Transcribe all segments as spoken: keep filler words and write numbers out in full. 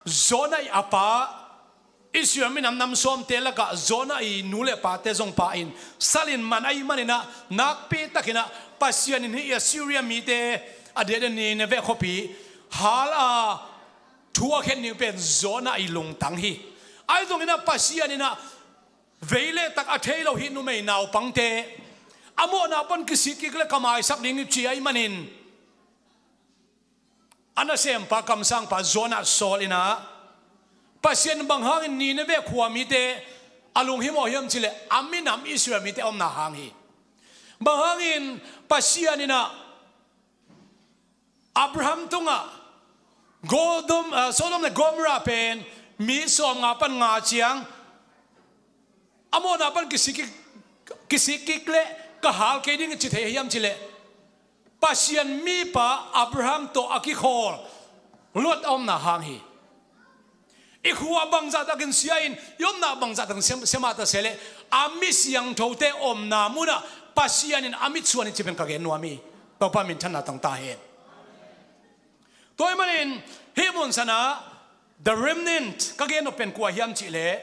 Jonah i a pa, Israel minam nam sawmte lakah Jonah i nu le pate zong pa in salin man ahih maninah, nakpitakinah Pasian in hih Assyria mite a diakdiak Nineveh khuapi hal a thu a khen ding pen Jonah i lungtang hi. Ahi zonginah Pasian inah vei le tak a thei lo hih numei naupangte a mawhna pan kisik kik le ka maisak ding hi ci ahih manin, a nasempa kamsangpa Jonah sawl inah, Pasian bang hangin Nineveh khua mite a lunghimawh hiam cileh a minam Israel mite a omna hang hi. Bang hangin Pasian inah Abraham tungah Godom, ah, Sodom le Gomorrah pen mi sawmnga pan nga ciang a mawhna pan kisik kik, kisik kik le ka hal kei ding ci thei hiam cileh Pasian mipa Abraham tawh a kikhawl Lot a omna hang hi. I khua bangzahtakin sia in, i omna bangzahtakin sia, sia mah ta se leh a mi siangthote omna munah Pasian in a mitsuan hi ci pen ka gen nuam hi. Topa minthanna tang ta hen. Tua ahih manin hih mun sanah the remnant ka gen nop pen kua hiam cihleh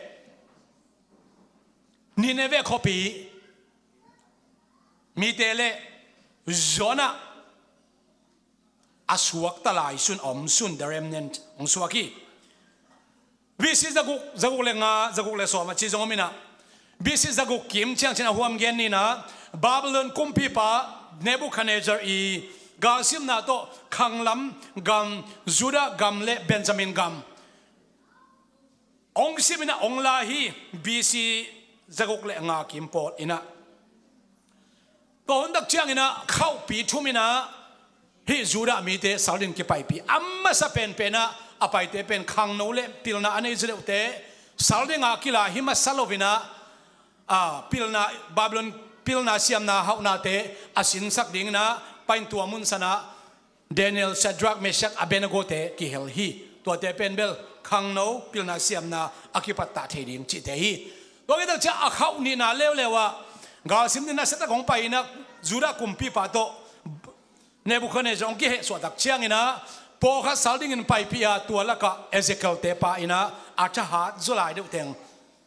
Nineveh khuapi mite le Jonah a suakta lai sun, a om sun, the remnant hong suak hi. B C zaguk, zaguk le nga, zaguk le sawm a ci zong om inah, B C zaguk kim ciang cin a huam gen ninah Babylon kumpipa Nebuchadnezzar i galsimna tawh khanglam gam, Judah gam le Benjamin gam hong sim inah hong la hi. B C zaguk le nga kim pawl inah, tua hun tak cianginah khauhpi thum inah hih Judah mite sal ding kipaipih. A masa penpenah a paite pen khangno le pilna a nei zileuhte sal dinga kila hi masa loinah, a, pilna, Babylon pilna siamna hauhnate a sinsak dinginah pai in tua mun sanah Daniel, Shadrach, Meshach, Abednego te kihel hi. Tuate pen bel khangno pilna siamna a kipattah thei ding cihte hi. Tua khit tak ciah a khauh nihna leuleu ah galsim ding nasia tak hong pai inah Judah kumpipa tawh Nebuchadnezzar hong kihehsuah tak cianginah pawlkhat sal dingin paipih a, tua lakah Ezekiel te pa inah a thahat zaw lai deuh teng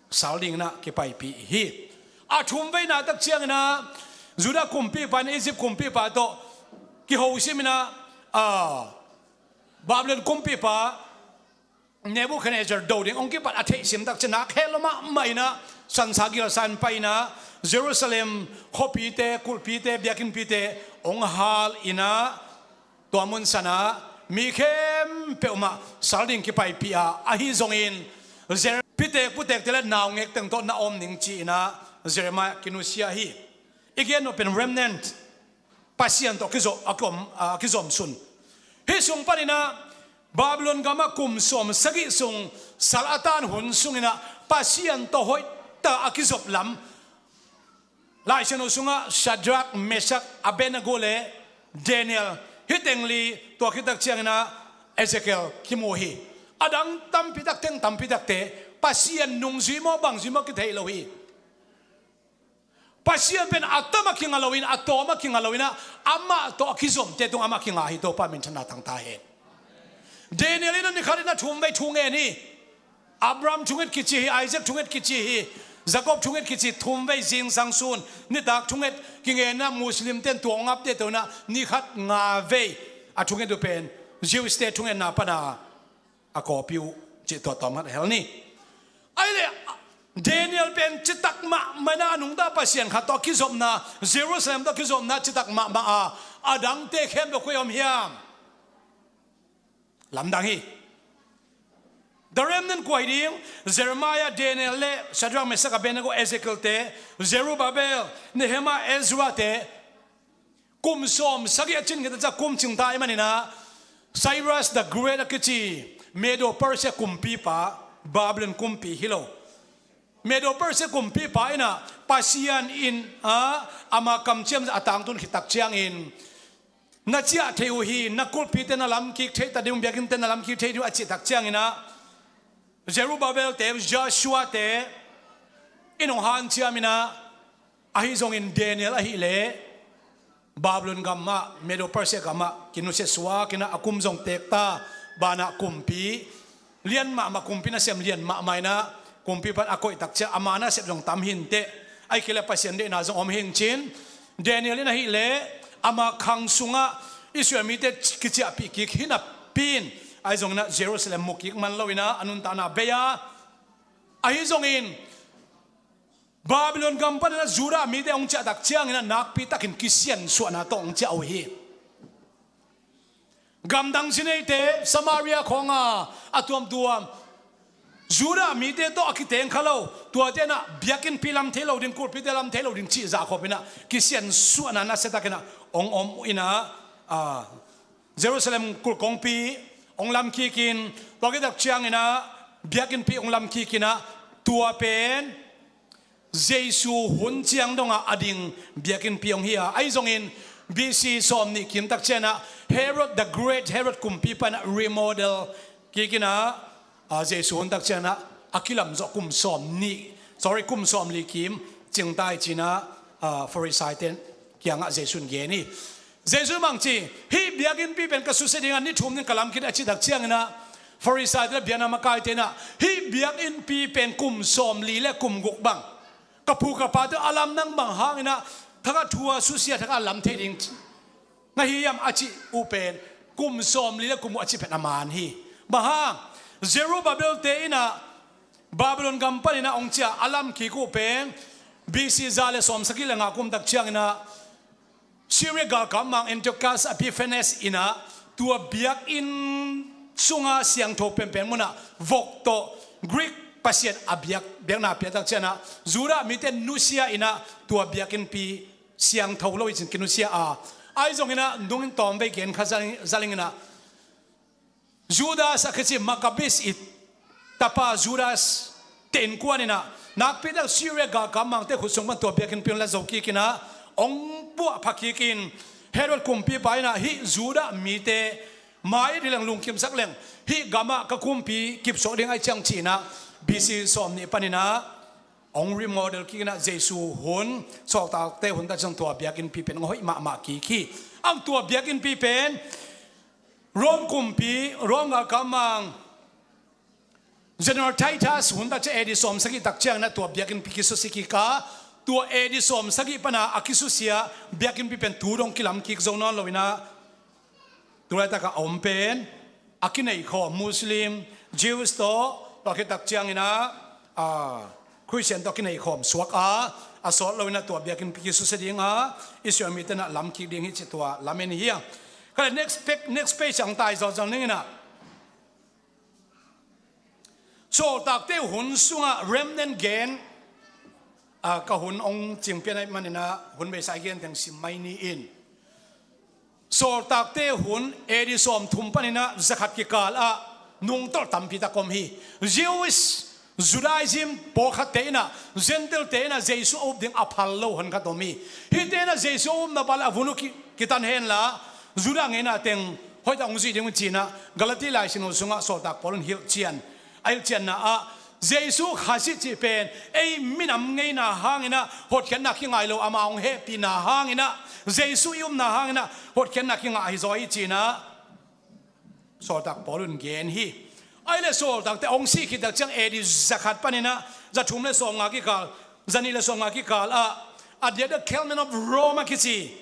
sal dinginah kipaipih hi. A thumveina tak cianginah Judah kumpipa in Egypt kumpipa tawh kihosim inah, a, Babylon kumpipa Nebuchadnezzar do ding hong kipat a theihsim tak ciang nak heh lo mahmah inah sansa gilsa in pai inah Jerusalem khuapite, kulhpite, biakinnpite hong hal inah tua mun sanah mi khempeuh mah sal ding kipaipih a, ahi zongin Jer-, pitek putekte le naungek teng tawh na om ning ci inah Jeremiah kinusia hi. I gen nop pen remnant, Pasian tawh kizom, a kiom, a kizom sun. Hih sung paninah Babylon gamah kum sawm sagih sung sal a tan hun sunginah Pasian tawh hoihtak a kizop lam Lai Siangtho sungah Shadrach, Meshach, Abednego le Daniel, hih teng li, tua khit tak cianginah Ezekiel kimu hi. A dang tampi tak teng, tampi takte Pasian nungzui maw bangzui maw kitheih lo hi. Pasian pen a tam a kinga loin, a tawm a kinga loinah amah tawh a kizomte tung amah kinga hi. Topa minthanna tang ta hen. Daniel in a nikhat in a thumvei thu ngen hi. Abraham thunget kici hi, Isaac thunget kici hi, Jacob thunget kici, thumvei zingsang sun nitak thunget kingenna Muslim ten tua ngapte tawh inah nikhat ngavei a thunget uh pen Jewish te thungetna pana a kawpi uh cih tua tawm khat hel ni. Ahi leh Daniel pen citak mahmah inah a nungta Pasian khat tawh a kizopna, Jerusalem tawh a kizopna citak mahmah a, a dangte khempeuh koi om hiam? Lamdang hi. The remnant kua hi ding? Jeremiah, Daniel le Shadrach, Meshach, Abednego, Ezekiel te, Zerubbabel, Nehemiah, Ezra te, kum sawm sagih a cin khit a ciah kum cingta ahih maninah Cyrus the Great a kici Medo Persia kumpipa, Babylon kumpi hi lo. Medo Persia kumpipa inah Pasian in, a, ama kamciam a tangtun khit tak ciangin na ciah thei uh hi, na kulhpite na lamkik thei ta ding, biakinnte na lamkik thei ding uh a cih tak cianginah Zerubbabel te, Joshua te in hong hanciam inah, ahi zongin Daniel ahileh Babylon gamah, Medo Persia gamah kinusia suak inah a kum zong teek ta, banah kumpi lian mahmah kumpi nasem lian mahmah inah kumpi pan a koih tak ciang ama nasep zong tam hi inteh. Ahih kei leh Pasian deihna zong om hi ing cin. Daniel in ahih leh ama khang sungah Israel mite kiciahpih kik hi napi in ahi zong inah Jerusalem mu kik man lo inah a nuntakna bei a, ahi zongin Babylon gam panin ah Judah mite hong ciah tak ciangin ah nakpi takin kisiansuahna tawh hong ciah uh hi. Gamdang sineite Samaria khawng a a tuamtuam Judah mite tawh a kiteng kha lo, tuate in ah biakinnpi lam thei lo ding, kulhpite lam thei lo ding cih zah khawp in ah kisiansuahna nasia takin ah hong om in ah, a, Jerusalem kulh kongpi hong lam kik in, tua khit tak ciangin ah biakinnpi hong lam kik in ah, tua pen Jesu hun ciang dongah a ding biakinnpi hong hi a, ahi zongin B C sawm nih kim tak ciangin ah Herod the Great, Herod kumpi pan ah remodel kik in ah, a, Jesu hun tak ciangin ah a kilam zawh kum sawm nih, sorry, kum sawm li kim cing ta hi ci-in ah, a, Farisaite kiangah Jesu in gen hi. Jesu in bang ci, hih biakinnpi pen ka susia ding a, ni thum ding ka lam kik a cih tak ciangin ah Farisaite le biakna makaite in ah hih biakinnpi pen kum sawm li le kum guk bang ka pu ka pate a lam nang bang hangin ah thakhat thu a susia thakhat a lam thei ding na hi hiam a cih uh pen kum sawm li le kum guk a cih pen a man hi. Bang hang, Zerubbabel te in ah Babylon gam panin ah hong ciah a lam kik uh pen B C za le sawm sagih le nga kum tak ciangin ah Syria galkap mang Antiochus Epiphanes in ah tua biakinn sunga siangtho penpen munah vok tawh Greek pasian a biak, biakna pia tak ciangin ah Judah mite nusia in ah tua biakinnpi siangtho lo hi ci-in kinusia a, ahi zongin ah nungin tawmvei gen kha zaling, zaling in ah Judas a kici Maccabees i tapa Judas te innkuan in ah nakpi tak Syria galkap mangte khut sung pan tua biakinnpi hong la zo kik in ah hong puahpha kik in, Herod kumpipa in ah hih Judah mite mai-it hi leng, lungkimsak leng, hih gamah ka kumpi kipsuak ding ahi ciang ci-in ah B C sawm nih panin ah hong remodel kik in ah Jesu hun, sawltakte hun tak ciang tua biakinnpi pen hong hoih mahmah kik hi. Ang tua biakinnpi pen Rome kumpi, Rome galkap mang General Titus hun tak ciang A D sawm sagih tak ciangin ah tua biakinnpi kisusia kik a, tua A D sawm sagih pan a a kisusia biakinnpi pen tu dong kilam kik zo nawn lo in ah tu laitak a om pen a kineikhawm Muslim, Jews tawh, tua khit tak ciangin ah, a, Christian tawh kineikhawm suak a, a sawt lo in ah tua biakinnpi kisusia ding a, Israel mite in ah lam kik ding hi ci, tua lamen hi hang. Ka le next page, next page ang tai zawzal ning in ah. Sawltakte hun sungah remnant gen, a, ka hun hong cingpian ahih manin ah hun beisa i gen teng sim mai ni in. Sawltakte hun A D sawmthum panin ah zakhat kikal ah nungtolh tampi tak om hi. Jewish, Judaism pawlkhatte in ah, Gentile-te in ah Jesu a up ding a phal lo honkhat om hi. Hihte in ah Jesu a upna bang le a vun uh ki, kitan hen la, Judah ngeina teng hoihtak hong zuih ding uh ci-in ah Galati laisin uh sungah sawltak Paul in hilhcian, a hilhcianna ah Jesu Khazih cih pen ei minam ngeina hangin ah hotkhiatna kingai lo, ama hong hehpihna hangin ah, Jesu i upna hangin ah hotkhiatna kingah hi zaw hi ci-in ah sawltak Paul in gen hi. Ahih leh sawltakte hong sih khit tak ciang A D zakhat panin ah zathum le sawmnga kikal, zanih le sawmnga kikal ah, a diakdiak Clement of Rome a kici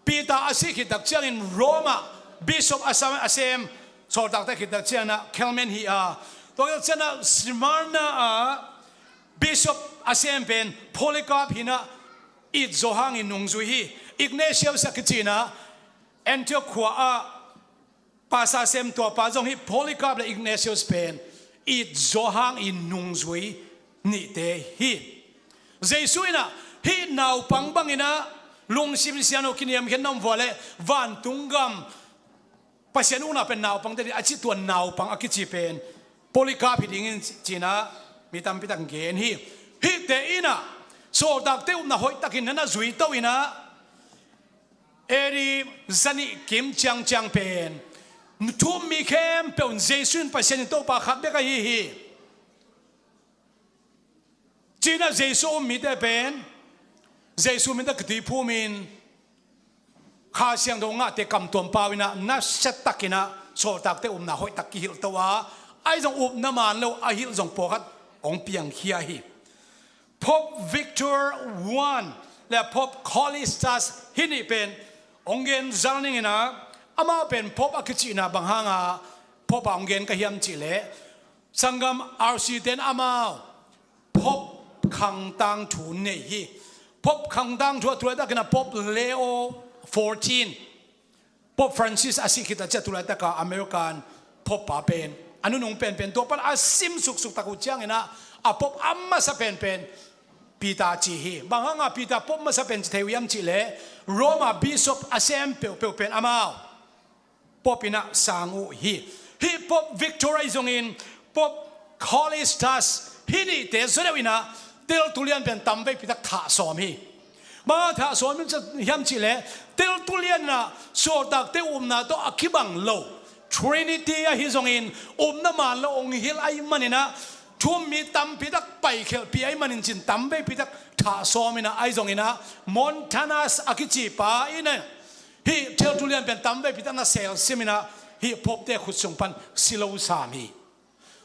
Peter a sih khit tak ciangin Rome ah bishop a sem, a sem sawltakte khit tak ciangin ah Clement hi a, tua khit tak ciangin ah Smyrna ah bishop a sem pen Polycarp hi in ah it zaw hangin nungzui hi. Ignatius a kici in ah Antioch khua ah pastor sem, tuapa zong hih Polycarp le Ignatius pen it zaw hangin nungzui nihte hi. Jesu in ah hih naupang bangin ah lungsim siangtho kiniamkhiatna om vua leh vantung gam Pasian ukna pen naupangte ding a cih, tua naupang a kici pen Polycarp hi dingin ci-in ah mi tampi tak gen hi. Hihte in ah sawltakte upna hoihtakin na na zuito in ah A D zanih kim ciangciang pen thu-um mi khempeuh in Jesu in Pasian in Topa khat bek ahi hi ci-in ah Jesu a um mite pen Jesu min tawh kituiphum in Kha Siangtho ngahte kamtuam pau in ah nasia takin ah sawltakte upna hoihtak kihilhto a, Ahi zong upna man lo a hilh zong pawlkhat hong piangkhia hi. Pope Victor one le Pope Callistus hih nih pen hong gen zal ning in ah, amau pen Pope a kicihna bang hanga Pope a hong gen ka hiam cih leh, sanggam R C ten amau Pope khang tangthu nei hi. Pope khang tangthu a tu laitakin ah Pope Leo fourteen, Pope Francis a sih khit a ciah tu laitaka American Pope pa pen a nunung penpen tua pan a sim suksuk tak uh ciangin ah, a Pope a masa penpen Peter ci hi. Bang hanga Peter Pope masa pen ci thei uh hiam cih leh, Roma Bishop a sem peuhpeuh pen amau Pope in ah sang uh hi. Hih Pope Victor ahi zongin Pope Callistus hih nihte zaw deuh in ah teltu lian pen tamveipi tak thah sawm hi. Bang hang thah sawm hiam cih leh, teltu lian in ah sawltakte upna tawh a kibang lo Trinity ahi zongin upna man lo hong hilh ahih manin ah, thu-um mi tampi tak paikhelhpih ahih manin cin tamveipi tak thah sawm in ah, ahi zongin ah Montanus a kici pa in ah hih teltu lian pen tamveipi tak na selsim in ah, hih Pope-te khut sung pan si lo sam hi.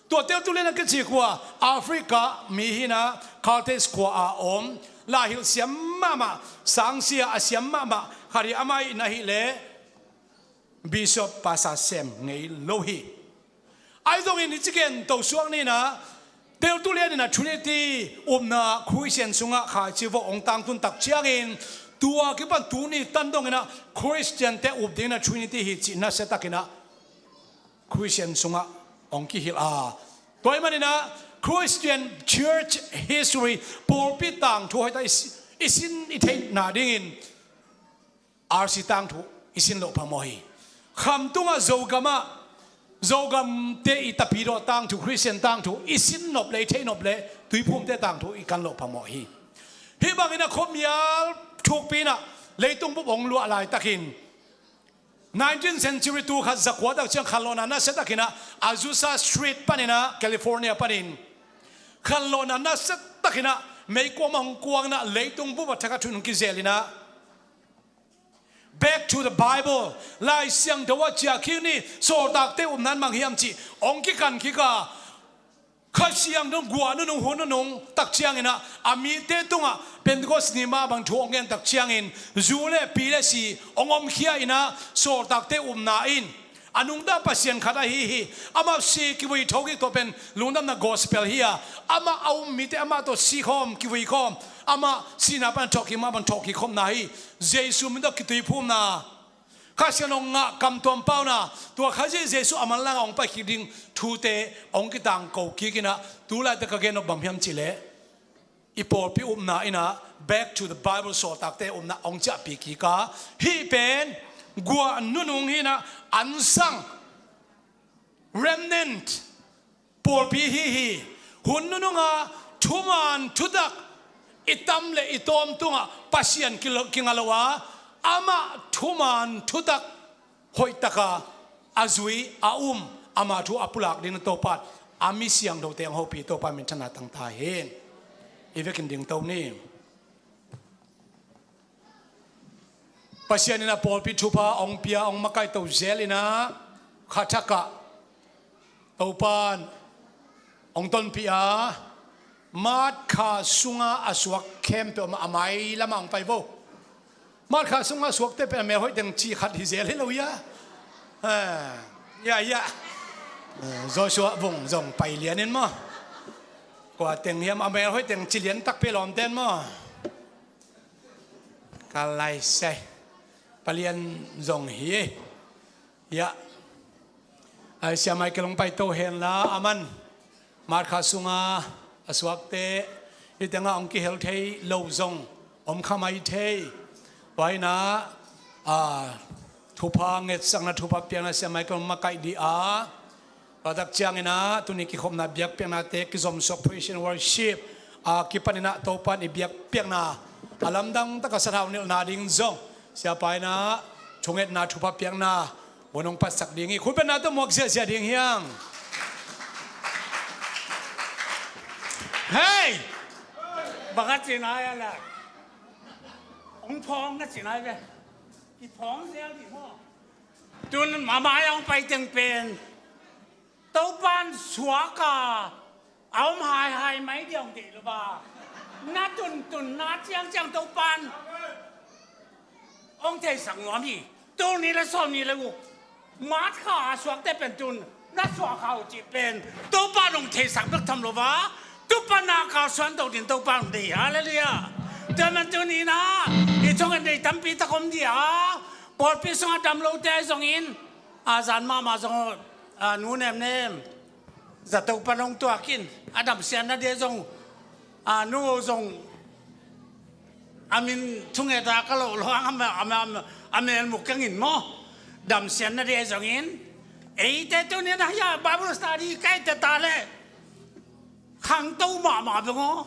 Tua teltu lian a kici khua Africa mi hi in ah, Carthage khua a om, laihilh siam mahmah, sangsia a siam mahmah khat hi. Amah in ahih leh Bishop, Pastor sem ngei lo hi. Ahi zongin hih ci gen to suak ni in ah, teltu lian in ah Trinity upna Khristian sungah khaici vawh hong tangtun tak ciangin, tua kipan tuni tan dong in ah Khristiante up ding in ah Trinity hi cih nasia tak in ah Khristian sungah hong kihilh a, tua ahih manin ah Christian Church History, pawlpi tangthu hoihtak i si-, i sin i theihna dingin R C tangthu i sin loh phamawh hi. Khamtungah Zogamah, Zogamte i tapidawh tangthu, Khristian tangthu i sin nop leh, i theih nop leh Tuiphumte tangthu i kan loh phamawh hi. Hih bangin ah khuamial thukpi in ah leitung bup hong luah laitakin, nineteenth century tul khat zakua tak ciang khanlawhna nasia takin ah Azusa Street panin ah, California panin khanlawhna nasia takin ah meikuang mah hong kuang in ah leitung bup a thak a thun hong kizel in ah, Back to the Bible, Lai Siangtho ah ciah kik ni, sawltakte upna in bang hiam cih hong kikan kik a, Kha Siangtho guah nunung, hun nunung tak ciangin ah, a mite tungah Pentecost ni mah bang thu hong gen tak ciangin, zu le pi le si hong omkhia in ah, sawltakte upna in a nungta Pasian khat ahi hi. Amah si kivui thokik tawh pen lungdamna gospel hi a, amah a um mite amah tawh si khawm, kivui khawm, amah sihna pan thawhkik mah bang thawhkik khopna hi. Jesu min tawh kituiphumna, Kha Siangtho ngah kamtuam pauna, tua Khazih Jesu a manlang a hong paikik ding thute hong kitangko kik in ah, tu laitak ka gen nop bang hiam cih leh, i pawlpi upna in ah Back to the Bible, sawltakte upna hong ciahpih kik a, hih pen guah nunung hi in ah, unsung remnant pawlpi hi hi. Hun nunungah thuman thutak i tam le i tawm tungah Pasian kilo-, kinga lo a, amah thuman thutak hoihtaka a zui, a um, ama thu a pulak ding in Topa in a mi siangthote hong hopih, Topa minthanna tang ta hen. I vekin dingto ni. Pasian in a pawlpi thupha hong pia, hong makaihto zel in a, kha thakah Topa in hong tonpih a, March kha sunga a suak khempeuh mah a mailamah hong pai vo. March kha sunga suakte pen a mel hoih teng ci khat hi zel hi lo hia? Eh, ya, ya. Eh, Joshua Vung zong pai lian in maw? Kua teng hiam a mel hoih teng ci lian takpi lawmte in maw? Ka lai sai. Palian zong hi. Ya. Ai, Sia Michael hong paito hen la, aman March kha sunga a suakte, hih tengah hong kihel thei lo zong om kha mai thei. Tua hi in a, a, thupha ngetsakna, thupha piakna Sia Michael hong makaih dih a, tua tak ciangin a, tuni kikhopna biakpiaknate kizomsuak praise and worship a kipan in a, Topa in i biakpiakna a lamdang taka sathau nilhna ding zong, Siapa in a thungetna, thupha piakna hun hong patsak ding hi. Khutbetna tawh muak ziahziah ding hiang. Hei! Bang a ci nai a la? Hong phawng na ci nai ve. I phawng zel dih maw? Tun mama hong pai teng pen Topan suak a, a om haihai mai dia hong deih lo a, na tuntunna ciangciang Topan hong theisak nuam hi. Tul nih le sawm nih le guk March kha a suakte pen tun na suak kha uh cih pen Topan hong theisak bek tham lo a, tu pan a kalsuan to ding Topan hong deih hi. Halleluiah. Tua man tuni-in ah i thungen deih tampi tak om ding a, pawlpi sungah dam lote ahi zongin, a zan mahmah zong, a nu nemnem zato pan hong tuak in, a damsiatna dia zong, a nu zong a min thunget a ka loh luang a, a, a, a melmuk keng in maw, damsiatna dia zongin, eite tuni-in ah hia Bible study ka hih ta leh khangto mahmah beng aw.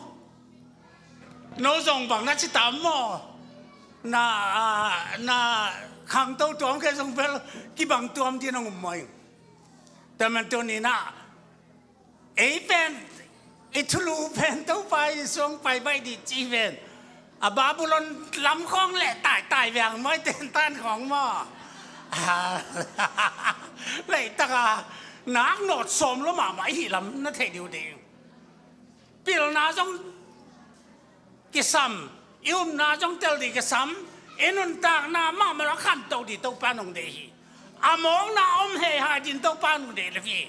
No zong bang na ci tam maw? Na, a, na khangto tuam kei zong bel kibang tuam ding hong um maw ing. Tua man tuni-in ah ei pen, i thulu pen Topa i suang pai baih ding ci pen, a Babylon lam khawng leh taitai veng maw, i tentan khawng maw. A, leitak a nak nawt sawm lo mahmah i hih lam na thei ding uh ding. Pilna zong kisam, i upna zong tel ding kisam, i nuntakna mahmah lo a khanto ding Topa in hong deih hi. A mawkna a om heihai ding Topa in hong deih lo hi.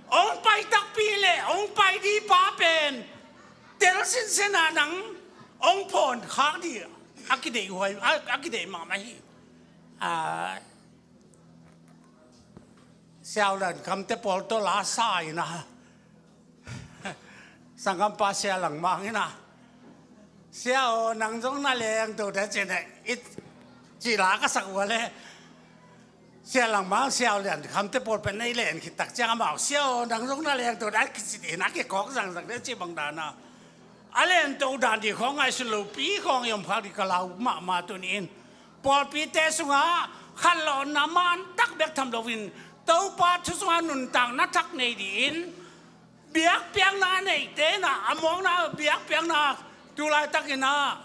Hong pai takpi leh hong pai ding pa pen tel sinsen a nang hong phawn khak ding a kideih huai, a, a kideih mahmah hi. A, Sia U Lian Kham te pawl tawh la sa in a, sanggampa Sia Lang Mang in a, "Sia aw, nang zong na leng to de," ci-in a, i ci la ka sak uh a leh, Sia Lang Mang, Sia U Lian Kham te pawl pen nei len khit tak ciang amau, "Sia aw, nang zong na leng to de," a kici ding in a kikawk zangzang de ci bang dan a, a len to dan ding khawng ngaihsun lopi khawng i om khak ding ka lau mahmah tuni-in. Pawlpite sungah khanlawhna man tak bek tham loin, Topa thu sungah nuntakna thak nei dingin, biakpiakna neite in a, a mawkna biakpiakna tu laitakin a,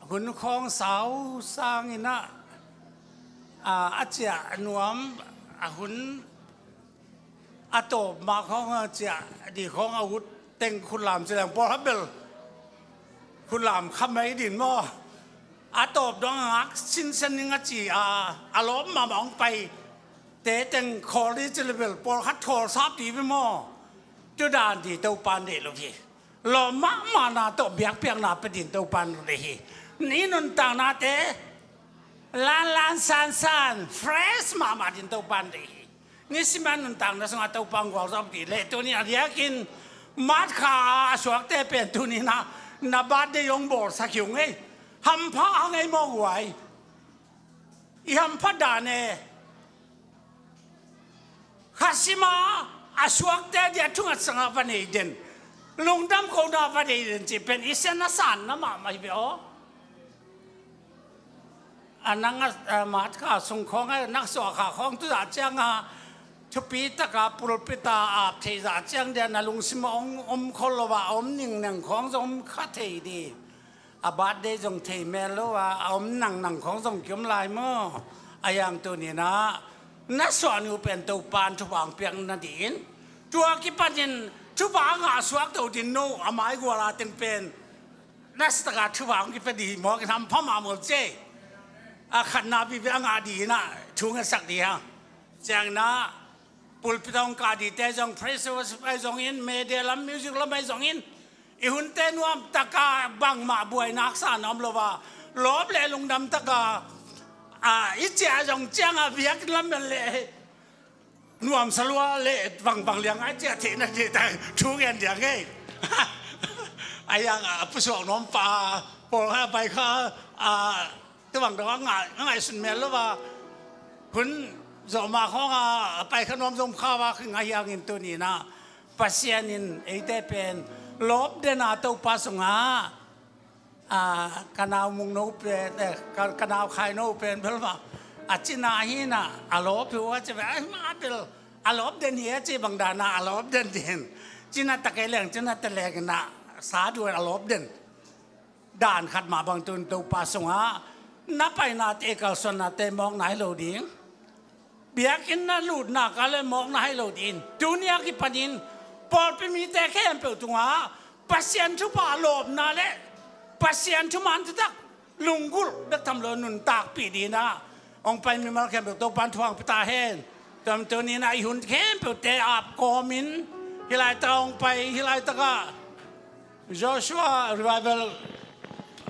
hun khawng sau sangin a, a, a ciah nuam, a hun a tawp mah khawng a ciah ding khawng a ut teng khutlam ci leng pawlkhat bel khutlam kha mai ding maw. A tawp dong a ngak sinsen ding a ci a, a lawp mahmah hong pai te teng khawl ding ci leh bel pawlkhat khawl sap ding ve maw. Tu dan ding Topa in deih lo hi. Lawp mahmahna tawh biakpiakna pia ding Topa in deih hi. I nuntaknate lanlan sansan fresh mahmah ding Topa in deih hi. Nisim a nuntakna sungah Topa hong gualzawh ding leh tuni a diakin March kha a suakte pen tuni-in a, na birthday hong bawlsak hi ung ei. Hampha hang ei maw guai. I hampha dan e. Kha sim a, a suakte dia thungatsakna va nei den, lungdam kohna va nei den cih pen i siatna sanna mahmah hi ve aw. A nang a, a, March kha sung khawng a, na suah kha khawng tu zah ciang a, thupi tak a pulpit a ap thei zah ciang dia na lungsim a om, om khol lo a, a om ningneng khawng zong om kha thei ding. A birthday zong thei mel lo a, a om nangnang khawng zong kiom lai maw. A yang tuni-in a, na suah ni uh pen Topa in thupha hong piak nadingin, tua kipanin thupha a ngah suak to ding no, a maigual a teng pen na sitak a thupha hong kipia ding hi mawk in hampha mah maw ci. A khatna vive a ngah dingin a thu ngetsak ding hi hang. Ciangin a, pulpit a hong kah dingte zong, praise worship ahi zongin, media lam, music lam ahi zongin, i hunte nuam tak a bangmah buaina haksa na om lo a, lawp leh lungdam tak a, a, i ciah zong ciang a biakinn lam en leh nuamsa lua leh bangbang liang a i ciah theihna ding ta thu ngen ding a ngei. A yang a pusuak nuam pa, pawlkhat a pai kha, a, tu bang dong a ngai, a ngaihsun mel lo a, hun zawh mah khawng a pai kha nuam zong kha a, khin a hi hangin tuni-in a, Pasian in eite pen lawp den a, Topa sungah, a, ka nau mung no pen, eh, ka, ka nau khai no pen bel mah a cina hi in a, a lawp hi uh a ci bel, a, mah bel a lawp den hi a ci bang dan a, a lawp den ding. Cina ta kei leng, cina ta leng in a, sa duan a lawp den. Dan khat mah bang tun Topa sungah na painate, kalsuannate mawk nai lo ding. Biakinn na lutna ka le mawkna hai lo ding. Tuni a kipanin pawlpi mite khempeuh tungah Pasian thupha lawpna le Pasian thuman thutak lunggulh bek tham lo nuntakpih dingin ah hong pai mimal khempeuh Topan thupha hong pia ta hen. Tua man tuni-in ah i hun khempeuhte ap kawmin hih laitak hong pai, hih laitakah Joshua Revival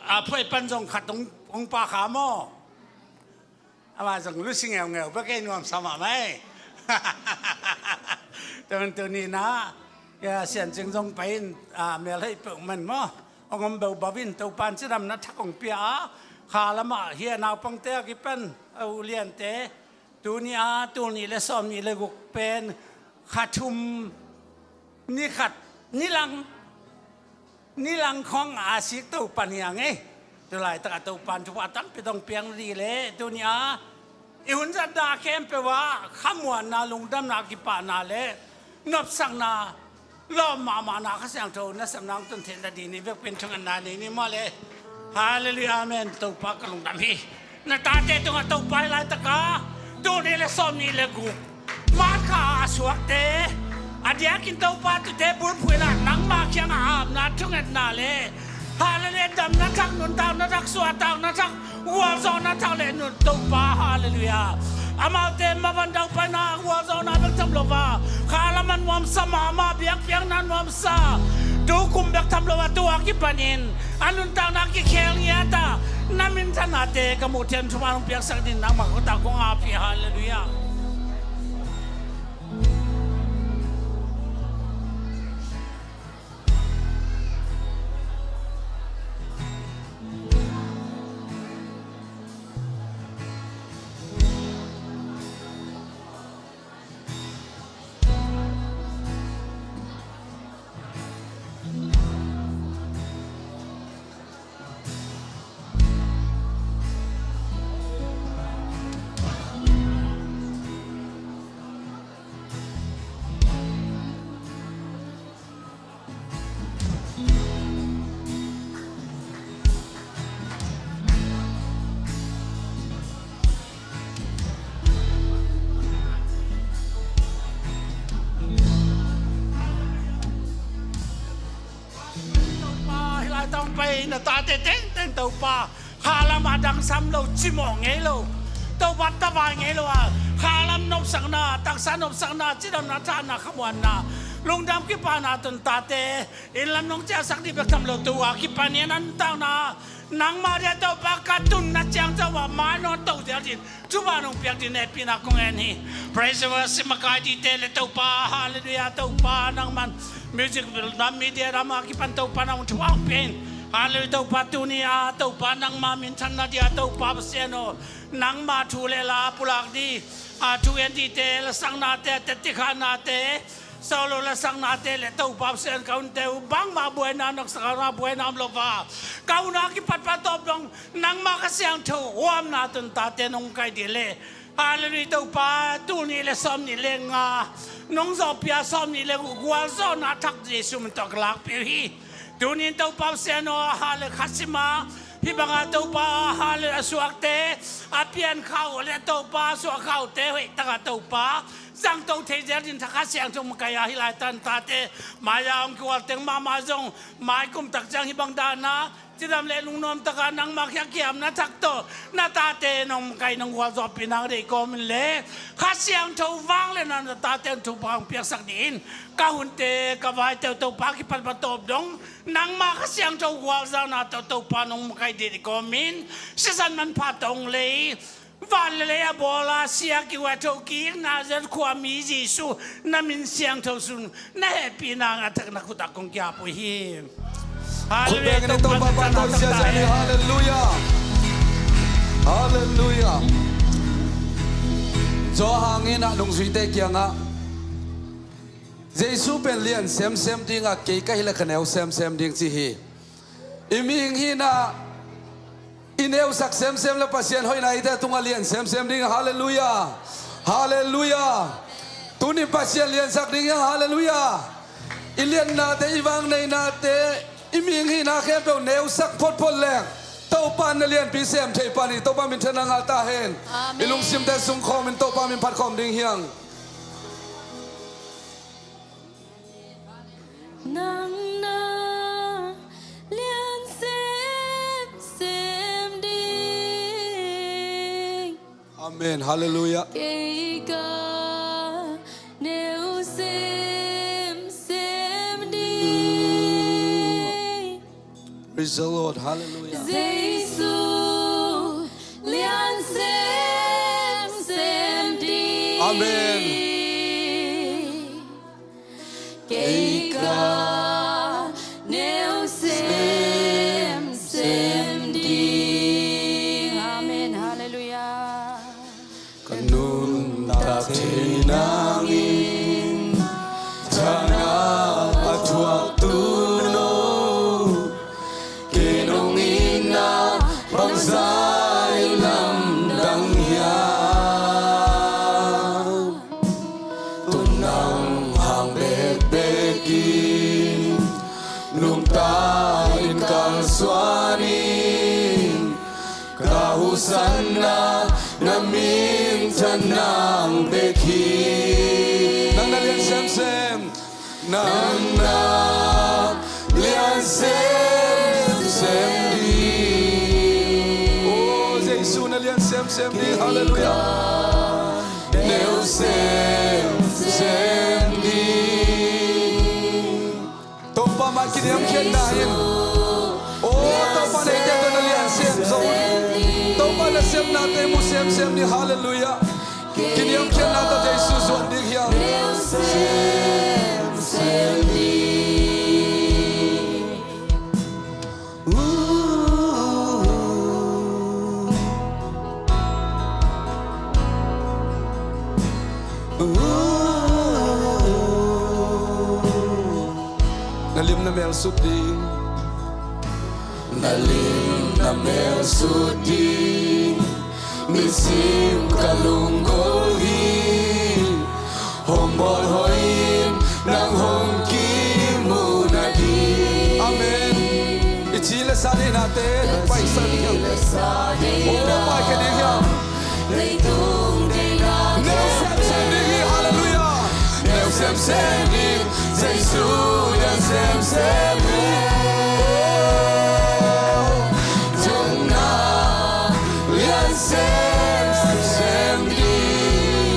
a phuai pan zong khat hong, hong pia kha maw? Amah zong lusi ngeungeu bek ei, nuamsa mahmah ei. Tua man tuni-in ah, ya, Siancing zong pai in, a, melhoih peuhmah maw? Hong om beuh bauh in Topan cidamna thak hong pia a, kha lamah hih a naupangte a kipan a uliante, tuni a tul nih le sawm nih le guk pen kha thum, ni khat, ni lang, ni lang khawng a sik Topan hi hang ei. Tu laitakah Topan thupha tampi dong piang dih leh tuni a i hun zatna khempeuh ah khamuanna, lungdamna, kipahna le nopsakna, lawm mahmahna, Kha Siangtho nasepna hong tun theihna ding ni, vekpi-in thungetna nei ni maw le. Halleluiah, amen. Topa ka lungdam hi. Na tate tungah Topa hih laitakah tul nih le sawm nih le guk March kha a suakte, a diakin Topa tute bulphuhna, nangma kiangah apna, thungetna le, halleluiah, damna thak, nuntakna thak, suahtakna thak, gualzawhna thak le nun Topa, halleluiah. Amaute maban daupaina, gualzawhna bek tham lo a, kha lam a nuamsa mahmah, biakpiakna nuamsa, tu kum bek tham lo a, tu a kipanin a nuntakna kikhel ngiat a, na minthanate ka muh theih thupha hong piaksak dingin nangma khut ah kong ap hi, halleluiah. Topa, hih lai tawh hong pai na tate tengteng Topa, kha lamah dangsam lo, cimawh ngei lo, Topa tavai ngei lo a, kha lam nopsakna, taksa nopsakna, cidamna, thahatna, khamuanna, lungdam kipahna tun tate, inn lam nong ciahsak dih bek tham lo, tu a kipanin a nuntakna nangma dia Topa ka tunna ciang Topa mai nong to zial ding, thupha nong piak ding hehpihna kong ngen hi. Praise and worship makai dite le Topa, halleluiah, Topa nangman music lam, media lam a kipan Topa nang thupha hong pia in. Halleluiah, Topa tuni a Topa nangma minthanna dia Topa Pasian aw, nangma thu le la pulak dih, a thugen dite, lasaknate, a tetti khanate, solo lasaknate le Topa Pasian ka hunte uh bangmah buaina, noksa kha buaina om lo a, ka hun a kipatphat tawp dong nangma Kha Siangtho huamna tun tate nong kai dih le. Halleluiah, Topa, tul nih le sawm nih le nga nong zawhpih a, sawm nih le guk gualzawhna thak Jesu min tawh ka lakpih uh hi. Tunin Topa Pasian aw, hallelujah, kha sim a, hih banga Topa, hallelujah, a suakte, a piankhau le Topa, a suahkhaute hoih takah Topa zangto thei zial ding tha Kha Siangtho makaih a, hih lai tan tate mai-a hong kigual teng mahmah zong, mai kum tak ciang hih bang dana cidam le lungnuam taka nangma kiang kiamna thak tawh na tate nong makaih, nong gualzawhpih nang deih kawmin le Kha Siangtho vangliatna na tate hong thupha hong piaksak dih in. Ka hunte, ka vaite uh Topa kipatphat tawp dong nangma Kha Siangtho gualzawhna tawh Topa nong makaih deih kawmin sisan manpha tawh hong lei, van le lei a bawl a, sia kik a tho kik Nazareth khuami Jesu na min siangtho sung na hehpihna a thak na khut ah kong kiap uh hi. Khut bengin Topa pahtawi ziahziah ni. Halleluiah. Halleluiah. Tua hangin a nungzuite kiangah Jesu pen lian semsem ding a, kei ka hileh ka neu semsem ding ci hi. I mihing hihna i neusak semsem le Pasian hoihna i te tungah lian semsem ding. Halleluiah. Halleluiah. Tuni Pasian liansak ding hiang. Halleluiah. I liatnate, i vangneinate, i mihing hihna khempeuh neusak photphot leng Topa na lianpi sem thei pan hi. Topa minthanna ngah ta hen. Amen. I lungsimte sungkhawmin Topa min phat khawm ding hi hang. Nang na lian semsem ding. Amen. Halleluiah. Kei ka neu semsem ding. Praise the Lord. Halleluiah. Jesu lian semsem ding. Amen. Kei ka neu semsem ding. Amen. Halleluiah. Ka nuntak thei nangin thangah a thuak tuuno. Kei nong itna bangzah in lamdang hiam? Tun nang hang bekbek in nungta in kalsuan in. Ka husanna na minthan nang bek hi. Nang na lian semsem. Nang na lian semsem ding. Oh, Jesu na lian semsem ding. Halleluiah. Neu semsem ding. Topa mai kiniamkhiatna in. Oh, Topa na eite tawh na lian sem zo. Topa na sepnate mu semsem ding. Halleluiah. Kiniamkhiatna tawh Jesu zuan ding hi hang. Na lim na mel sut ding. Na lim na mel sut ding. Nisim ka lunggulh hi. Hong bawl hoih in nang hong kimu nading. Amen. I ci le sa neihnate paisan ding hiam? Oh, paikhia ding hiam? Neu semsem ding hi. Halleluiah. Neu semsem ding. Jesu lian semsem ding. Nang na lian semsem ding.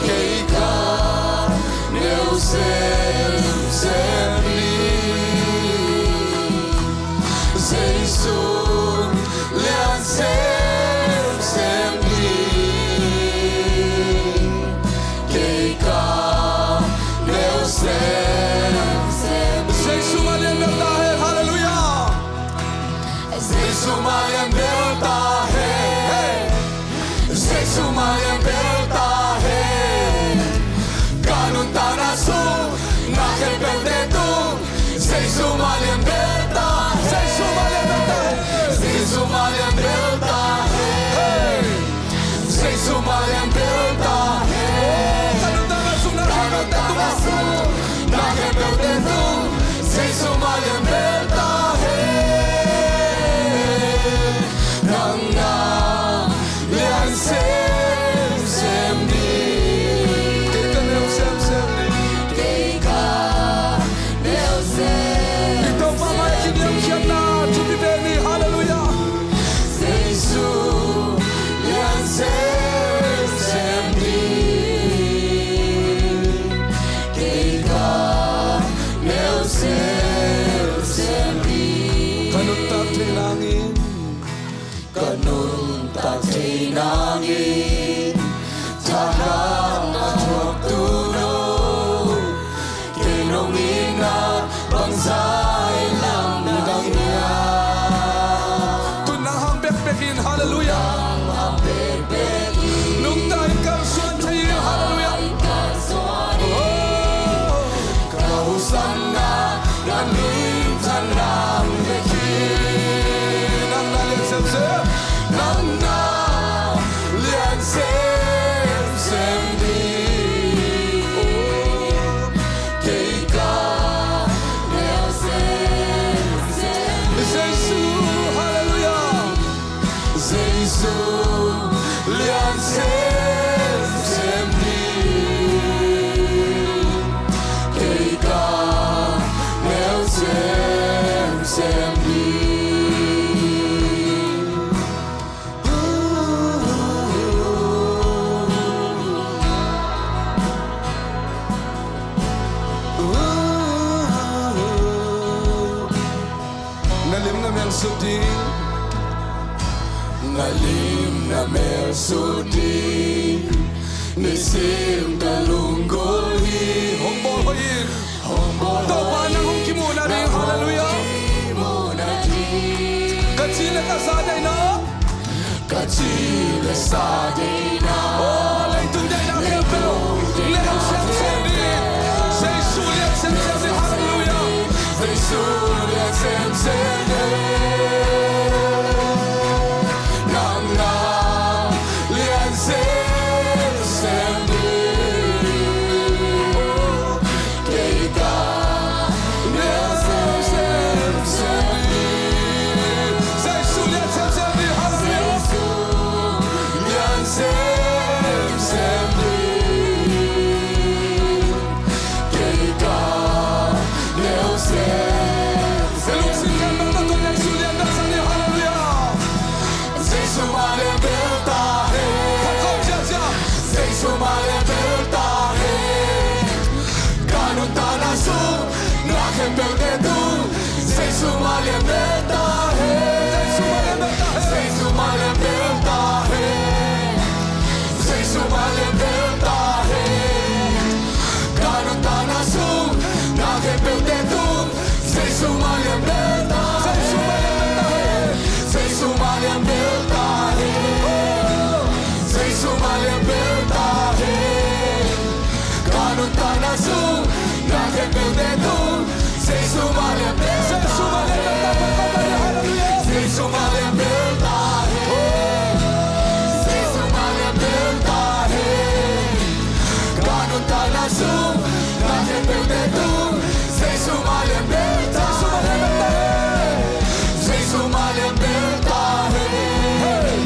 Kei ka neu semsem ding. Jesu lian semsem ding. Kei ka neu semsem. Jesu mah lian bel ta hen. Halleluiah. Jesu mah lian bel ta hen. Jesu mah lian bel ta hen. Ka nuntakna sung na khempeuhte tung. Jesu mah lian bel ta hen. Jesu mah lian bel ta hen. Jesu mah lian bel ta hen. Jesu mah lian bel ta hen. Ka nuntakna sung na khempeuhte tung. Na khempeuhte tung. Jesu mah lian bel ta hen. Nang na lian semsem ding. Kei ka neu semsem ding. Kei ka neu semsem. I Topa mai kiniamkhiatna thupi pen hi. Halleluiah. Jesu lian semsem ding. Kei ka neu semsem ding. Ka nuntak thei nangin. Ka nuntak thei nangin. Thangah a thuak tuuno. Kei nong itna bangzah in lamdang hiam? Tun nang hang bekbek in. Halleluiah. Nang hang bekbek in. Nungta in kalsuan thei in. Halleluiah. Oh, ka husanna na minthan nang bek hi. Nang na lian semsem. Nang na lian semsem Sim ka lunggulh hi. Hong bawl hoih in. Hong bawl hoih in. Topa nang hong kimuhna ding. Hallelujah. Ka ci le ka sa deihna. Ka ci le sa deihna. Oh, leitung deihna khempeuh. Leitung semsem ding. Jesu lian semsem ding. Hallelujah. Jesu lian semsem ding. Nang na lian semsem ding. Kei ka lian semsem ding. Jesu lian semsem ding. Hallelujah. Jesu lian semsem ding. Kei ka lian semsem ding. Jesu lian semsem ding. Hallelujah. Jesu mah lian bel ta hen. Jesu mah lian bel ta hen. Ka nuntakna sung na khempeuhte tung. Jesu mah lian bel ta hen. Jesu mah lian bel ta hen. Jesu mah lian bel ta hen. Ka nuntakna sung na khempeuhte tung. Jesu mah lian bel ta hen. Jesu mah lian bel ta hen. Jesu mah lian bel ta hen. Ka nuntakna sung na khempeuhte tung. Jesu mah lian bel ta hen. Jesu mah lian bel ta hen. Jesu mah lian bel ta hen. Ka nuntakna sung na khempeuhte tung. Jesu mah lian bel ta hen. Jesu mah lian bel ta hen.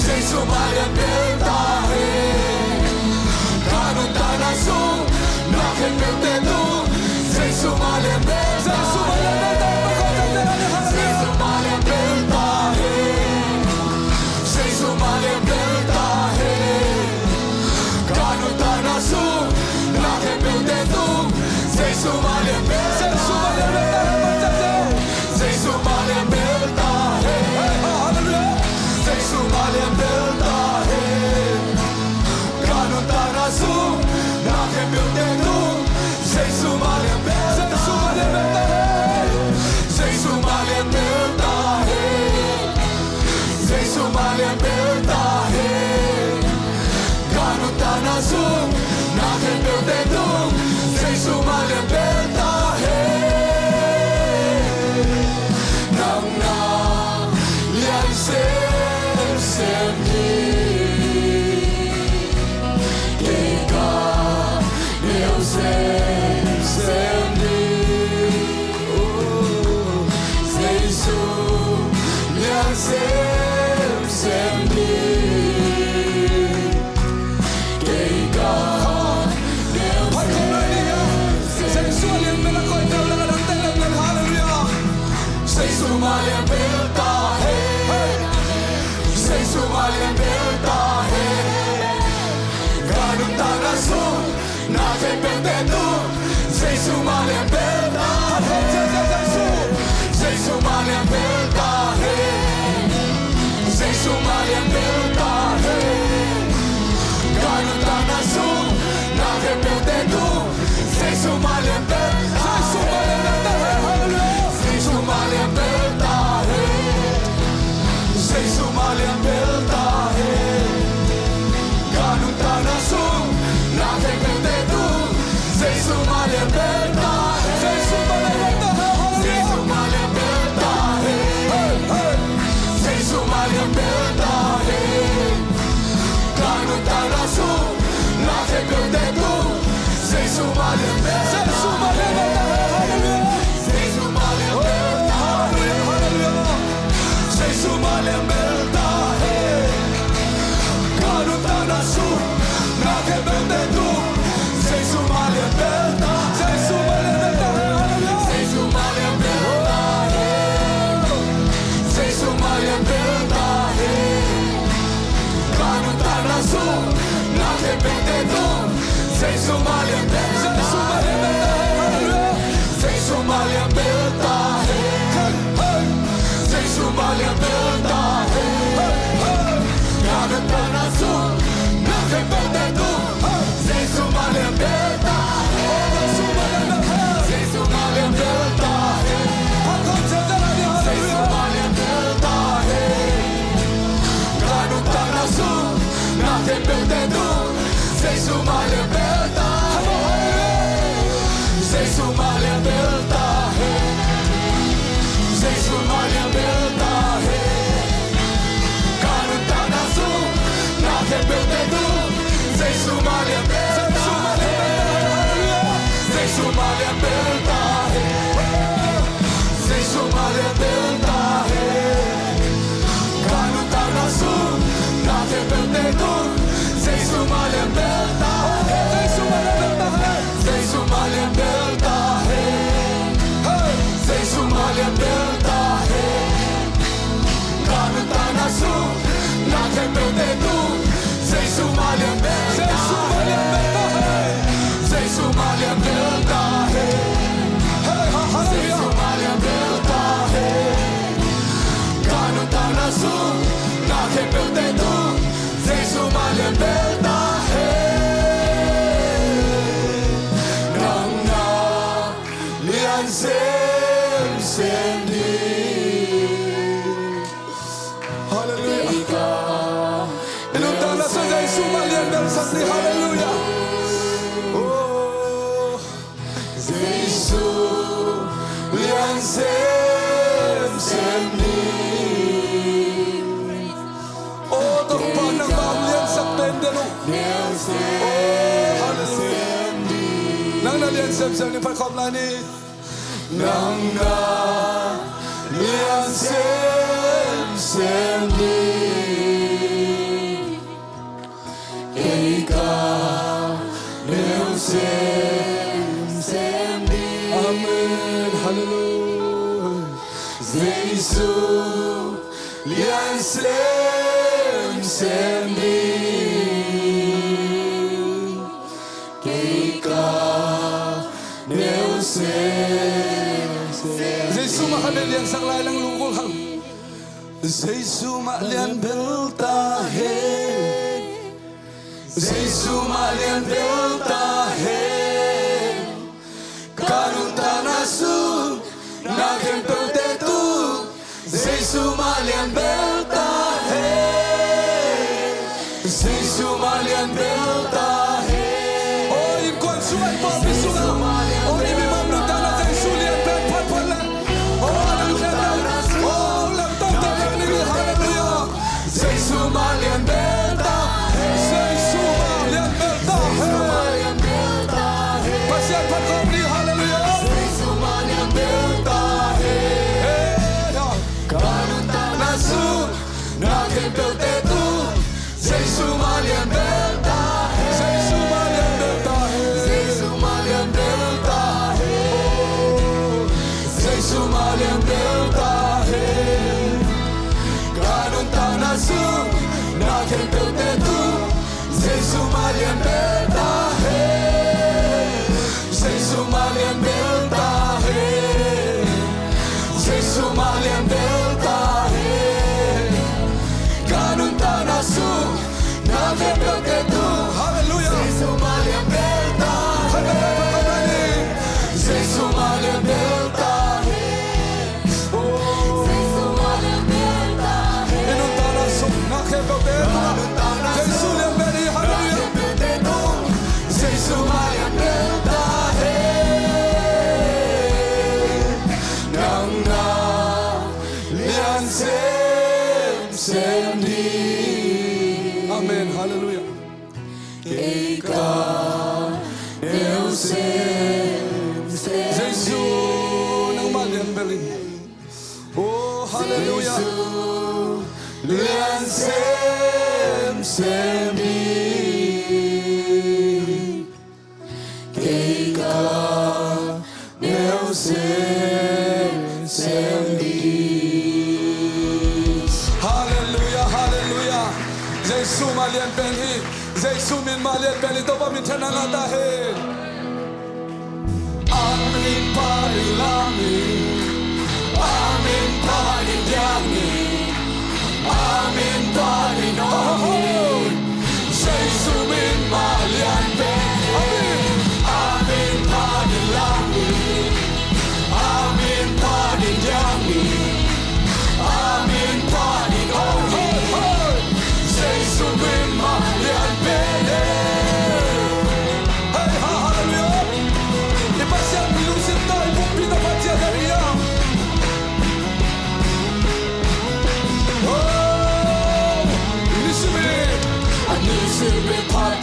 Jesu mah lian bel ta hen. Ka nuntakna sung na khempeuhte tung. Jesu mah lian bel ta hen. Jesu mah lian bel ta hen. Jesu mah lian bel ta hen. Ka nuntakna sung na khempeuhte tung. Jesu mah lian bel ta hen. Jesu mah lian bel ta hen. Jesu mah lian bel ta hen. Ka nuntakna sung na khempeuhte tung. Jesu mah lian bel ta hen. Jesu mah lian bel ta hen. Jesu mah lian bel ta hen. Ka nuntakna sung na khempeuhte tung. Jesu mah lian bel ta hen. Nang na lian semsem ding. Kei ka neu semsem ding. Jesu lian semsem ding. Kei ka neu semsem ding. Jesu lian bel a koih teu leh ka dangte leh bel. Hallelujah. Jesu mah lian bel ta hen. Jesu mah lian bel ta hen. Ka nuntakna sung na khempeuhte tung. Jesu mah lian bel ta hen. Jesu mah lian bel ta hen. Jesu mah lian bel ta hen. Ka nuntakna sung na khempeuhte tung. Jesu mah lian bel ta hen. Jesu mah lian bel ta hen. Jesu mah lian bel ta hen. Ka nuntakna sung na khempeuhte tung. Jesu mah lian bel ta hen. Jesu mah lian bel ta hen. Jesu mah lian bel ta hen. Jesu mah lian bel ta hen. Ka nuntakna sung na khempeuhte tung. Jesu mah lian bel ta hen. Jesu mah lian bel ta hen. Jesu mah lian bel ta hen. Jesu mah lian bel ta hen. Ka nuntakna sung na khempeuhte tung. Jesu mah lian bel ta hen. Jesu mah lian bel ta hen. Jesu mah lian bel ta hen. Jesu mah lian bel ta hen. Ka nuntakna sung na khempeuhte tung. Jesu mah lian bel ta hen. Jesu mah lian bel ta hen. Jesu mah lian bel ta hen. Jesu mah lian bel ta hen. Ka nuntakna sung na khempeuhte tung. Jesu mah lian bel ta hen. Halleluia. Jesu mah lian bel ta hen. Jesu mah lian bel ta hen. Ka nuntakna sung na khempeuhte tung. Jesu mah lian bel ta hen. Jesu mah lian bel ta hen. Jesu mah lian bel ta hen. Hey! Jesu mah lian bel ta hen. Ka nuntakna sung na khempeuhte tung. Jesu mah lian bel ta hen. Jesu mah lian bel ta hen. Jesu mah lian bel ta hen. Hey, ha, halleluia. Jesu mah lian bel ta hen. Ka nuntakna sung na khempeuhte tung. Jesu mah lian bel ta hen. Nang na lian semsem ding. Halleluia. I nuntakna sung Jesu mah lian bel sak ni. Halleluia. Oh. Jesu lian semsem ding. Oh, Topa nangmah lian sak pen den uh. Oh, halleluia. Nang na lian semsem ding, phat khawm lai ni. Nang na lian semsem ding. Kei ka neu semsem ding. Amen. Halleluia. Jesu lian semsem ding. Kei ka neu semsem. Jesu mah khat lian sak lai lang, lunggulh hang. Jesu mah lian bel ta hen. Jesu mah lian bel ta hen. Ka nuntakna sung na khempeuhte tung. Jesu mah lian bel ta hen. Jesu mah lian bel ta hen. Oh, innkuan sung, a pawlpi sung ah. Oh, i mimal nuntakna Jesu lian pen phat phat leh. Oh, halleluia. Oh, lam tawh tawh leh ni, halleluia. Jesu mah lian bel ta hen. Jesu mah lian bel ta hen. Pasian phat khawm ni, halleluia. Jesu mah lian bel ta hen. Hey, ya. Ka nuntakna sung na khempeuhte tung. Jesu mah lian bel ta hen. Jesu mah lian bel ta hen. Jesu mah lian bel ta hen. Jesu mah lian bel ta hen. Ka nuntakna sung na khempeuhte tung. Jesu mah lian bel ta hen. Jesu mah lian bel ta hen. Jesu mah lian bel ta hen. Ka nuntakna sung na khempeuhte tung. Halleluia. Jesu mah lian bel ta hen. Jesu mah lian bel ta hen. Oh. Jesu mah lian bel ta hen. I nuntakna sung na khempeuhte tung. Jesu lian bel hi, halleluia. Jesu mah lian bel ta hen. Nang na lian semsem ding. Amen. Halleluia. Kei ka neu semsem. Jesu, nangmah lian bel in. Oh, halleluia. Jesu lian semsem ding. Kei ka neu semsem ding. Halleluia, halleluia. Jesu mah lian pen hi. Jesu min mah lian pen hi. Topa minthanna ngah ta hen. A min panin, a min, a min panin diang ni. A min panin ong ni. Jesu min mah lian pen. A min panin lam ni. A min panin diang ni. A min panin ong ni. Jesu min mah lian pen e. Hei, ha, halleluia. I Pasian mi lungsim ta, i pumpi ta Pasian ta ni a. Oh, i nisim i. A nisim i phat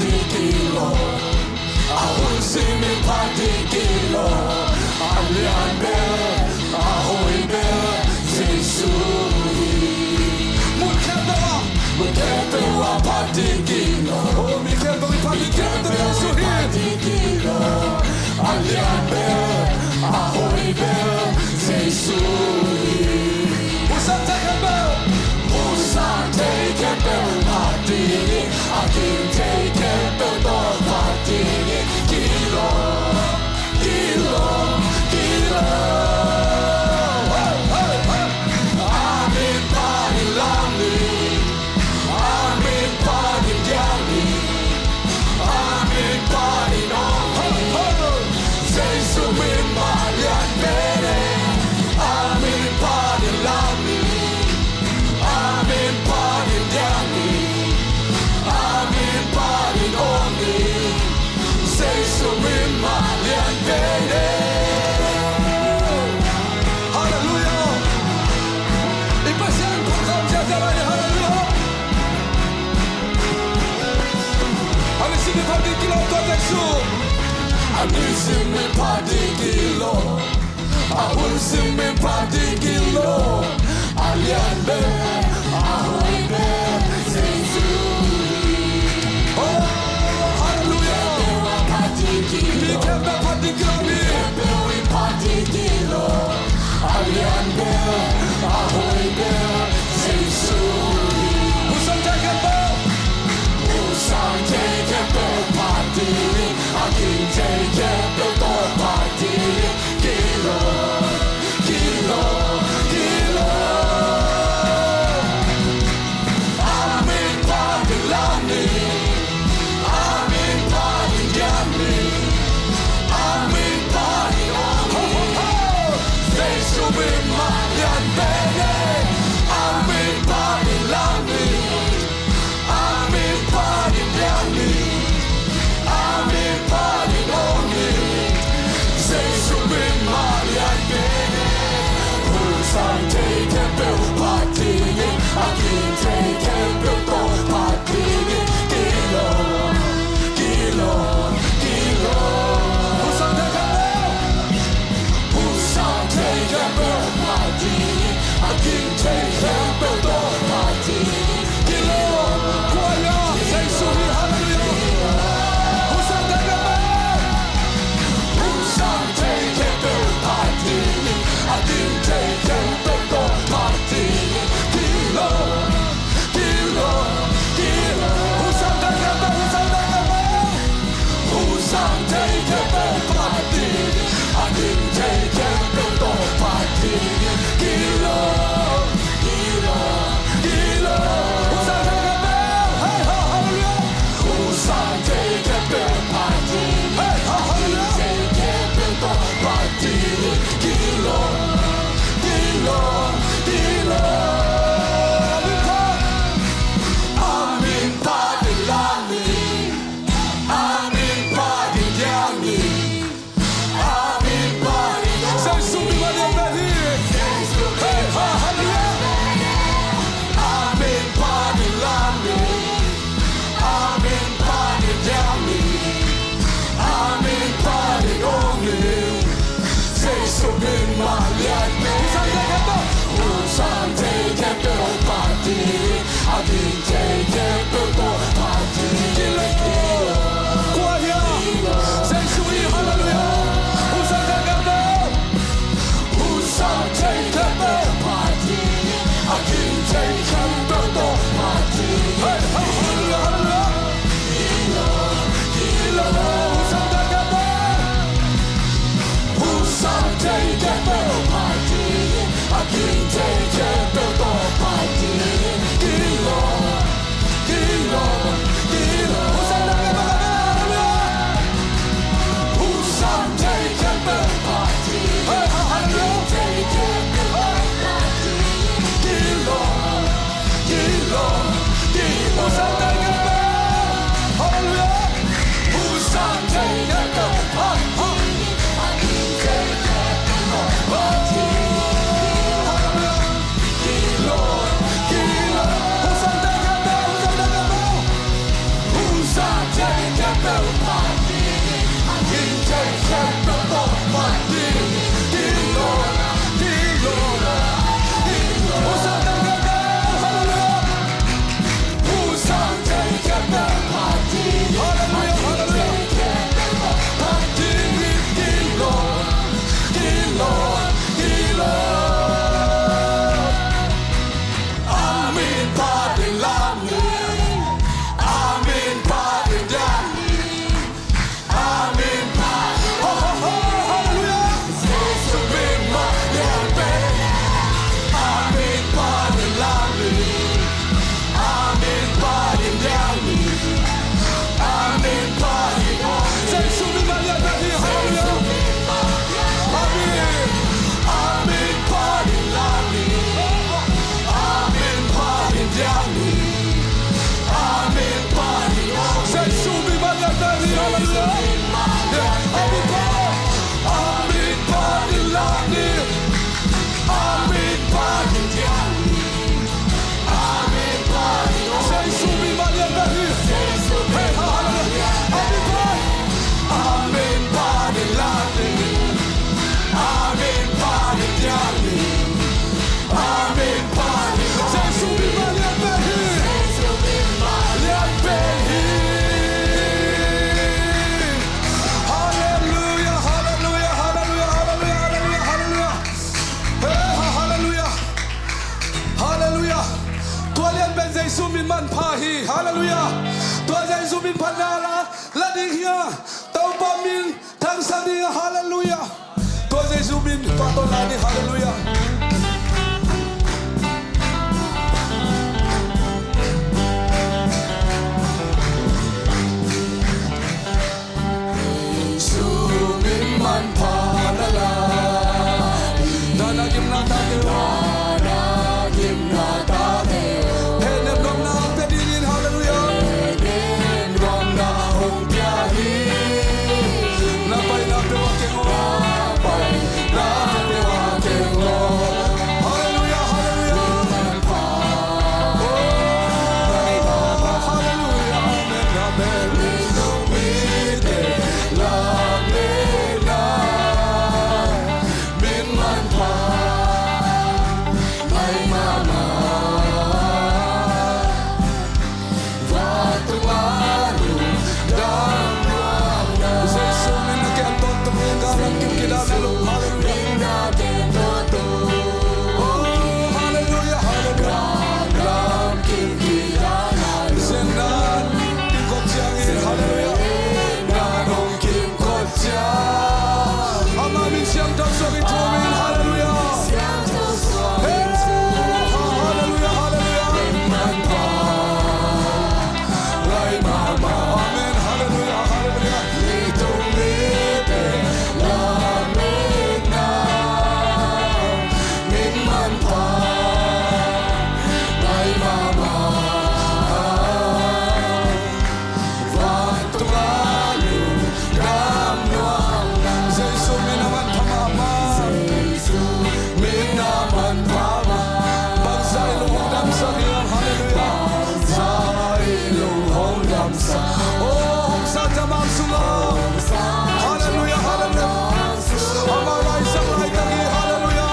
Jesu hi. Hong sang thei khempeuh, hong sang thei khempeuh phat ding hi. A ging thei khempeuh tawh phat ding hi. Gilo, gilo, gilo. Hey, hey, hey. A min phat in lam ni. A min phat in diang ni. A min phat in om ni. Jesu min mah lian pen e. A min phat in lam ni. A min phat in diang ni. A min phat in om ni. Jesu min mah lian pen e. Halleluia. I Pasian phat khawm ziahziah lai ni. Halleluia. A nisim mi phat ding kilawm tua Jesu. A nisim mi phat ding kilawm. A hun sim mi phat ding kilawm. A lian pen, a hoih pen Jesu hi. Oh, halleluia. Mi khempeuh phat ding kilawm hi. A lian pen, a hoih pen Jesu hi. Hong sang thei khempeuh, hong sang thei khempeuh phat ding hi. A ging thei khempeuh tawh phat ding hi. Gilo, gilo, gilo. Jesu min pahtawi lai ni. Halleluiah. Jesu min manpha na la. Dana gimna tate. Dana gimna tate. Hehnem dongna pia dingin. Halleluiah. Hehnem dongna hong pia hi. Na paina peuh a keng aw. Na paina peuh a keng aw. Halleluiah, halleluiah. Oh, halleluiah. Amen, amen. Min manpha, mai mama. Jesu min a kiang tawntung in gam lam kim kidam hi lo. Halleluiah. Oh, halleluiah, halleluiah. Gam lam kim kidam hi lo. Siangtho in kong ciang in, halleluiah. Gam lam kim kong ciang. Ama min siangtho suang in thum in, halleluiah. Hey, halleluiah, halleluiah. Amen, halleluiah, halleluiah. Vantung a lungdam nuam. Jesu min a manpha mahmah. Jesu min a manpha mahmah. Bangzah i lung hong damsak hiam? Halleluiah. Bangzah i lung hong damsak. Oh, hong sa ta mang sung ah. Halleluiah, halleluiah. Amah laisak laitak hi, halleluiah.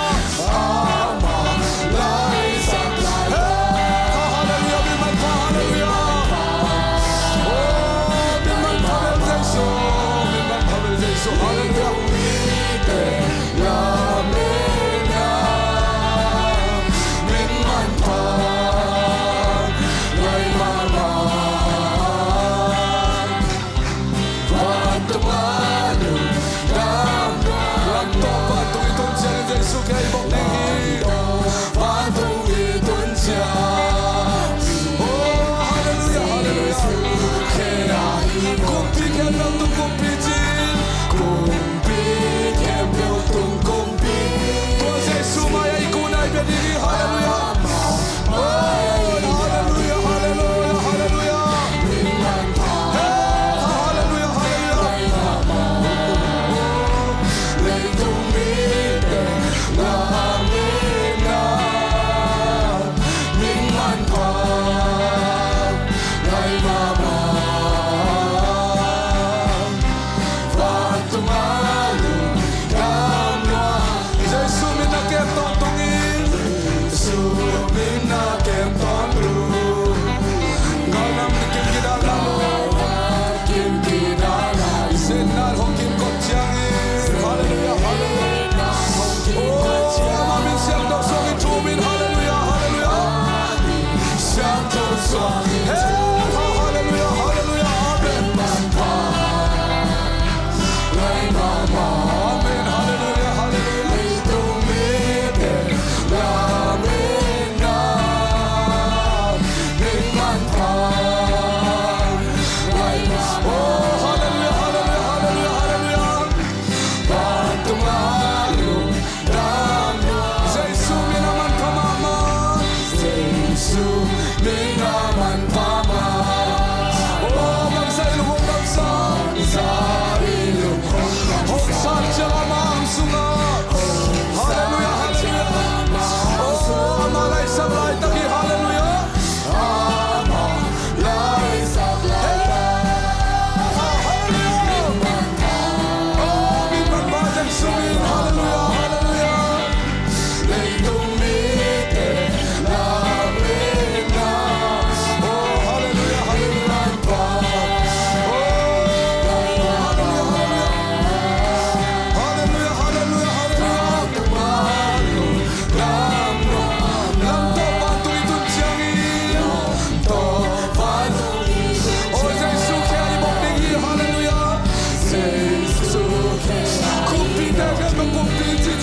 Amah laisak laitak. Hey, halleluiah, min manpha, halleluiah. Oh, min manpha bel Jesu, min manpha bel Jesu, halleluiah. Min manpha, lai mama. Vantung a lungdam. Lamto vantung i tun ciang Jesu kei bok ding hi. Vantung i tun ciang. Oh, halleluiah, halleluiah. Kei a hi kumpi khempeuh tung kumpi cin. Kumpi khempeuh tung kumpi. Tua Jesu mai a i kun a i bia ding hi. Halleluiah. Halleluiah, halleluiah, halleluiah. Hey, halleluiah, halleluiah.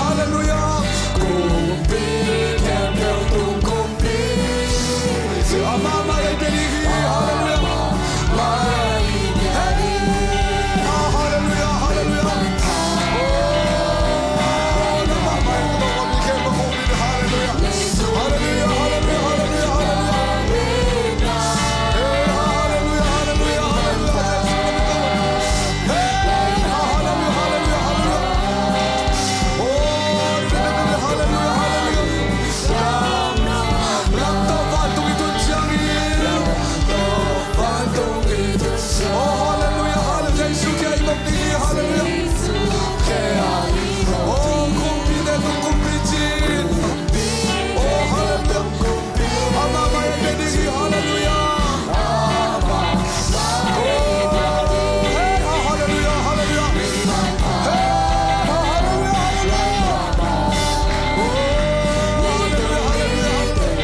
Hallelujah. Kumpi khempeuh tung kumpi. Amah mah i biak ding hi. Hallelujah. Hallelujah, hallelujah. Oh, amah mah i biak ding hi. Hallelujah. Hallelujah, hallelujah, hallelujah, hallelujah. Hey, hallelujah, hallelujah, hallelujah. Hey, hallelujah, hallelujah, hallelujah. Oh, hallelujah, hallelujah, hallelujah. Lam, lam tawh vantung i tun ciangin. Lam tawh vantung i tun ciangin. Oh, hallelujah, hallelujah. Jesu kiang i bawk ding hi, hallelujah. Oh, kumpite tung kumpi cin. Oh, hallelujah. Amah mah i biak ding hi, hallelujah. Hey, hallelujah, hallelujah. Hey, hallelujah, hallelujah. Oh, hallelujah, hallelujah, hallelujah.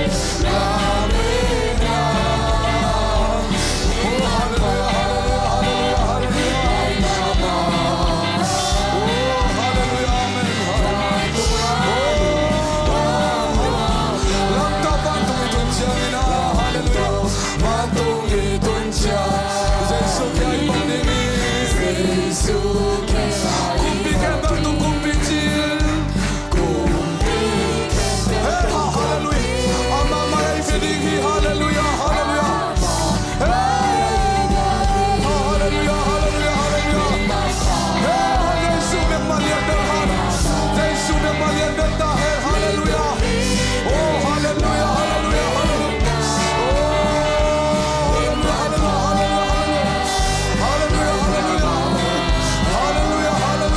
Oh, hallelujah, hallelujah, hallelujah, hallelujah. Oh, hallelujah, amen. Hallelujah. Oh, lam tawh vantung i tun ciangin ah, hallelujah. Vantung i tun ciang. Jesu kiang i bawk ding hi. Jesu kiang. Kumpi khempeuh tung kumpi cin. Kumpi khempeuh. Hey, ha, hallelujah. Amah mah i biak ding hi, hallelujah, hallelujah. Hey, ha, hallelujah, hallelujah, hallelujah. Hey, Jesu bek mah lian bek ta hen. Jesu bek mah lian bek ta hen. Hallelujah. Oh, hallelujah, hallelujah, hallelujah. Oh, hallelujah, hallelujah, hallelujah. Hallelujah, hallelujah. Hallelujah, hallelujah.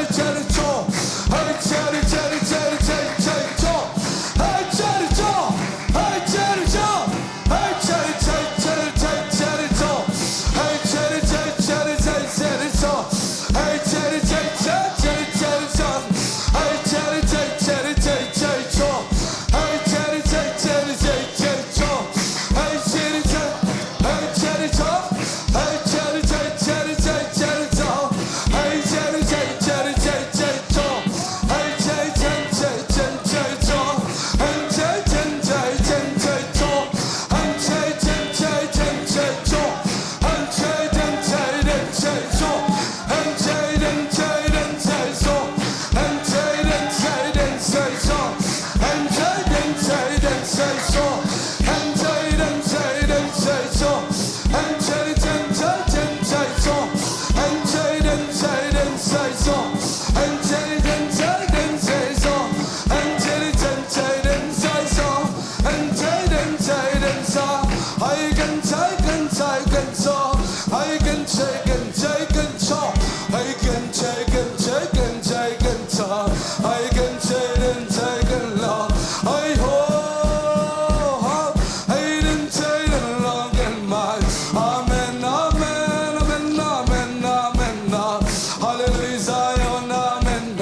Amen, amen, amen, amen, amen. Halleluja, Zion, amen.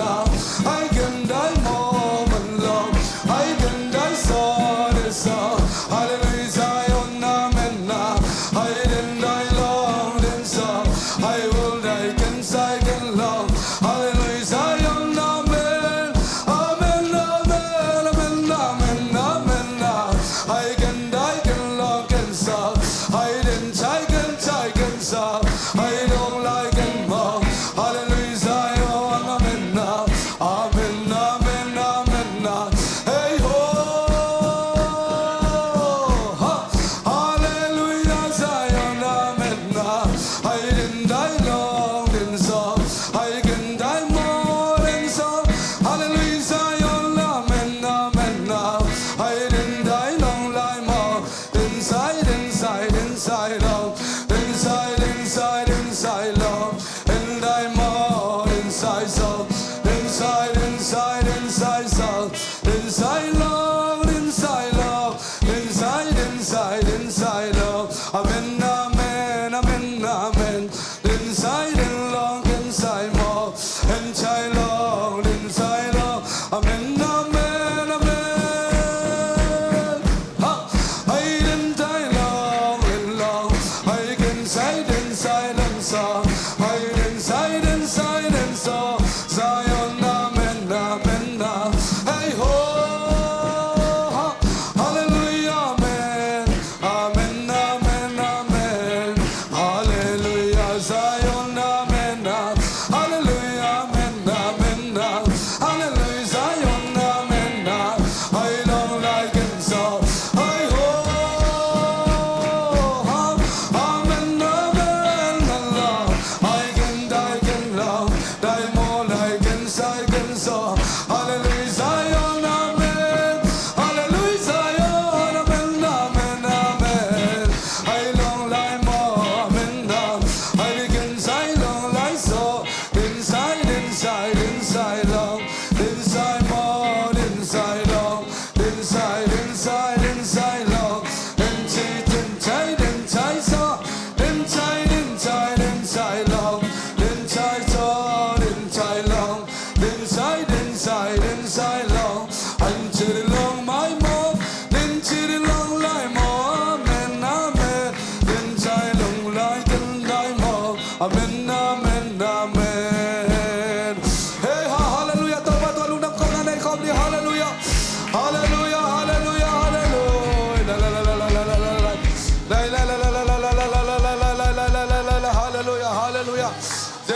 Ai ken dai moment lo, ai ken dai song, song. Halleluja, Zion, amen. Ai ken dai long den song.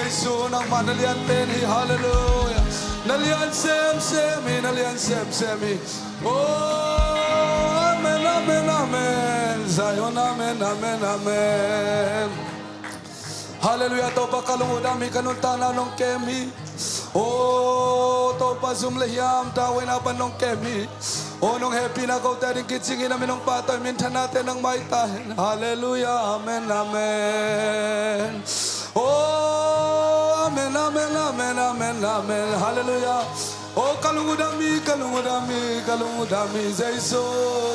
Jesu, nangmah na lian pen hi. Halleluia. Na lian semsem hi, na lian semsem hi. Oh, amen, amen, amen. Zion, amen, amen, amen. Halleluia. Topa, ka lung uh dam hi, ka nuntakna nong kem hi. Oh Topa, zum le hiam tawh huaina pan nong kem hi. Oh, nong hehpihna kote a ding kicing hi, na min hong pahtawi, minthannate nangmah hi ta hen. Halleluia. Amen, amen. Oh, amen, amen, amen, amen, amen. Halleluia. Oh, ka lung uh dam hi, ka lung uh dam hi, ka lung uh dam hi, Jesu,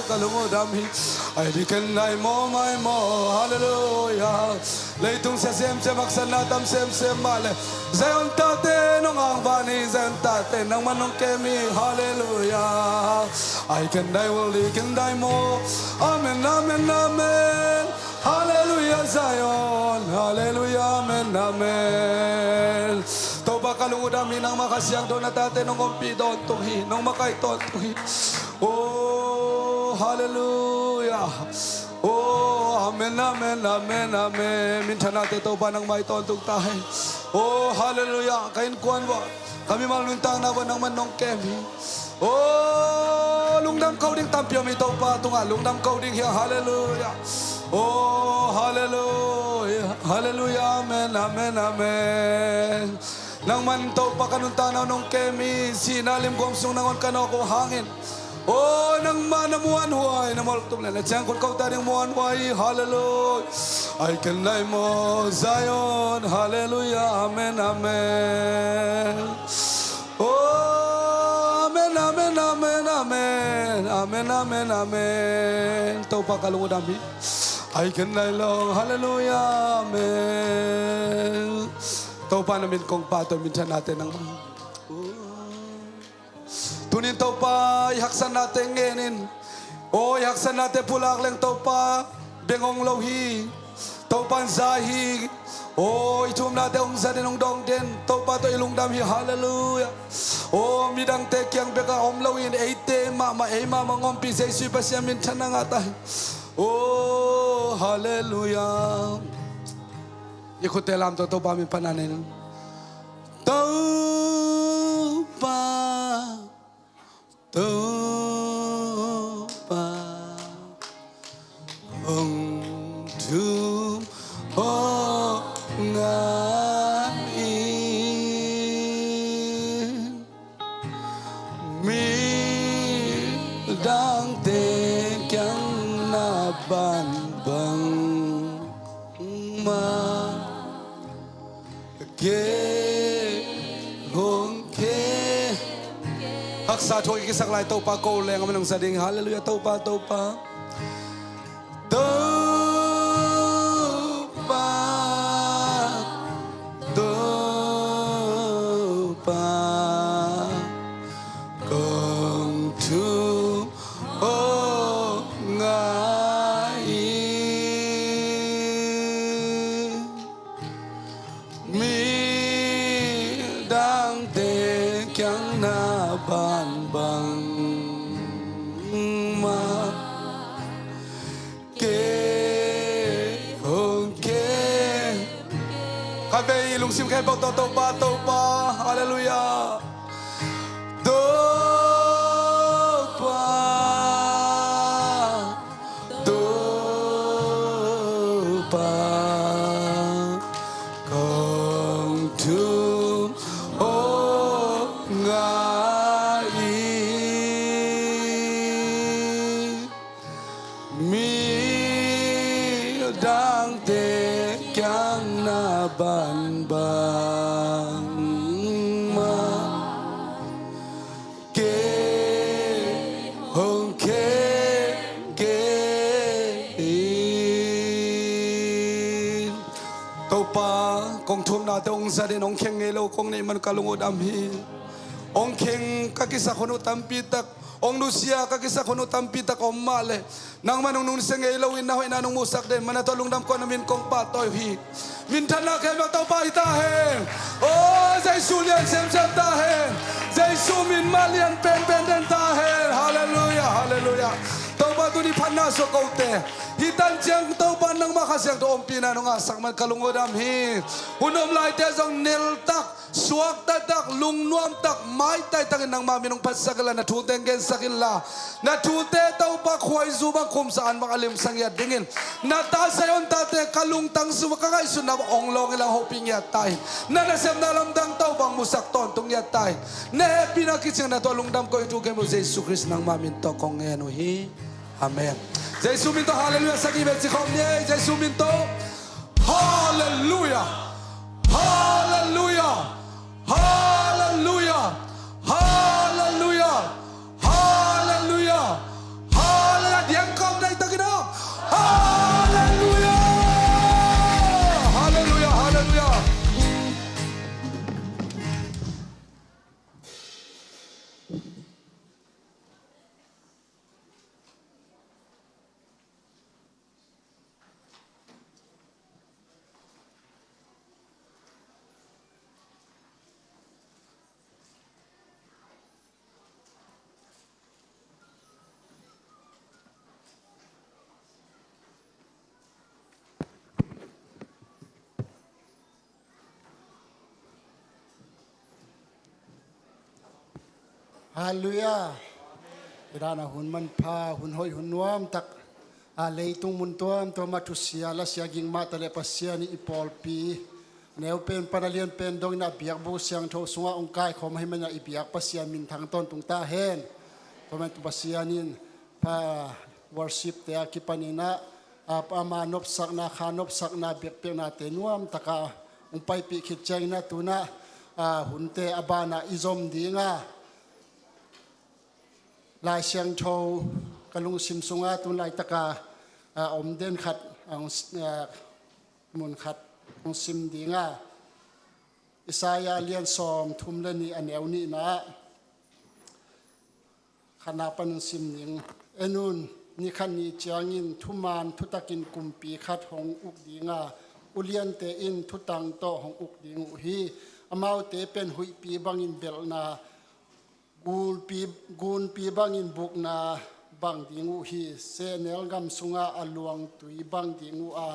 ka lung uh dam hi. Ai, di ken dai maw, mai maw. Halleluia. Leitung sia semsem, haksatna tam semsem mah le, Zion tate nong angvan hi, Zion tate nangmah nong kem hi. Halleluia. Ai, ken dai ul, di ken dai maw. Amen, amen, amen. Halleluia, Zion. Halleluia, amen, amen. Topa, ka lung uh dam hi, nangmah Kha Siangtho na tate nong ompih tawntung hi, nong makaih tawntung hi. Oh, halleluia. Oh, amen, amen, amen, amen. Minthannate Topa nangmah hi tawntung ta hen. Oh, halleluia. Ka innkuan uah, ka mimal nuntakna uah nangmah nong kem hi. Oh, lungdam ko ding tampi om hi Topa tungah, lungdam ko ding hi a. Halleluia. Oh, halleluia. Halleluia. Amen, amen, amen. Nangman Topa ka nuntakna uh nong kem hi, sihna limguam sung nangawn ka nawk uh hangin. Oh, nangmah na muanhuai, na molh tuk le na ciangkhut kote a ding muanhuai hi. Halleluia. Ai, ken dai maw, Zion. Halleluia. Amen, amen. Oh, amen, amen, amen, amen. Amen, amen, amen. Topa, ka lung uh dam hi. Ai, ken dai lo. Halleluia. Amen. Topa na min kong pahtawi, minthannate nangmah. Tunin Topa, i haksatnate ngen in. Oh, i haksatnate pulak leng Topa, beng hong lo hi. Topa in za hi. Oh, i thumnate hong zat in, hong dawng den. Topa tawh i lungdam hi. Halleluia. Oh, midangte kiang bekah om loin, eite mahmah, ei mahmah hong ompih Jesu i Pasian minthanna ngah ta hi. Oh, halleluia. I khutte lamto Topa min pan a nen. Topa, Topa, hong thum hong ngah in. Midangte kiang na bangbang mah kei hong kei. Haksa thu a kisak lai Topa ko leng a man hong sa ding. Halleluia. Topa, Topa. Topa, Topa, kong thum hong ngah in. Midangte kiang na bangbang mah kei hong kei. Khatvei i lungsim khempeuh tawh Topa, Topa. Halleluia. Topa, Topa, kong thum hong ngah in. Midangte kiang na bangbang mah kei hong kei kei in. Topa, kong thumnate hong zat in, hong kheng ngei lo kong neih man ka lung uh dam hi. Hong kheng ka kisak hun uh tampi tak, hong nusia ka kisak hun uh tampi tak om mah leh, nangman hong nungsia ngei loin na hoihna nong muhsak den manin tawh lungdam ko, na min kong pahtawi uh hi. Minthanna khempeuh Topa hi ta hen. Oh, Jesu lian semsem ta hen. Jesu min mah lian penpen den ta hen. Halleluia, halleluia. Topa Tuni phatna suak kote. Hih tan ciang Topa nangmah Kha Siangtho ompihna nong ngahsak man ka lung uh dam hi. Hun om laite zong neltak, suaktatak, lungnuamtak, maitai takin nangmah min hong phatsak inla, na thute hong gensak inla, na thute Topa khuaizu bang khumsa an bang a limsa ngiat dingin, na ta Zion tate ka lungtang sung ka ngaihsutna bang hong lawng inla hong hopih ngiat ta in, na nasepna lamdang Topa hong musak tawntung ngiat ta in, na hehpihna kicingna tawh lungdam koih thu kem uh Jesu Khrist nangmah min tawh kong ngen uh hi. Amen. Jesu min tawh halleluiah sagih bek ci khawm ni ei. Jesu min tawh halleluiah. Halleluiah. Halleluiah. Halleluiah. Halleluiah. Halleluiah. Diang khawm nei takin a. Halleluiah. Halleluiah. Halleluiah. Halleluiah. Hih dan a hun manpha, hun hoih, hun nuamtak, a leitung mun tuamtuam ah thusia lasia ging mah taleh Pasian in i pawlpi a neu pen pan a lian pen dongin a biakbuk siangtho sungah hong kaikhawm ahih manin ah i biak Pasian minthang tawntung ta hen. Tua manin Pasian in pa worship te a kipanin ah, a, ama nopsakna, kha nopsakna, biakpiaknate nuamtaka hong paipih khit ciangin ah tu-in ah, a, hunte a banah i zom ding a, Lai Siangtho ka lungsim sungah tu-in laitaka, a, om den khat, a, hong s-, a, mun khat hong sim ding a, Isaiah lian sawmthum le nih a neu nihna ah khatna pan hong sim ning. En un, ni khat ni ciangin thuman thutakin kumpi khat hong uk ding a, uliante in thutang tawh hong uk ding uh hi. Amaute pen huihpi bangin belhna, gulpi, gunpi bangin bukna bang ding uh hi. Sehnel gam sungah a luangtui bang ding uh a,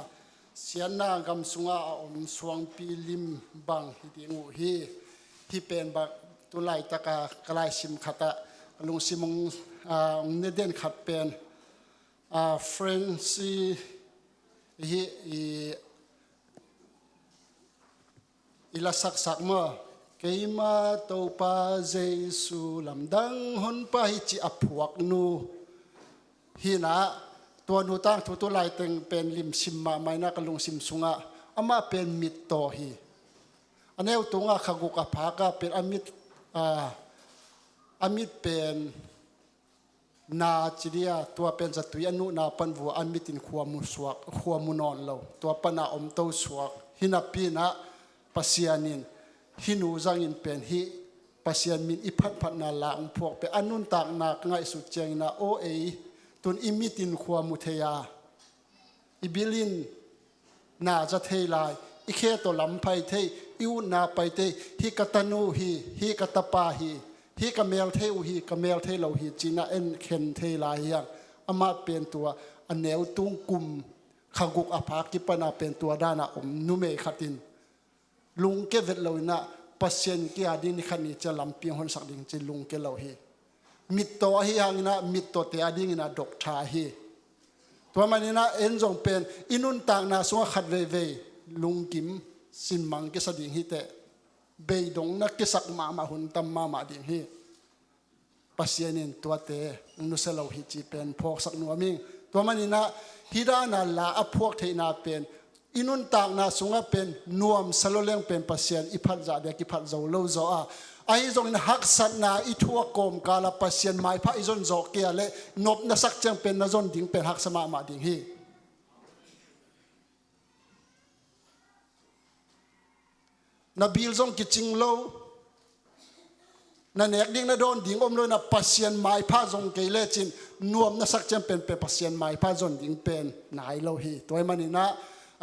siatna gam sungah a om suangpi lim bang hi ding uh hi. Hih pen bang tu laitaka ka laisim khatah ka lungsim hong, a, hong ne den khat pen, a, Francis hi, i, i lasaksak maw? Keima Topa Jesu lamdang Honpa hi ci a phuaknu hi-in ah, tua nu tangthu tu laiteng pen limsim mahmah in ah ka lungsim sungah amah pen mittaw hi. A neu tungah kha guk a phak a pen a mit, a, a mit pen na ci dia, tua pen zatui a nuhna pan vua a mitin khua mu suak, khua mu nawn lo. Tua pana om to suak. Hinapi-in ah Pasian in hih nu zangin pen hih Pasian min i phatphatna la hong phuak pen a nuntakna ka ngaihsut ciangin ah, aw ei, tu-in i mitin khua mu thei a, i bil in na za thei lai, i khe tawh lam pai thei, i utna pai thei, hih ka tanu hi, hih ka tapa hi, hih ka mel thei uh hi, ka mel thei lo hi, ci-in ah en khen thei lai hi hang. Amah pen tua a neu tung kum kha guk a phak kipana pen tua dana om numei khat in lungke vet lo in ah Pasian kia ding ni khat ni ciang lampi hong honsak ding ci lungke lo hi. Mittaw ahi hangin ah mittawte a dingin ah doktha hi. Tua manin ah en zong pen i nuntakna sungah khat veivei lungkim sinmang kisa ding hi teh. Beidongna kisak mahmah hun tam mahmah ding hi. Pasian in tuate hong nusia lo hi ci pen phawksak nuam ing. Tua manin ah hih dana la a phuak theihna pen i nuntakna sungah pen nuamsa lo leng pen Pasian i phat zah dia kiphat zo lo zaw a, ahi zongin haksatna i thuak kawmkal ah Pasian maipha i zon zawh kei a leh nopna sak ciang pen na zon ding pen haksa mahmah ding hi. Na bil zong kicing lo, na nek ding na dawn ding om lo in ah Pasian maipha zong kei lecin nuamna sak ciang pen pen Pasian maipha zon ding pen nai lo hi. Tua ahih manin ah,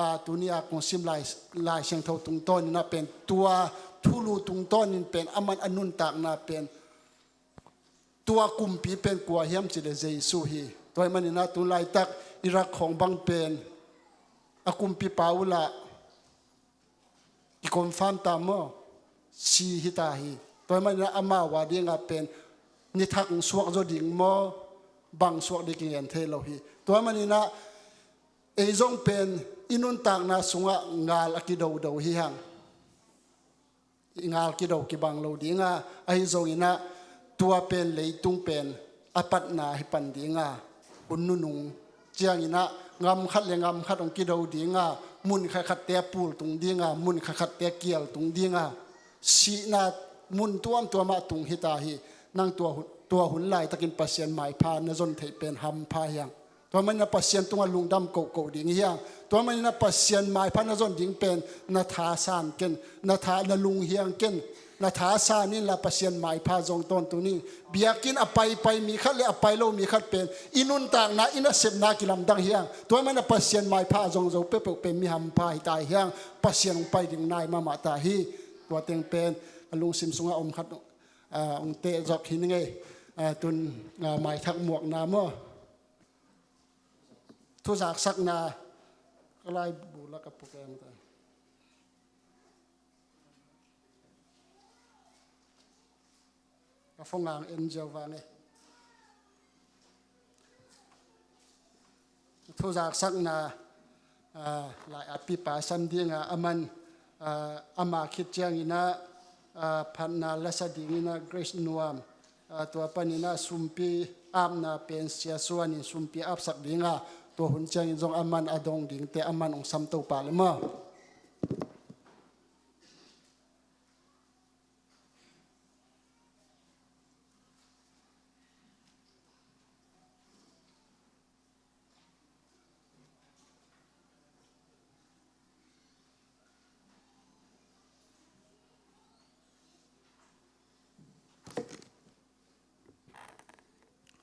a, tuni a kong sim lai, Lai Siangtho tungtawnin ah pen tua thulu tungtawnin pen aman a nuntakna pen tua kumpi pen kua hiam cih leh Jesu hi. Tua ahih manin ah tu laitak Iraq khawng bang pen a kumpipa uhlah kiconfirm ta maw? Si hi ta hi. Tua ahih manin ah amau a dingah pen nithak suak zaw ding maw, bang suak ding kingen thei lo hi. Tua ahih manin ah ei zong pen i nuntakna sungah ngal a kidodo hi hang. I ngal kido kibang lo ding a, ahi zongin ah tua pen leitung pen a patna hi pan ding a, hun nunung ciangin ah ngam khat le ngam khat hong kido ding a, mun khatkhatte a pultung ding a, mun khatkhatte a kialtung ding a, sihna mun tuamtuam ah tung hi ta hi. Nang tua hun, tua hun laitakin Pasian maipha na zon theih pen hampha hi hang. Tua manin ah Pasian tungah lungdam kohkoh ding hi hang. Tua manin ah Pasian maipha na zon ding pen na thasan ken, na tha, na lunghiang ken, na thasan inla Pasian maipha zong tawntung in. Biakinn a paipai mi khat le a pai lo mi khat pen i nuntakna, i nasepna kilamdang hi hang. Tua manin ah Pasian maipha a zong zo peuhpeuh pen mi hampha hi ta hi hang. Pasian hong pai ding nai mahmah ta hi. Tua teng pen a lungsim sungah om khat, ah, hong teh zawk hi ning ei. Ah, tun, ah, maithak muakna maw? Thuzaksakna ka laibu lak a puk em ta. Ka phone ang en ziau vang e. Thuzaksakna, ah, lai a pipa sam ding a, aman, ah, ama khit ciangin ah, ah, phatna la sa dingin ah Grace Nuam, ah, tua panin ah sumpi apna pen Sia Suan in sumpi apsak ding a, tua hun ciangin zong aman a dong dingte aman hong sam to pah le maw?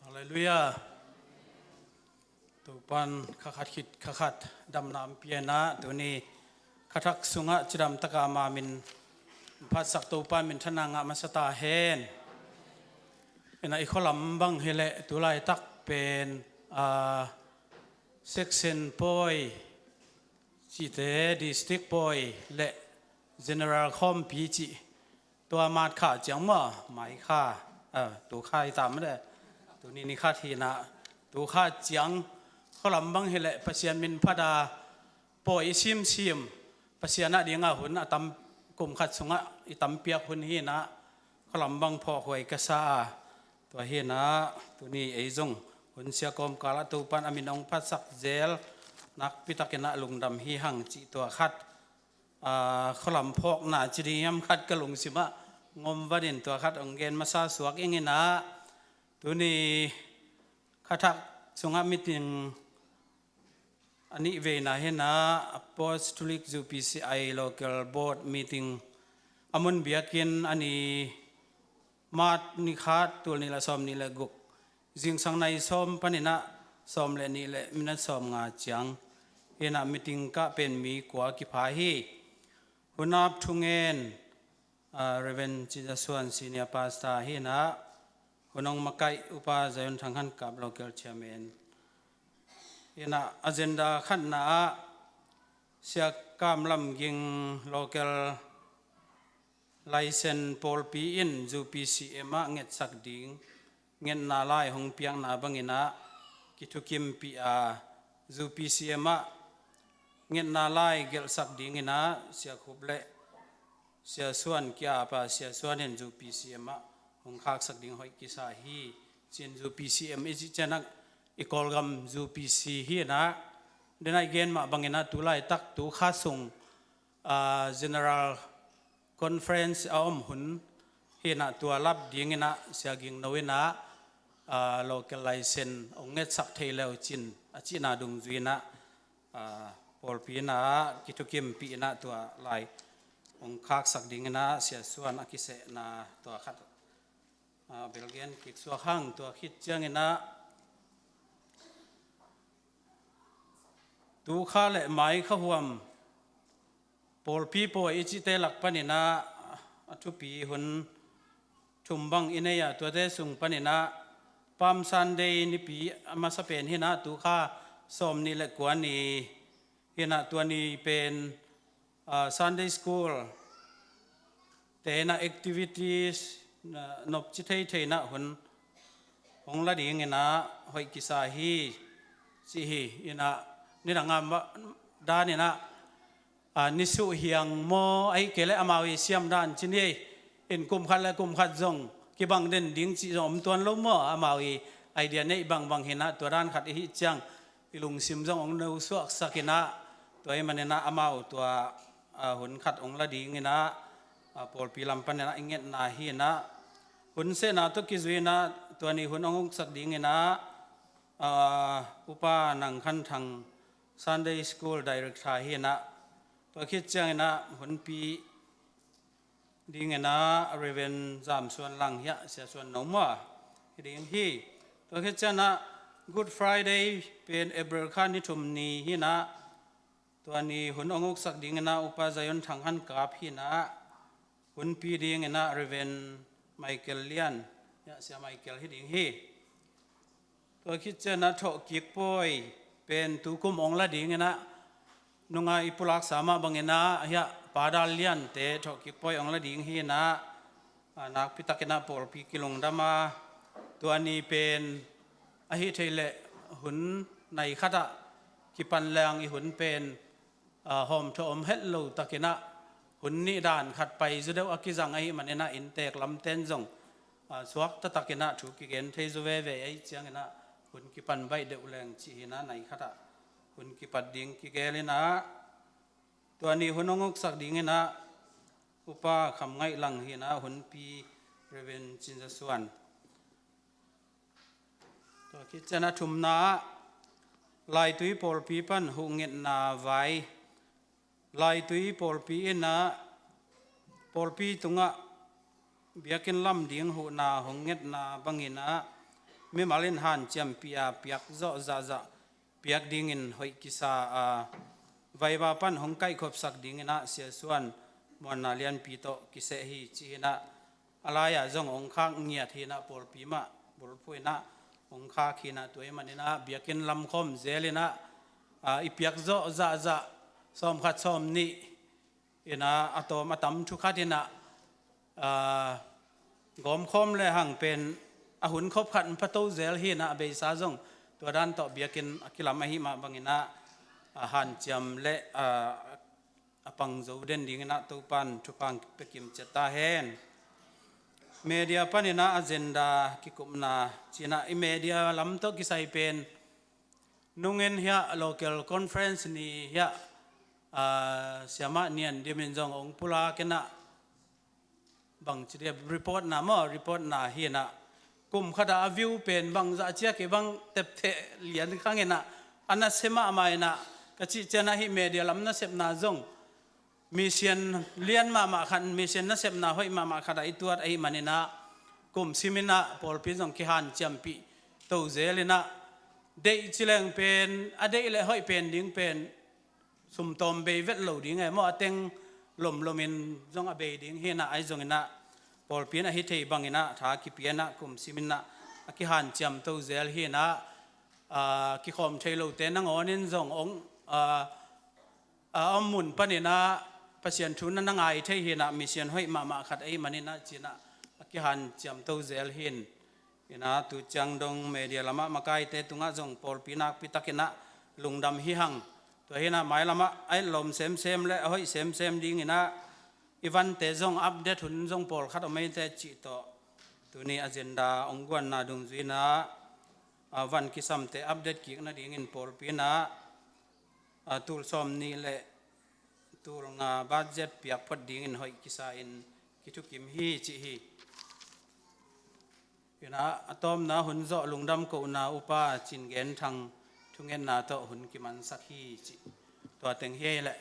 Halleluiah. Topan kha khat khit kha khat damna hong pia in ah, tuni kha thak sungah cidam takin ama min phatsak Topa minthanna ngah masa ta hen. In ah i khualam bang hi leh tu laitak pen, ah, section pawi cihte, district pawi le general khawmpi cih tua mat kha ciang maw, mai kha, ah, tu kha hi ta maw le. Tuni ni khat hi in ah, tu kha ciang khualam bang hi leh Pasian min phat a pawi i simsim, Pasian a dingah hun a tam, kum khat sungah i tampiak hun hi in ah, khualam bang phawkhuai ka sa a, tua hi in ah, tuni ei zong hun sia kawmkal ah Topan a min hong phatsak zel nakpi takin ah lungdam hi hang cih tua khat, ah, khualam phawkna ci ding hiam khat ka lungsim ah ngom vat in tua khat hong gen masa suak ing in ah, tuni kha thak sungah meeting a nih veina hi in ah Apostolic U P C I Local Board meeting a mun biakinn a ni, March ni khat, tul nih le sawm nih le guk, zingsang nai sawm panin ah sawm le nih le minute sawm nga ciang hi in ah meeting kah pen mi kua kipha hi. Hun ap thungen, ah, Reverend Cin Za Suan, Senior Pastor hi in ah, hun hong makaih Upa Zion Thang Han Kap, Local Chairman hi in ah, agenda khatna ah Sia Kam Lam Ging, Local License pawlpi in U P C M ah ngetsak ding ngetna lai hong piakna bangin ah kithukimpih a, U P C M ah ngetna lai gelhsak dingin ah Sia Khup le Sia Suan ki-ap a, Sia Suan in U P C M ah hong khaksak ding hoih kisa hi. Cin U P C M i cih ciang ah i Kawlgam U P C hi in ah, den ah i gen mah bangin ah tu laitak tu kha sung, ah, General Conference a om hun hi in ah, tua lap dingin ah Sia Ging No in ah, ah, Local License hong ngetsak thei le uh cin a cihna dungzui in ah, ah, pawlpi in ah kithukimpih in ah tua lai hong khaksak dingin ah Sia Suan a kisehna tua khat, ah, bel gen kik suak hang. Tua khit ciangin ah tu kha le mai kha huam pawlpi pawi i cihte lak panin ah a thupi hun thum bang i nei a, tuate sung panin ah Palm Sunday nipi a masa pen hi-in ah, tu kha sawm nih le kua ni hi-in ah, tua ni pen, ah, Sunday school te in ah activities, ah, nopci theithei in ah hun hong la ding in ah hoih kisa hi, ci hi. In ah nidang a ma-, dan in ah, ah, nisuh hiang maw, ahih kei leh amau i siam dan ci ni ei. In kum khat le kum khat zong kibang den ding cih zong om tuan lo maw, amau i idea neih bangbang hi-in ah, tua dan khat i hih ciang i lungsim zong hong no suaksak in ah, tua ahih manin ah amau tua, ah, hun khat hong la ding in ah, ah, pawlpi lam panin ah i ngetna hi-in ah, hun sehna tawh kizui in ah tua ni hun hong uksak ding in ah, ah, Upa Nang Khan Thang Sunday School Director hi-in ah, tua khit ciangin ah hunpi ding in ah Reverend Zam Suan Lang hi-a, Sia Suan No maw, hi ding hi. Tua khit ciangin ah Good Friday pen April kha ni thum ni hi-in ah, tua ni hun hong uksak ding in ah Upa Zion Thang Han Kap hi-in ah, hunpi ding in ah Reverend Michael Lian, hi-a, Sia Michael hi ding hi. Tua khit ciangin ah thawhkik pawi pen tu kum hong la ding in ah, nung a i pulaksa mah bangin ah, hi-a, Pa Dal Lian te thawhkik pawi hong la ding hi-in ah, ah, nakpi takin ah pawlpi kilungdam a, tua ni pen ahih theih leh hun nai khat ah kipan leng i hun pen, ah, hawmthawh om het lo takin ah, hun nih dan khat pai zaw deuh a kizang ahih manin ah, inntek lamten zong, ah, suakta takin ah thu kigen thei zaw veve ahih ciangin ah, hun kipan baih deuh leng cih hi-in ah, nai khat ah hun kipat ding kigel in ah, tua ni hun hong uksak ding in ah Upa Kham Ngaih Lang hi-in ah, hunpi Reverend Cin Za Suan. Tua khit ciangin ah thumna ah Laitui pawlpi pan huhngetna vai. Laitui pawlpi in ah pawlpi tungah biakinn lam ding huhna hong ngetna bangin ah, mimal in hanciampih a piak zawh zahzah piak dingin hoih kisa a, vaiva pan hong kaihkhopsak ding in ah Sia Suan Muanna Lianpi tawh kiseh hi, ci hi-in ah, a lai-ah zong hong khak ngiat hi-in ah, pawlpi mah bulphuh in ah hong khak hi-in ah, tua ahih manin ah biakinn lam khawm zel in ah, ah, i piak zawh zahzah sawm khat sawm nih in ah, a tawm a tam thu khat in ah, ah, gawmkhawm lehang pen a hun khop khat in pha to zel hi-in ah, a beisa zong tua dan tawh biakinn a kilam ahih mah bangin ah, a hanciam le, ah, a pang zo den ding in ah Topa'n thupha hong pia kim ciat ta hen. Media panin ah agenda kikupna ci-in ah, i media lam tawh kisai pen nungin hi-a, local conference ni hi-a, ah, Siamah Nian Dim in zong hong pulak in ah, bangci dia, report na maw, report na hi-in ah, kum khat ah a view pen bangzah ci a, kei bang tepteh lian khang in ah, a nasia mahmah in ah, ka cih ciang ah, hih media lam nasepna zong mission lian mahmah khat, mission nasepna hoih mahmah khat ah i tuat ahih manin ah, kum sim in ah pawlpi zong kihanciampih to zel in ah, deih ci leng pen, a deih le hoih pen ding pen sum tawm bei vet lo ding e maw, a teng lomlom in zong a bei ding hi-in ah, ahi zongin ah pawlpi in a hi thei bangin ah tha kipia in ah, kum sim in ah a kihanciam to zel hi-in ah, ah, kikhawm thei lote nangawn in zong hong, ah, a om mun panin ah Pasian thu na na ngai thei hi-in ah, mission hoih mahmah khat ahih manin ah, ci-in ah a kihanciam to zel hi-in. In ah tu ciang dong media lamah makaite tungah zong pawlpi nakpi takin ah lungdam hi hang. Tua hi-in ah mailam ah a etlawm semsem le a hoih semsem dingin ah i vante zong update hun zong pawlkhat om ei teh cih tawh, tuni agenda hong guanna dungzui in ah, a van kisamte update kik nadingin pawlpi in ah, a, tul sawm nih le tul nga budget piak phot dingin hoih kisa-in kithukim hi, cih hi. In ah a tawpna hun zawh lungdam kohna Upa Cin Gen Thang thungetna tawh hun kimansak hi, cih. Tua teng hi leh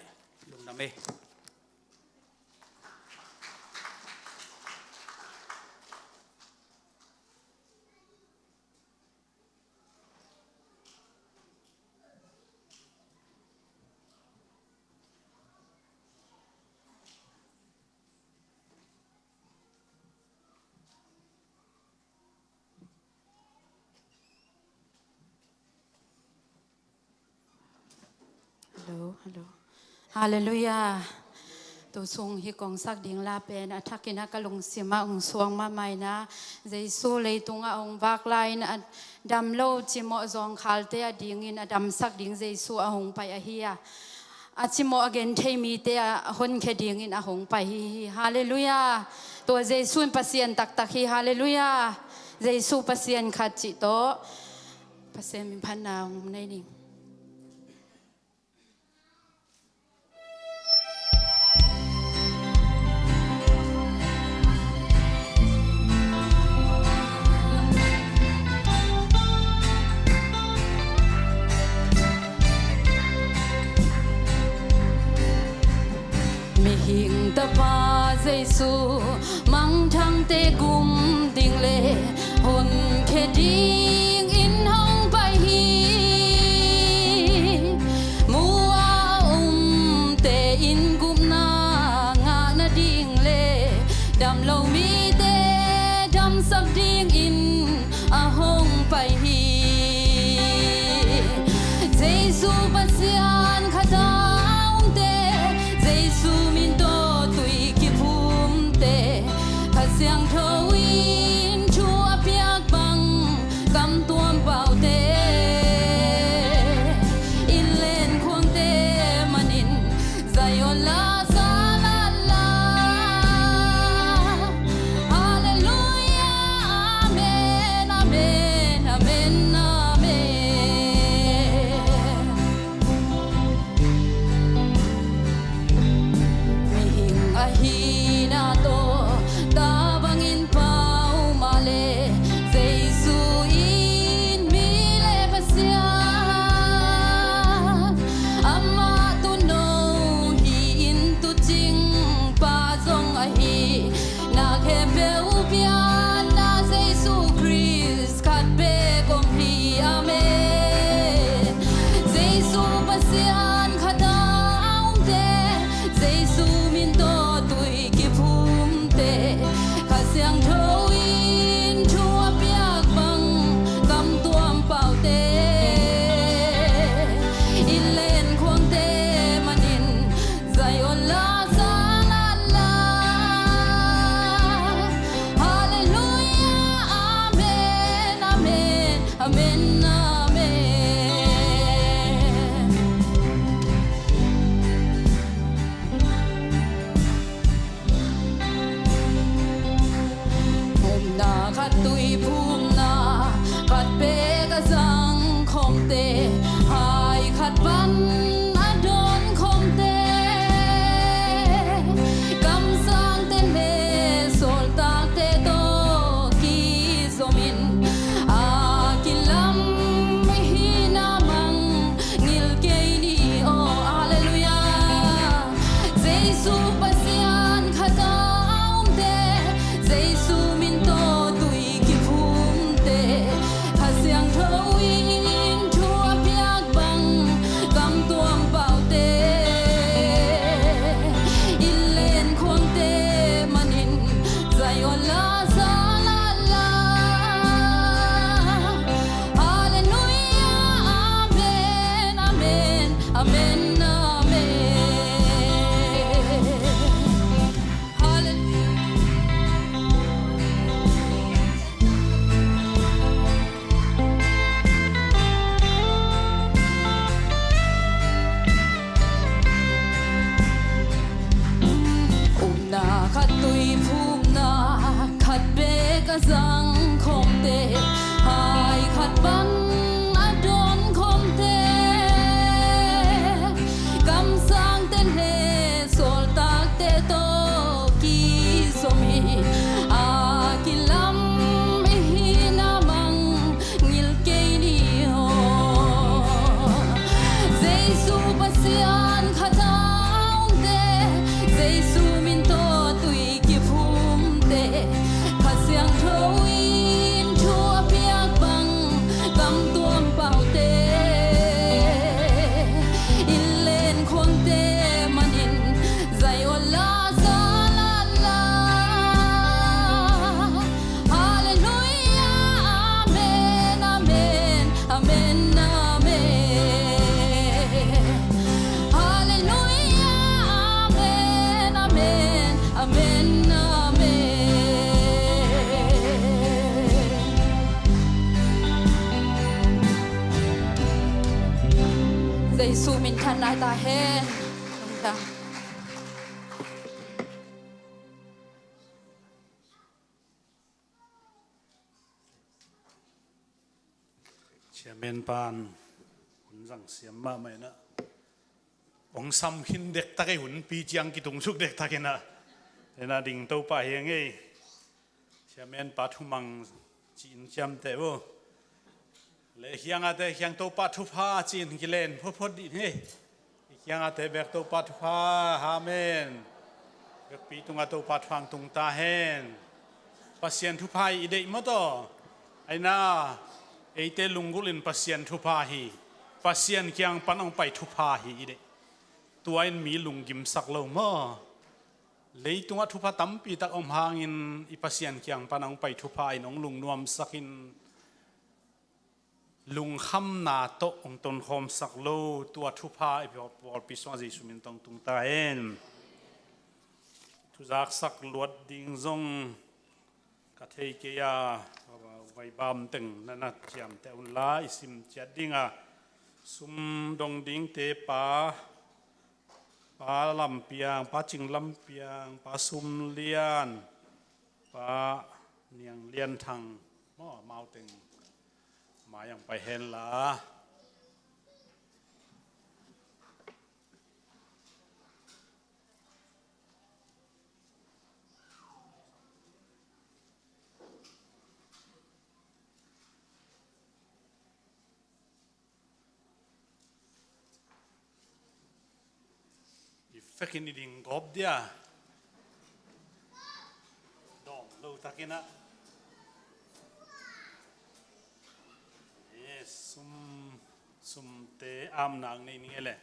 lungdam ei. Hello, hello. Halleluiah. Tu sung hih kong sak ding la pen a thakin a ka lungsim ah hong suang mahmah in ah, Jesu leitungah hong vak lai-in a damlo cimawh zawngkhalte a dingin a damsak ding Jesu a hong pai ahi a, a cimawh a genthei mite a honkhia dingin a hong pai hi hi. Halleluiah. Tua Jesu in Pasian taktak hi. Halleluiah. Jesu Pasian khat cih tawh Pasian min phatna hong nei ning. Mihing Tapa Jesu, mangthangte gum ding le honkhia dingin hong pai hi. Mu-a umte in gupna ngah nading le damlo mite damsak dingin a hong pai hi. Jesu Pasian khat a omte, Jesu min tawh tui kiphumte, Kha Siangtho in thu a piak bang kam tuam paute, inn len khuangte manin Zion la sa la la. Halleluiah, amen, amen, amen, amen. Mihing a hihna tawh ta bangin pau mah le, Jesu in mi le Pasian, amah tuuno hi-in tuucing pa zong ahi. Na khempeuh pianna Jesu Khrist khat bek om hi. Amen. Jesu Pasian khat a omte, Jesu min tawh tui kiphumte, Kha Siangtho in thu a piak bang kam tuam paute, inn len khuangte manin Zion la sa la la. Halleluiah, amen, amen, amen, amen. Upna khat, tui phumna khat bek a zang khawmte, hai khat pan a dawn khawmte, kamsangte le sawltakte tawh kizomin a kilam hihna mang ngil kei ni aw. Halleluiah. Jesu Pasian khat a omte, Jesu min tawh tui kiphumte, Kha Siangtho in thu a piak bang kam tuam paute, inn len khuangte manin Zion la sa la la. Halleluiah, amen, amen, amen, amen. Halleluiah. Upna khat, tui phumna khat bek a zang khawmte, hai khat pan a dawn khawmte, Jesu min thanna ta hen. Lungdam. Chairman pan hun zang siam mahmah inah, hong sam khin dektak ei, hun pi ciang kitung suk dektak inah, ena ding Topa hi eng ei. Chairman pa thumang ci-in ciamteh uh. Le khiangate khiang Topa thupha ci-in kilen photphot dih hi. I khiangate bek Topa thupha. Amen. Bekpi tungah Topa thupha hong tung ta hen. Pasian thupha hi i deih maw taw? Aina, eite lunggulh in Pasian thupha hi. Pasian kiang pan hong pai thupha hi i deih. Tua in mi lunggimsak lo maw? Leitungah thupha tampi tak om hangin i Pasian kiang pan hong pai thupha in hong lungnuamsak in, lungkhamna tawh hong tonkhawmsak lo, tua thupha i pawlpi sungah Jesu min tawh hong tung ta hen. Thuzaksak luat ding zong ka thei kei a, vaibam teng na na ciamteh un la, i sim ciat ding a, sum dong dingte pa, Pa Lampiang, Pa Cing Lampiang, Pa Sum Lian, Pa Niang Lian Thang, maw, amau teng mai ang pai hen la. I fekin i ding gawp dia. Dawm lo takin ah. Yes, sum, sumte amna ang nei ning e le.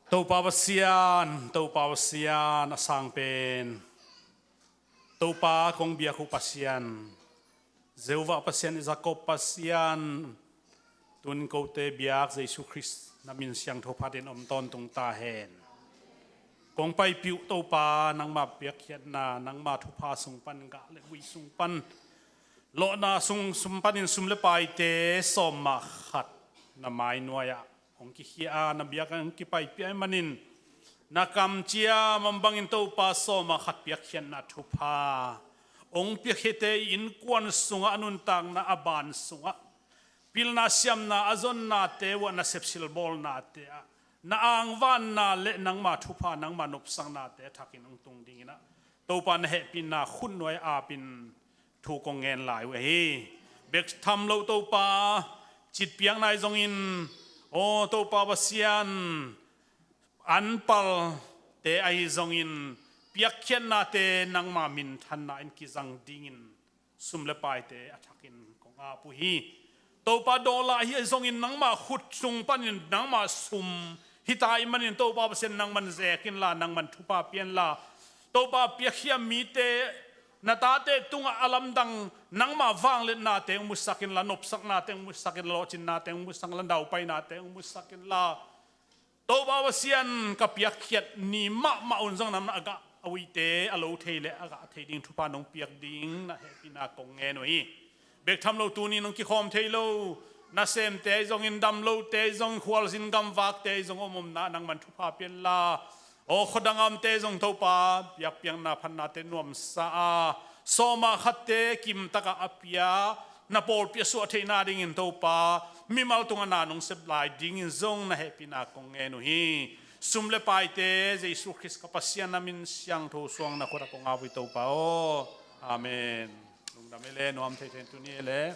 Topa Pasian, Topa Pasian a sang pen. Topa kong biak uh Pasian, Jehovah Pasian, Jakob Pasian, tun kote biak Jesu Khrist na min siangtho phatin om tawntung ta hen. Kong paipih uh Topa, nangma piakkhiatna, nangma thupha sung pan, gah le gui sung pan, lawhna sung, sum panin sum le paite sawm ah khat na mai nuai-ah hong kikhia a, na biakinn hong kipaipih ahih manin, na kamciam om bangin Topa sawm ah khat piakkhiatna thupha hong piakhiate i innkuan sungah, a nuntakna a ban sungah, pilna siamna a zonnate uh ah, na sepsil bawlnate ah, na angvanna le nangma thupha, nangma nopsaknate a thakin hong tung dingin ah, Topa na hehpihna khut nuai apin thu kong ngen lai uh ahi. Bek tham lo Topa, citpiakna ahi zongin, aw Topa Pasian, anpalte ahi zongin, piakkhiatnate nangma minthanna in kizang dingin sum le paite a thakin kong ap uh hi. Topa, dollar ahi zongin nangma khut sung panin nangma sum hi ta ahih manin Topa Pasian, nangman zek inla, nangman thupha pia inla, Topa, piakhia mite, na tate tungah a lamdang nangma vangliatnate hong musak inla, nopsaknate hong musak inla, lawhcinnate hong musak inla, daupainate hong musak inla, Topa Pasian, ka piakkhiat ni mahmah un zong nang a gah a uite a lo thei le a gah thei ding thupha nong piak ding na hehpihna kong ngen uh hi. Bek tham lo tuni nong kikhawm thei lo nasemte ahi zongin, dam lote ahi zong, khualzin gamvakte ahi zong, om omna nangman thupha pia inla, aw khuadang amte zong Topa, biakpiakna phatnate nuamsa a, sawm ah khatte kimtakah a pia, na pawlpi a suah theihna dingin Topa, mimal tungah na nong sep lai dingin zong na hehpihna kong ngen uh hi. Sum le paite Jesu Khrist ka Pasian na min siangtho suang na khut ah kong ap uh hi Topa aw. Amen. Lungdam e le, nuam thei thei tuni e le.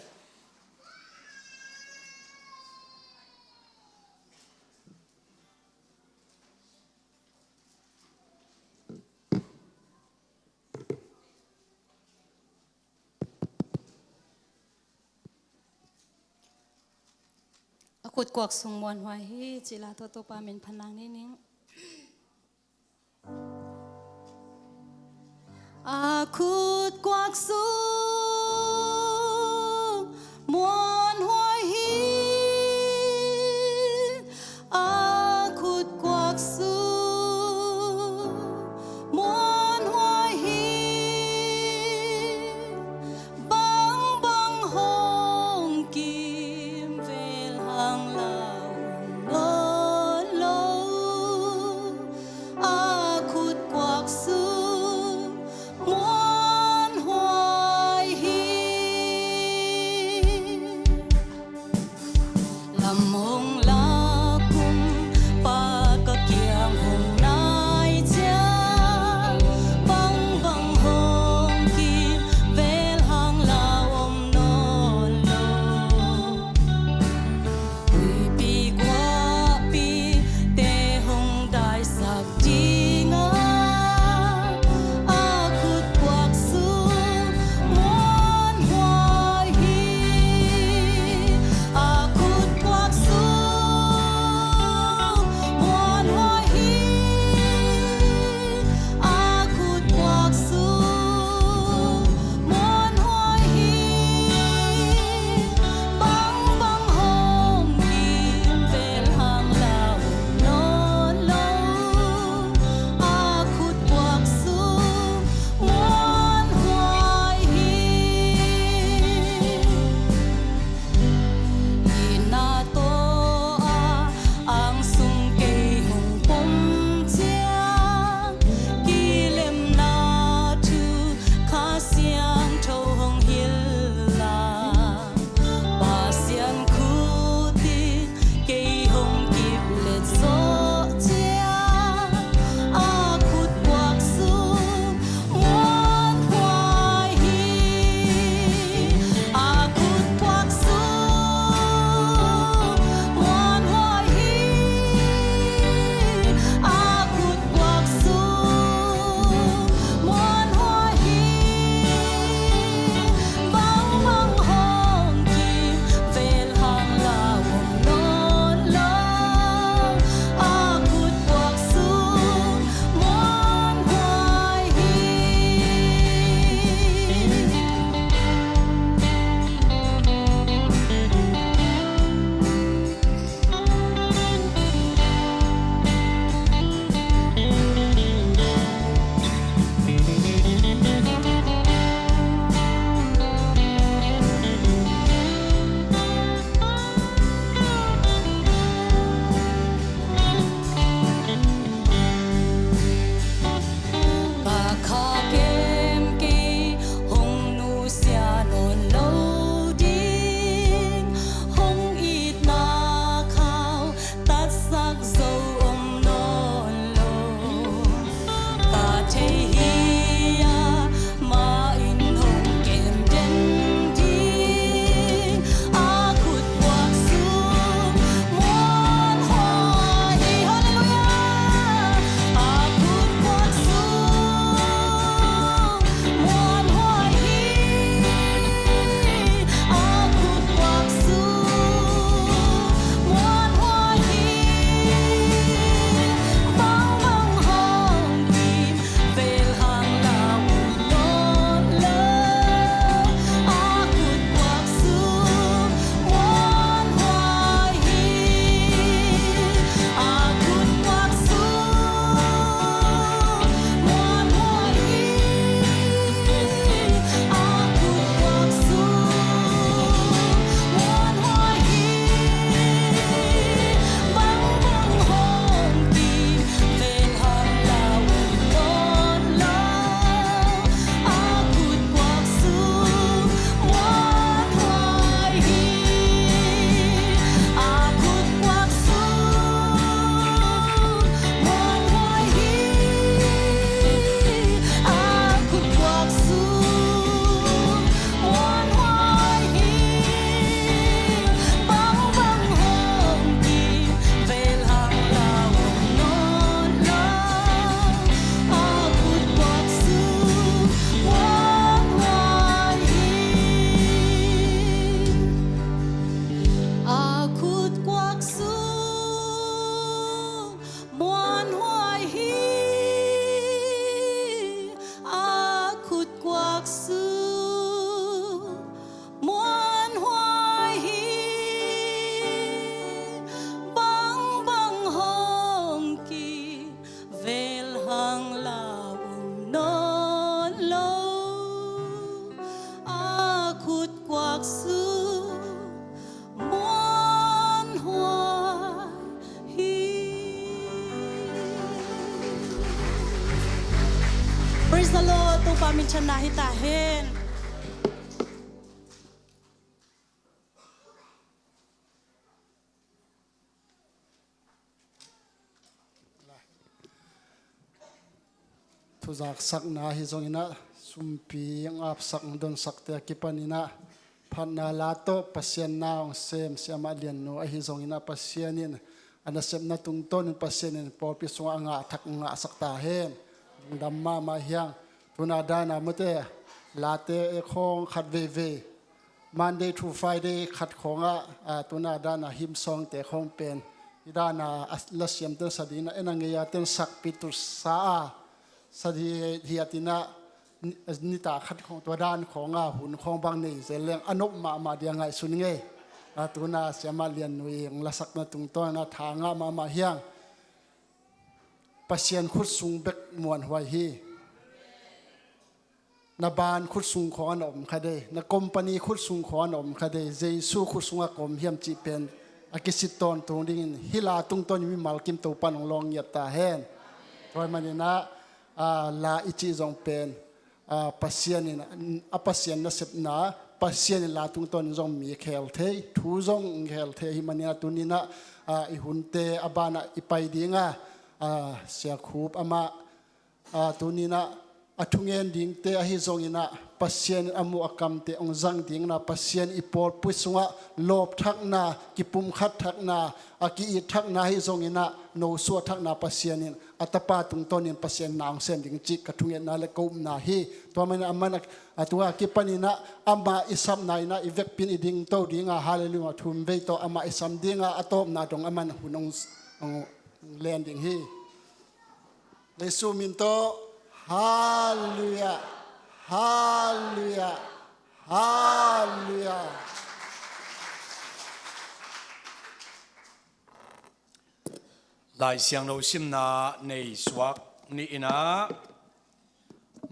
A khut kuak sung muanhuai hi cih la, tua Topa min phan nang ni ning. A khut kuak sung muanhuai hi, a khut kuak sung muanhuai hi, bangbang hong kimvel hang la. Min channa hi ta hen. Thuzaksakna ahi zongin ah, sumpi ngapsak, donsak te a kipanin ah, phatna la tawh Pasian na hong sem Siamah Lian Nu ahi zongin ah, Pasian in a nasepna tungtawnin Pasian in pawlpi sungah a ngah thak ngahsak ta hen. Lungdam mahmah hi hang. Tuna dana mate, late khawng khat veivei, Monday through Friday khat khawngah, ah, tuna dana hymn song te khawng pen, hi dana a lasiam ten sa dingin ah, en a ngei a ten sakpi tusa a, sa di hiatin ah, ni, nita khat khawng tua dan khawngah hun khawng bang nei zel leng a nop mahmah ding a ngaihsun ing ei. Ah, tuna Siamah Lian Nu in lasakna tungtawn ah tha ngah mahmah hi hang. Pasian khut sung bek muanhuai hi. Na ban khut sung khawng a na om kha dei, na company khut sung khawng a na om kha dei, Jesu khut sungah ka om hiam cih pen a kisit tawntung dingin hih la tungtawn in mimal kim Topa'n hong lawng ngiat ta hen. Tua ahih manin ah, ah, la i cih zong pen, ah, Pasian in, a Pasian nasepna, Pasian in la tungtawn in zong mi khel thei, thu zong khel thei ahih manin ah tuni-in ah, ah, i hunte a banah i pai ding a, ah, Sia Khup amah, ah, tuni-in ah a thungen dingte ahi zongin ah, Pasian in a muh a kamte hong zang dingin ah, Pasian i pawlpi sungah lawpthakna, kipumkhat thakna, a ki-it thakna ahi zongin ah, nosuah thakna Pasian in a Tapa tungtawnin Pasian na hong sem ding cih ka thungetna le ka upna hi. Tua manin ah aman a, a tua a kipanin ah ama i sapna in ah i vekpi in i dingto ding a, Hallelujah thum vei tawh ama i sam ding a, a tawpna dong aman hun hong, hong len ding hi. Jesu min tawh. Hallelujah. Hallelujah. Hallelujah. Lai Siangtho simna nei suak ni in ah,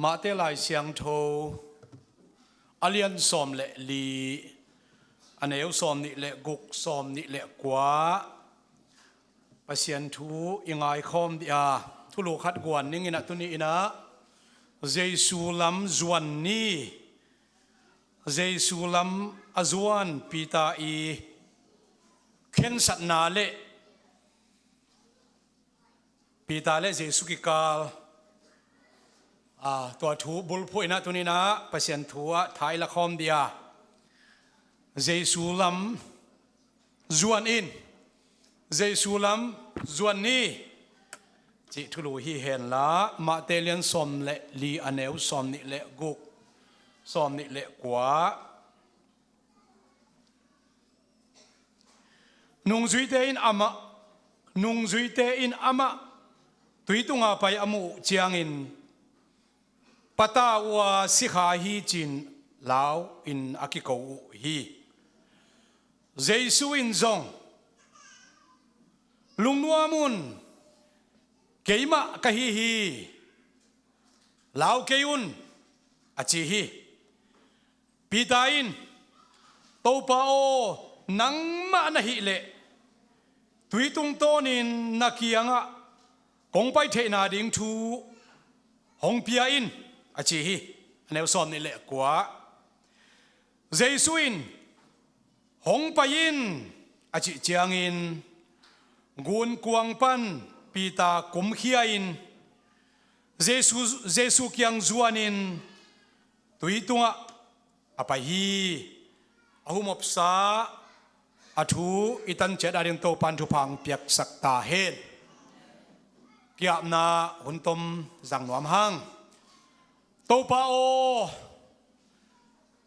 Mate Lai Siangtho a lian sawm le li, a neu sawm nih le guk, sawm nih le kua, Pasian thu i ngaikhawm dih a, thulu khat guan ning in ah tuni in ah, Jesu lam zuan ni, Jesu lam a zuan Peter i khensatna le Peter le Jesu kikal, a, tua thu bulphuh in ah tuni in ah Pasian thu ah tha i lakhawm dih a, Jesu lam zuan in, Jesu lam zuan ni cih thulu hi hen la, Mate lian sawm le li, a neu sawm nih le guk, sawm nih le kua. Nungzuite in amah, nungzuite in amah tui tunga pai a muh uh ciangin, pata uh a, sikha hi ci-in lau in a kiko uh hi. Jesu in zong, lungnuam un, keimah ka hi hi, lau kei un, a ci hi. Peter in, Topa aw, nangmah na hih leh, tui tungtawnin na kiangah kong pai theihna ding thu hong pia in, a ci hi. A neu sawm nih le kua. Jesu in, hong pai in, a cih ciangin, gunkuang pan Peter kumkhia in, Jesu, Jesu kiang zuanin tui tungah a pai hi. A humopsa a thu i tan ciat ading Topa'n thupha hong piaksak ta hen. Ki-apna hun tom zang nuam hang. Topa aw,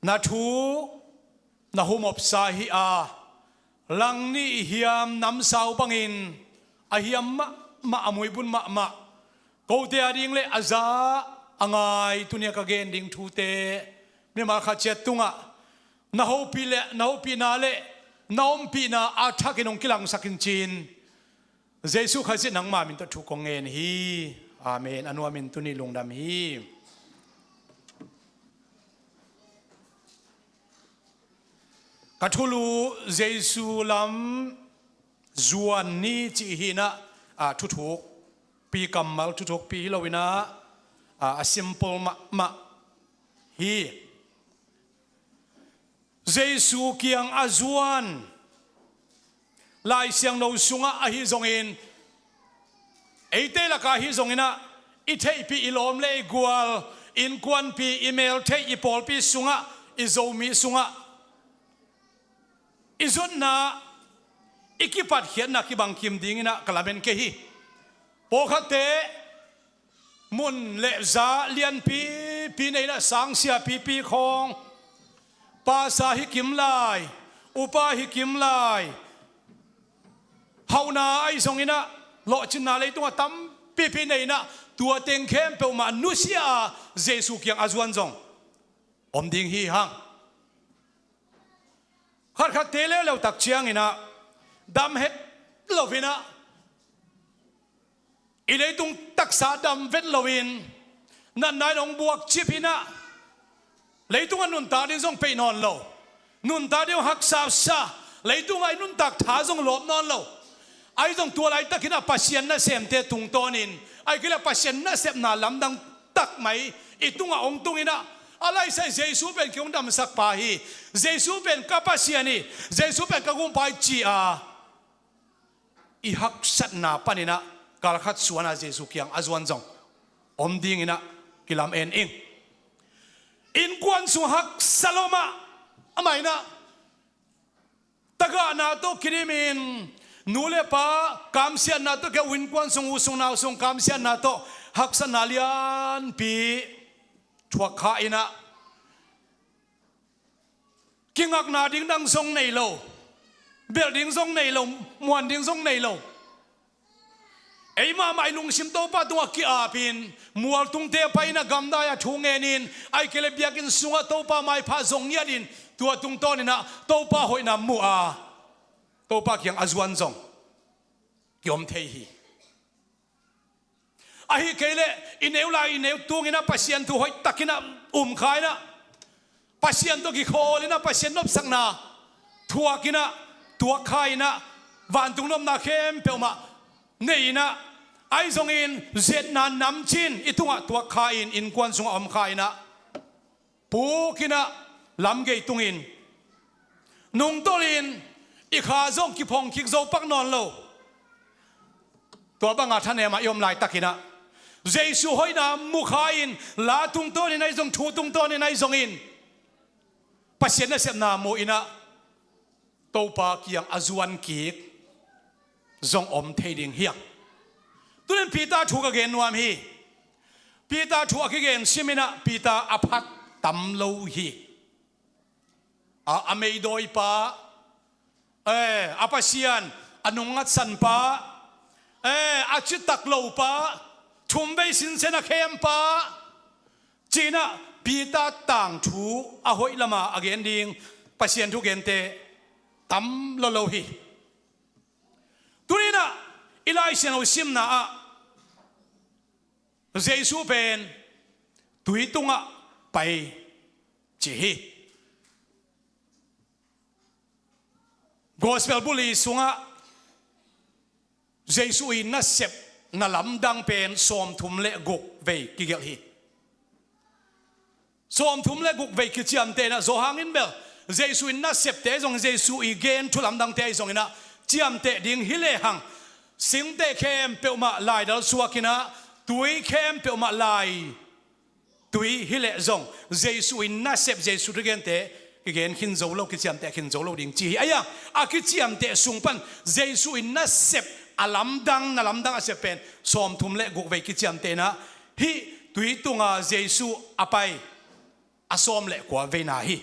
na thu na humopsa hi a, langnih hiam namsau bangin a hiam mahmah, a muibun mahmah, kote ading le a za a ngai, tuni-a ka gen ding thute mimal khat ciat tungah na hopih le, na hopihna le na ompihna a thakin hong kilangsak in ci-in, Jesu Khazih nangma min tawh thu kong ngen hi. Amen. A nuamin tuni lungdam hi. Ka thulu Jesu lam zuan ni cih hi in ah, a, thuthukpi kammal, thuthukpi hi lo in ah, a, a simple mahmah hi. Jesu kiang a zuan Lai Siangtho sungah ahi zongin, eite lakah ahi zonginah, i theihpih, i lawm le i gual, innkuanpih, i meltheih, i pawlpi sungah, i Zomi sungah i zotna, i kipatkhiatna kibang kim dinginah ka lamen kei hi. Pawlkhatte mun le za lianpipi nei inah, sangsia pipi khawng, pasa hi kim lai, upa hi kim lai, hauhna ahi zonginah, lawhcinna leitungah tampipi nei inah, tua teng khempeuh mah nusia a Jesu kiang a zuan zong om ding hi hang. Khatkhatte leuleu tak cianginah, dam het loinah, i leitung taksa dam vet loin, natna in hong buakcip inah, leitungah nuntak ding zong peih nawn lo, nuntak ding hong haksasa, leitungah i nuntak tha zong lawp nawn lo. Ahi zong tua laitakinah Pasian nasemte tungtawnin, ahi kei leh Pasian nasepna lamdang tak mai i tungah hong tunginah, a laisai Jesu pen kei hong damsak pa hi, Jesu pen ka Pasian hi, Jesu pen ka gumpa hi ci-a i haksatna paninah kalkhat suana Jesu kiang a zuan zong om dinginah kilamen ing. Innkuan sung haksa lo mah, amah inah tagahna tawh kidimin, nu le pa kamsiatna tawh kia, innkuan sung, u sung nau sung kamsiatna tawh haksatna lianpi thuak kha inah, kingakna ding dang zong nei lo, belh ding zong nei lo, muan ding zong nei lo. Ei mahmah i lungsim Topa tungah ki-apin, mualtungte pai inah gamdai-ah thu ngenin, ahi kei leh biakinn sungah Topa maipha zong ngiatin, tua tungtawninah Topa hoihna mu a, Topa kiang a zuan zong kiom thei hi. Ahi kei leh i neu lai i neu tunginah Pasian thu hoihtakinah um kha inah, Pasian tawh kikhawl inah, Pasian nopsakna thuak inah, tuak kha inah, vantung nopna khempeuh mah nei inah, ahi zongin ziatna namcin i tungah tuak kha in, innkuan sungah om kha inah, puk inah, lamgei tungin nungtolhin, i kha zong kiphong kik zo pak nawn lo. Tua banga thanem ah i om laitakinah, Jesu hoihna mu kha in, la tungtawnin ahi zong, thu tungtawnin ahi zongin, Pasian nasepna mu inah, Topa kiang a zuan kik zong om thei ding hi hang. Tunin Peter thu ka gen nuam hi. Peter thu a kigen siminah Peter a phat tam lo hi. A, a meidawipa, eh, a Pasian a nungngatsanpa, eh, a citak lopa, thumvei sinsen a khempa, cinah Peter tangthu a hoih lama a gen ding Pasian thugente tam lolo hi. Tuninah i Lai Siangtho simna ah Jesu pen tui tungah pai ci hi. Gospel buli sungah Jesu i nasep na lamdang pen sawmthum le guk vei kigelh hi. Sawmthum le guk vei kiciamtehna, Johan in bel Jesu i nasepte zong, Jesu i gen thu lamdangte i zonginah ciamteh ding hi lehang, singteh khempeuh mah laidal suakinah, tui khempeuh mah lai tui hi leh zong, Jesu in nasep, Jesu thugente kigen khin zo lo, kiciamteh khin zo lo ding ci hi. Ahi a, a kiciamteh sung pan Jesu in nasep a lamdang, na lamdang a sep pen sawmthum le guk vei kiciamtehna, hih tui tunga Jesu a pai a sawm le kua veina hi.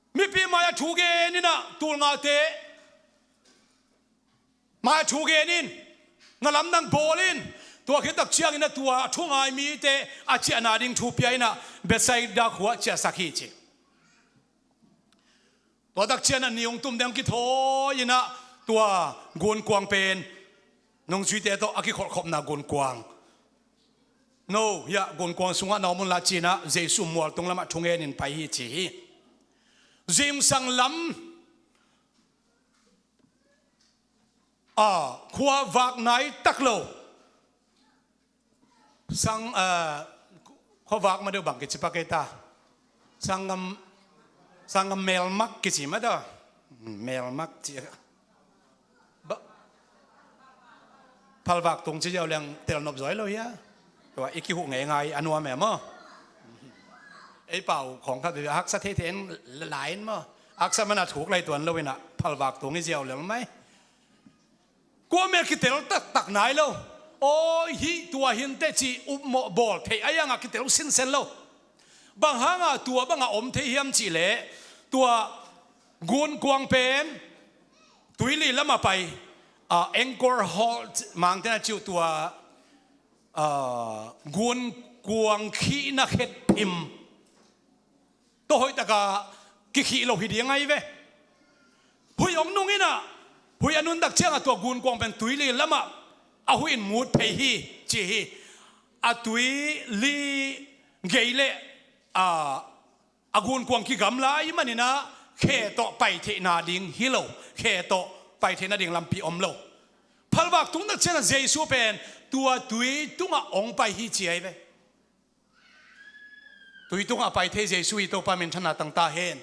Mipi mai-ah thu geninah, tulngate mai-ah thu genin, na lamdang bawlin, tua khit tak ciangin a tua a thungai mite a ciahna ding thu pia inah Bethsaida khua ciahsak hi ci. Tua tak ciangin a ni hong tum ding kithawi inah tua gunkuang pen nungzuite tawh a kikholhkhopna gunkuang, no, hiah gunkuang sungah na om unla cinah Jesu mualtung lamah thungen in pai hi ci hi. Zingsang lam a khua vak nai tak lo, sang, a, Khuavak ma deuh bang kici pak ei ta. Sanggam, sanggam melmak kici ma deuh. Melmak ci. Ba, phalvak tung ci ziau leng tel nop zaw lo hia. Tua i kihuh ngeingai a nuam e maw. Ei pau khawng khat bia haksa theithei en lai in maw. Haksa man a thuk lai tuan lo in ah phalvak tung i ziau lel mai. Kua mel kitel taktak nai lo. Aw, hih tua hi inteh ci upmawh bawl theih a iang a kitel sinsen lo. Bang hang a tua bang a om thei hiam cih leh, tua gunkuang pen tuili lam a pai, ah, Angkor Holt Mangte'n a ci uh tua, ah, gunkuang khihna khetphim. Tua hoih tak a kikhih lo hi ding ahi ve. Huih hong nung in ah, huih a nuntak ciang a tua gunkuang pen tuili lam ah a huih in mut phei hi, ci hi. A tuili gei leh, ah, a gunkuang kigamla ahih manin ah khe tawh pai theihna ding hi lo, khe tawh pai theihna ding lampi om lo. Phalvak tung tak ciang a Jesu pen tua tui tungah hong pai hi ci ahi ve. Tui tungah a pai thei Jesu hi, Topa minthanna tang ta hen.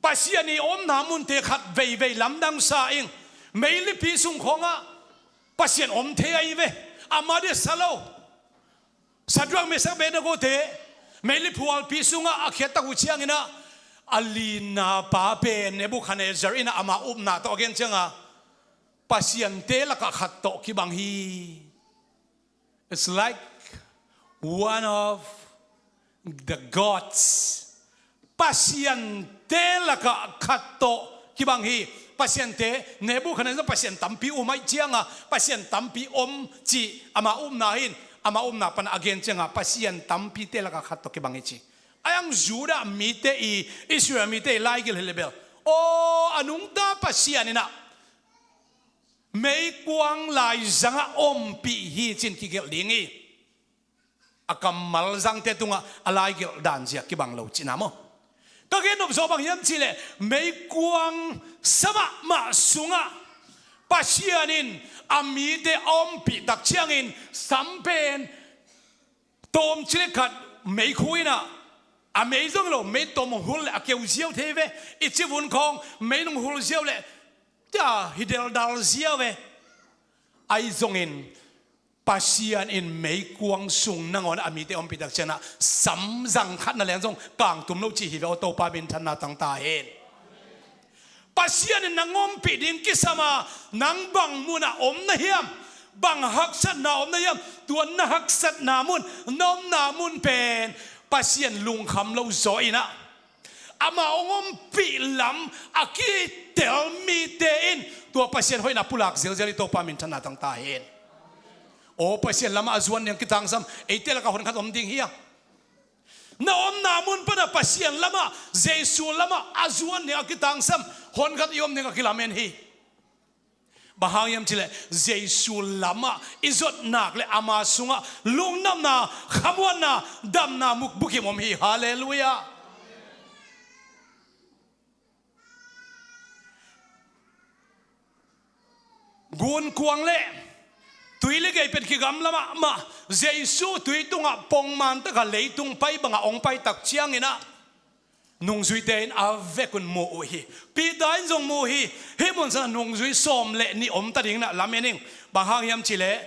Pasian i omna munte khat veivei lamdang sa ing. Meilipi sung khawngah Pasian om thei ahi ve. Amah dih sa lo. Sadrak, Mesak, Abednego te meili phualpi sungah a khiat tak uh ciangin ah, a lina pa pen Nebukhadnezzar in ah amah upna tawh a gen ciangah, pasiante lakah khat tawh kibang hi. It's like one of the gods. Pasiante lakah khat tawh kibang hi. Pasiante, Nebukhadnezzar pasian tampi um ahih cianga, pasian tampi om cih ama upna hin, ama upna pana a gen cianga, pasian tampite lakah khat tawh kibang hi ci. Ayang Judah mite i, Israel mite i laigil hi le bel, aw, a nungta Pasian in ah meikuang laizangah ompih hi cin kigelh ding hi. A kammal zangte tungah a laigelh dan zia kibang lo cihna maw? Ka gen nop zaw bang hiam cihleh, meikuang sa mahmah sungah Pasian in a mite a ompih tak ciangin sam pen tawmcik le khat meikhu in ah, a mei zong lo, mei tawm hul leh a keu ziau thei ve. I civun khawng mei nung hul ziau leh tia hi deldal ziau ve. Ahi zongin Pasian in meikuang sung nangawn a mite ompih tak ciangin ah sam zang khat na leng zong kangtum lo cih hi ve aw, Topa minthanna tang ta hen. Pasian in nang ompih ding kisam a, nang bang munah om na hiam, bang haksatna om na hiam, tua na haksatna mun, na omna mun pen Pasian lungkham lo zaw in ah, ama hong ompih lam a kitel mite in tua Pasian hoihna pulak zelzel hi, Topa minthanna tang ta hen. Aw, Pasian lamah a zuan ding a kitangsam eite lakah honkhat om ding hi a. Na omna mun pana Pasian lamah, Jesu lamah a zuan ding a kitangsam honkhat i om ding a kilamen hi. Bang hang hiam cihleh, Jesu lamah i zot nak le ama sungah lungdamna, khamuanna, damna muk bukim om hi. Halleluiah. Gunkuang le tuili gei pen kigamla mahmah. Jesu tui tungah pongman taka leitung pai bangah hong pai tak ciangin ah, nungzuite in a vekun mu uh hi. Peter in zong mu uh hi. Hih mun sungah nungzui sawm le nih om ta ding in ah lamen ing. Bang hang hiam cihleh,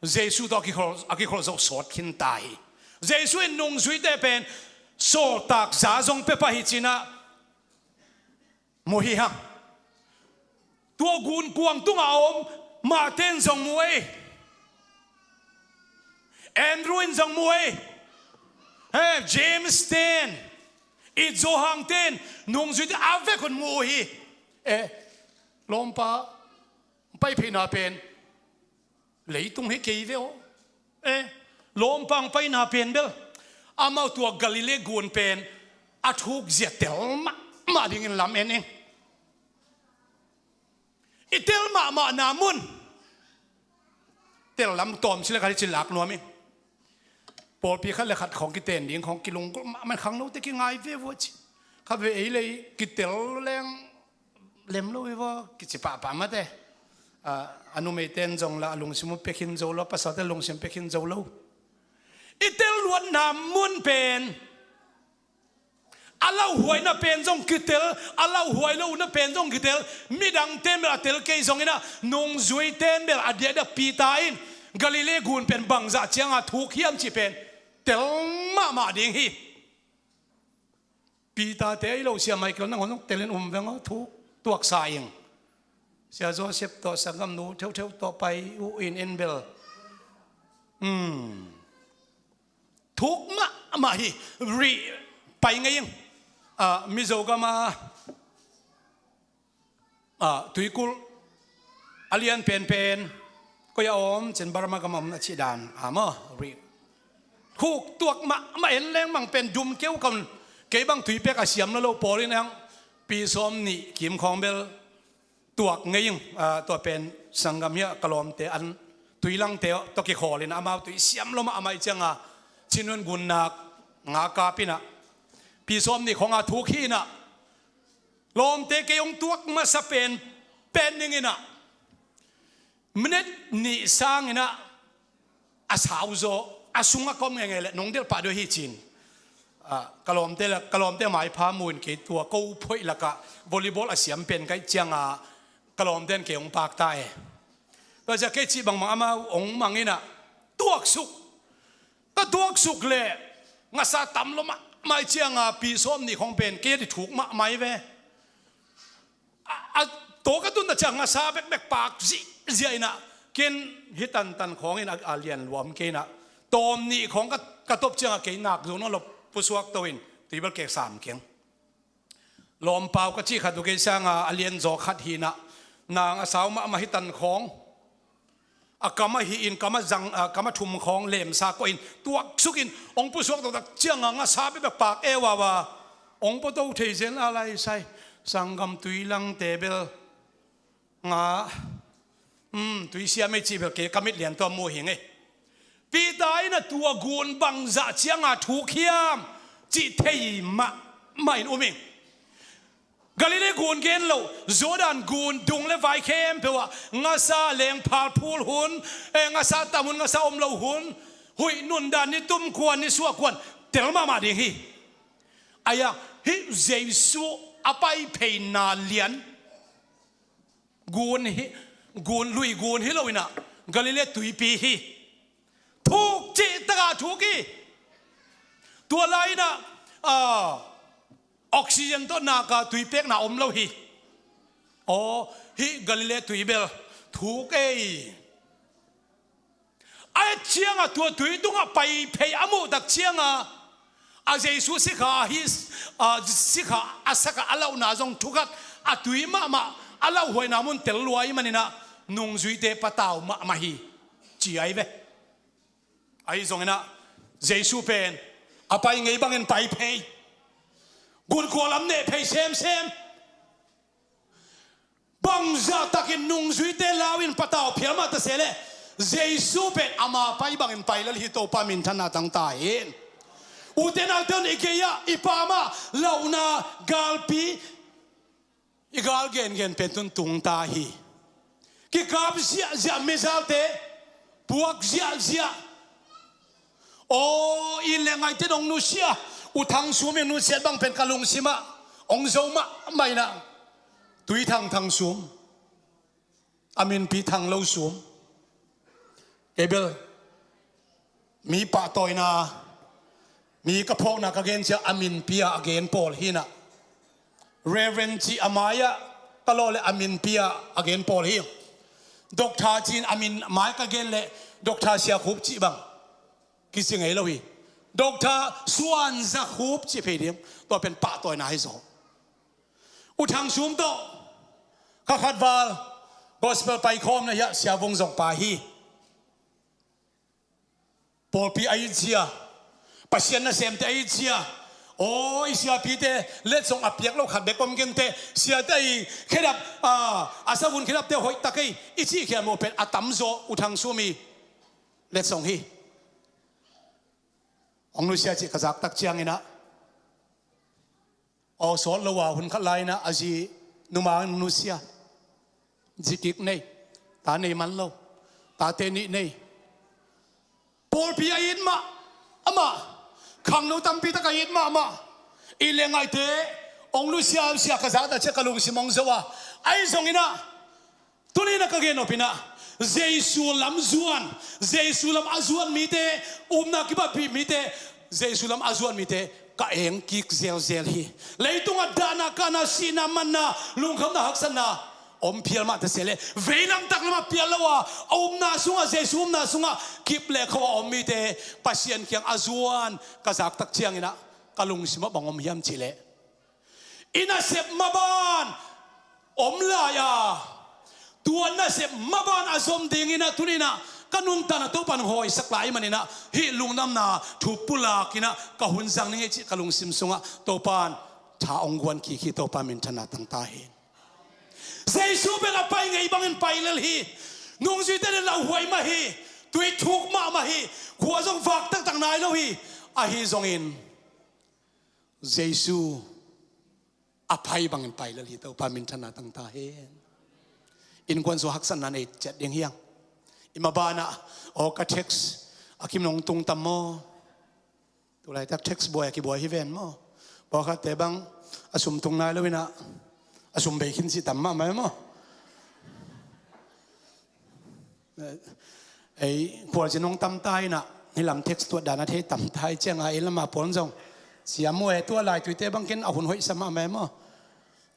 Jesu tawh a kikhol, a kikhol zawh sawt khin ta hi. Jesu in nungzuite pen sawltak za zong pia pah hi ci-in ah mu hi hang. Tua gunkuang tungah a om Mate in zong mu ei. Andrew in zong mu ei. He, James ten, i Johan ten, nungzuite a vekun mu uh hi. Eh, lawmpa, pai pheina pen leitung hi kei ve aw. Eh, lawmpa hong paina pen bel, amau tua Galilee gun pen a thuk zia tel mahmah dingin lamen ing. I tel mahmahna mun, tel lam tawmcik le khat hi ci lak nuam ing. Pawlpi khat le khat khawng kiten ding khawng kilunggulh mahmah, khangnote kingai ve vua ci. Khat ve ei le ei kitel leng lem lo hi vua kici pahpah mate. A, a numeite in zong la a lungsim uh pia khin zo lo, a pasalte lungsim pia khin zo lo. I tel luatna mun pen, a lauhuaina pen zong kitel, a lauhuai lohna pen zong kitel, midangte mel a tel kei zongin ah, nungzuite mel a diakdiak Peter in Galilee gun pen bangzah cianga thuk hiam cih pen tel mahmah ding hi. Peter te ahi lo, Sia Michael nangawn zong telin um veng aw, thuk tuaksa ing. Sia Joseph tawh sanggamnu theutheu tawh pai uh in en bel. Hmm. Thuk mahmah hi. Rih pai ngei ing. Ah, Mizo gama, ah, tuikulh a lian penpen, koi a om, cin Burma gam a om a cih dan a maw, rih. Thuk tuak mahmah, en leng bang pen dum keu ka un. Kei bang tuipek a siam lo lo pawl in ang, pi sawm nih kim khawng bel tuak ngei ing. Ah, tua pen sanggam hiah ka lawmte an tuilangte tawh kikhawl in amau tui siam lo mahmah ih cianga, Chin Won gunnak nga kap in ah, pi sawm nih khawng a thuk hi in ah, lawmte kei hong tuak masa pen, pen ning in ah, minute nih sang in ah, a sau zaw, a sung a kom ngeingei leh nong delh pah deuh hi cin. Ah, ka lawmte le, ka lawmte maipha mu in kei tua ko phoih lakah volleyball a siam pen ka ih cianga, ka lawmte in kei hong pakta e. Tua ciah kei cih bangbang amau hong mang in ah, tuaksuk. Ka tuaksuk leh ngasa tam lo mahmah ih cianga, pi sawm nih khawng pen kei a di thuk mahmah hi ve. A, a, tawh ka tun ta ciang ngasa bekbek pak zihziah in ah, ken hi tantan khawng in a, a lian luam kei in ah, tawm nih khawng ka, ka top cianga kei nak zo nawn lo, pusuak to in tuibel kek sam keng. Lawmpau ka cih khat uh kei sanga a lian zaw khat hi in ah, nang a sau mahmah hi tan khawng, a kam a hi in, kam a zang, a, kam a thum khawng lemsa kawh in tuaksuk in hong pusuak tawh tak cianga ngasa bekbek pak e wawa. Hong puato thei zel a lai sai. Sanggam tuilangte bel nga, um, tuisiam ei cih bel kei ka mit lian tua mu hi ngei. Peter in a tua gun bangzah cianga thuk hiam cih thei mahmah in um ing. Galilee gun gen lo, Jordan gun dung le vai khempeuh ah ngasa lengphal phul hun, eh, ngasa tam hun, ngasa om lo hun, huih nundan, ni tum kuan, ni suah kuan tel mahmah ding hi. Ahi a, hih Jesu a pai pheina lian gun hi, gun, lui gun hi lo in ah, Galilee tuipi hi. Thuk cih takah thuk hi. Tua lai in ah, ah, oxygen tawh nak a tui pekna om lo hi. Aw, hih Galilee tui bel thuk ei. A et cianga tua tui tungah pai phei a muh tak cianga, a Jesu sikha a hi, a sikha a sakah a lauhna zong thukhat, a tui mahmah, a lauhuaina mun tel lua ahih manin ah, nungzuite patau mahmah hi, ci ahi ve. Ahi zongin ah, Jesu pen a pai ngei bangin pai phei, gunkhua lam neh phei semsem. Bangzah takin nungzuite lau in patau phial mah ta se leh, Jesu pen ama pai bangin pai lel hi. Topa minthanna tangta hen. Ute naute un, i gei-ah i pamah lauhna galpi, i gal gengen pen tun tungta hi. Kikap ziahziah, mizalte puak ziahziah. Aw, i le ngaihte in hong nusia. U Thang Sum in nusiat bang pen ka lungsimah hong zo mahmah in ah. Tui Thang, Thang Sum. A minpi Thang Lo Sum. Kei bel mi pahtawina, mi ka phawkna ka gen ciang a minpi-a a gen pawl hi in ah. Reverend cih a mai-ah ka lawh leh a minpi-a a gen pawl hi. Doctor ci-in a min mai ka gen leh Doctor Sia Khup cih bang kici ngei lo hi. Doctor Suan Za Khup cih phei ding. Tua pen pahtawina hi zaw. U Thang Sum tawh kha khat val gospel paikhawmna hiah Sia Vung zong pai hi. Pawlpi a it zia, Pasian nasemte a it zia, aw, i siapite letsong a piak lo khat bek om kei inteh, siate i khedap, a, a savun khedapte hoih ta kei, i cih khial mawh pen a tamzaw U Thang Sum i letsong hi. Hong nusia cih ka zak tak ciangin ah, aw, sawt lo a hun khat lai-in ah a zi numa in nusia. Zi kik nei, ta nei man lo, tate nih nei. Pawlpi a it mah, Amah khangno tampi tak a it mahmah. I le ngaihte hong nusia sia ka zak ta ciah ka lungsim hong zo a, ahi zongin ah, tuni-in ah ka gen nop in ah, Jesu lam zuan, Jesu lam a zuan mite, upna kipahpih mite, Jesu lam a zuan mite ka eng kik zelzel hi. Leitungah dahna, kahna, sihna, manna, lungkhamna, haksatna om phial mah ta se leh, veilam taklam ah phial lo a, a upna sungah, Jesu upna sungah kip le khua a om mite Pasian kiang a zuan ka zak tak ciangin ah, ka lungsim ah bang om hiam cih leh, i nasep maban om lai a, tua nasep maban a zom dingin ah, tuni-in ah ka nuntakna Topa'n hong hawisak lai ahih manin ah, hih lungdamna thu pulak in ah ka hun zang ning ei cih ka lungsim sungah Topa'n tha hong guan kik hi. Topa minthanna tang ta hen. Jesu bek a pai ngei bangin pai lel hi. Nungzuite le lauhuai mah hi. Tui thuk mahmah hi. Khua zong vak taktak nai lo hi. Ahi zongin Jesu a pai bangin pai lel hi. Topa minthanna tang ta hen. Innkuan sung haksatna nei ciat ding hi hang. I maban ah, aw, ka text a kim nong tung tam maw? Tulaitak text buai a kibuai hi ven maw? Pawlkhatte bang a sum tung nai lo in ah, a sum bei khin cih tam mahmah maw? Ei, khualzin hong tam ta in ah, hih lam text tuat dan a thei tam ta hi ciang a, ei lam a pawl zong siam uh e, tua lai tuite bang khin a hun hoih sa mahmah maw?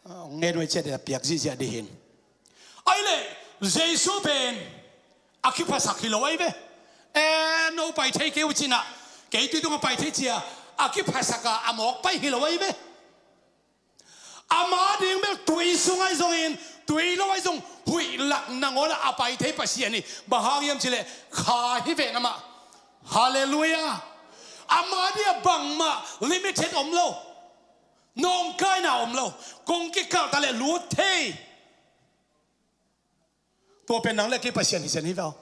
Hong ngen uh e, ciat a piak zihziah dih hi. Ahih leh Jesu pen a kiphasak hi lo ahi ve. E, no pai thei kei uh ci-in ah, kei tui tungah pai thei ci-a a kiphasak a, a mawk pai hi lo ahi ve. Ama ding bel tui sung ahi zongin, tui lo ahi zong, huih lak nangawn ah a pai thei Pasian hi. Bang hang hiam cih leh, kha hi ven amah. Halleluiah. Ama dia bangmah limited om lo. Nawngkaina om lo. Kong kikalh ta leh lut thei. Tua pen nang le kei Pasian hi zen hi ve aw.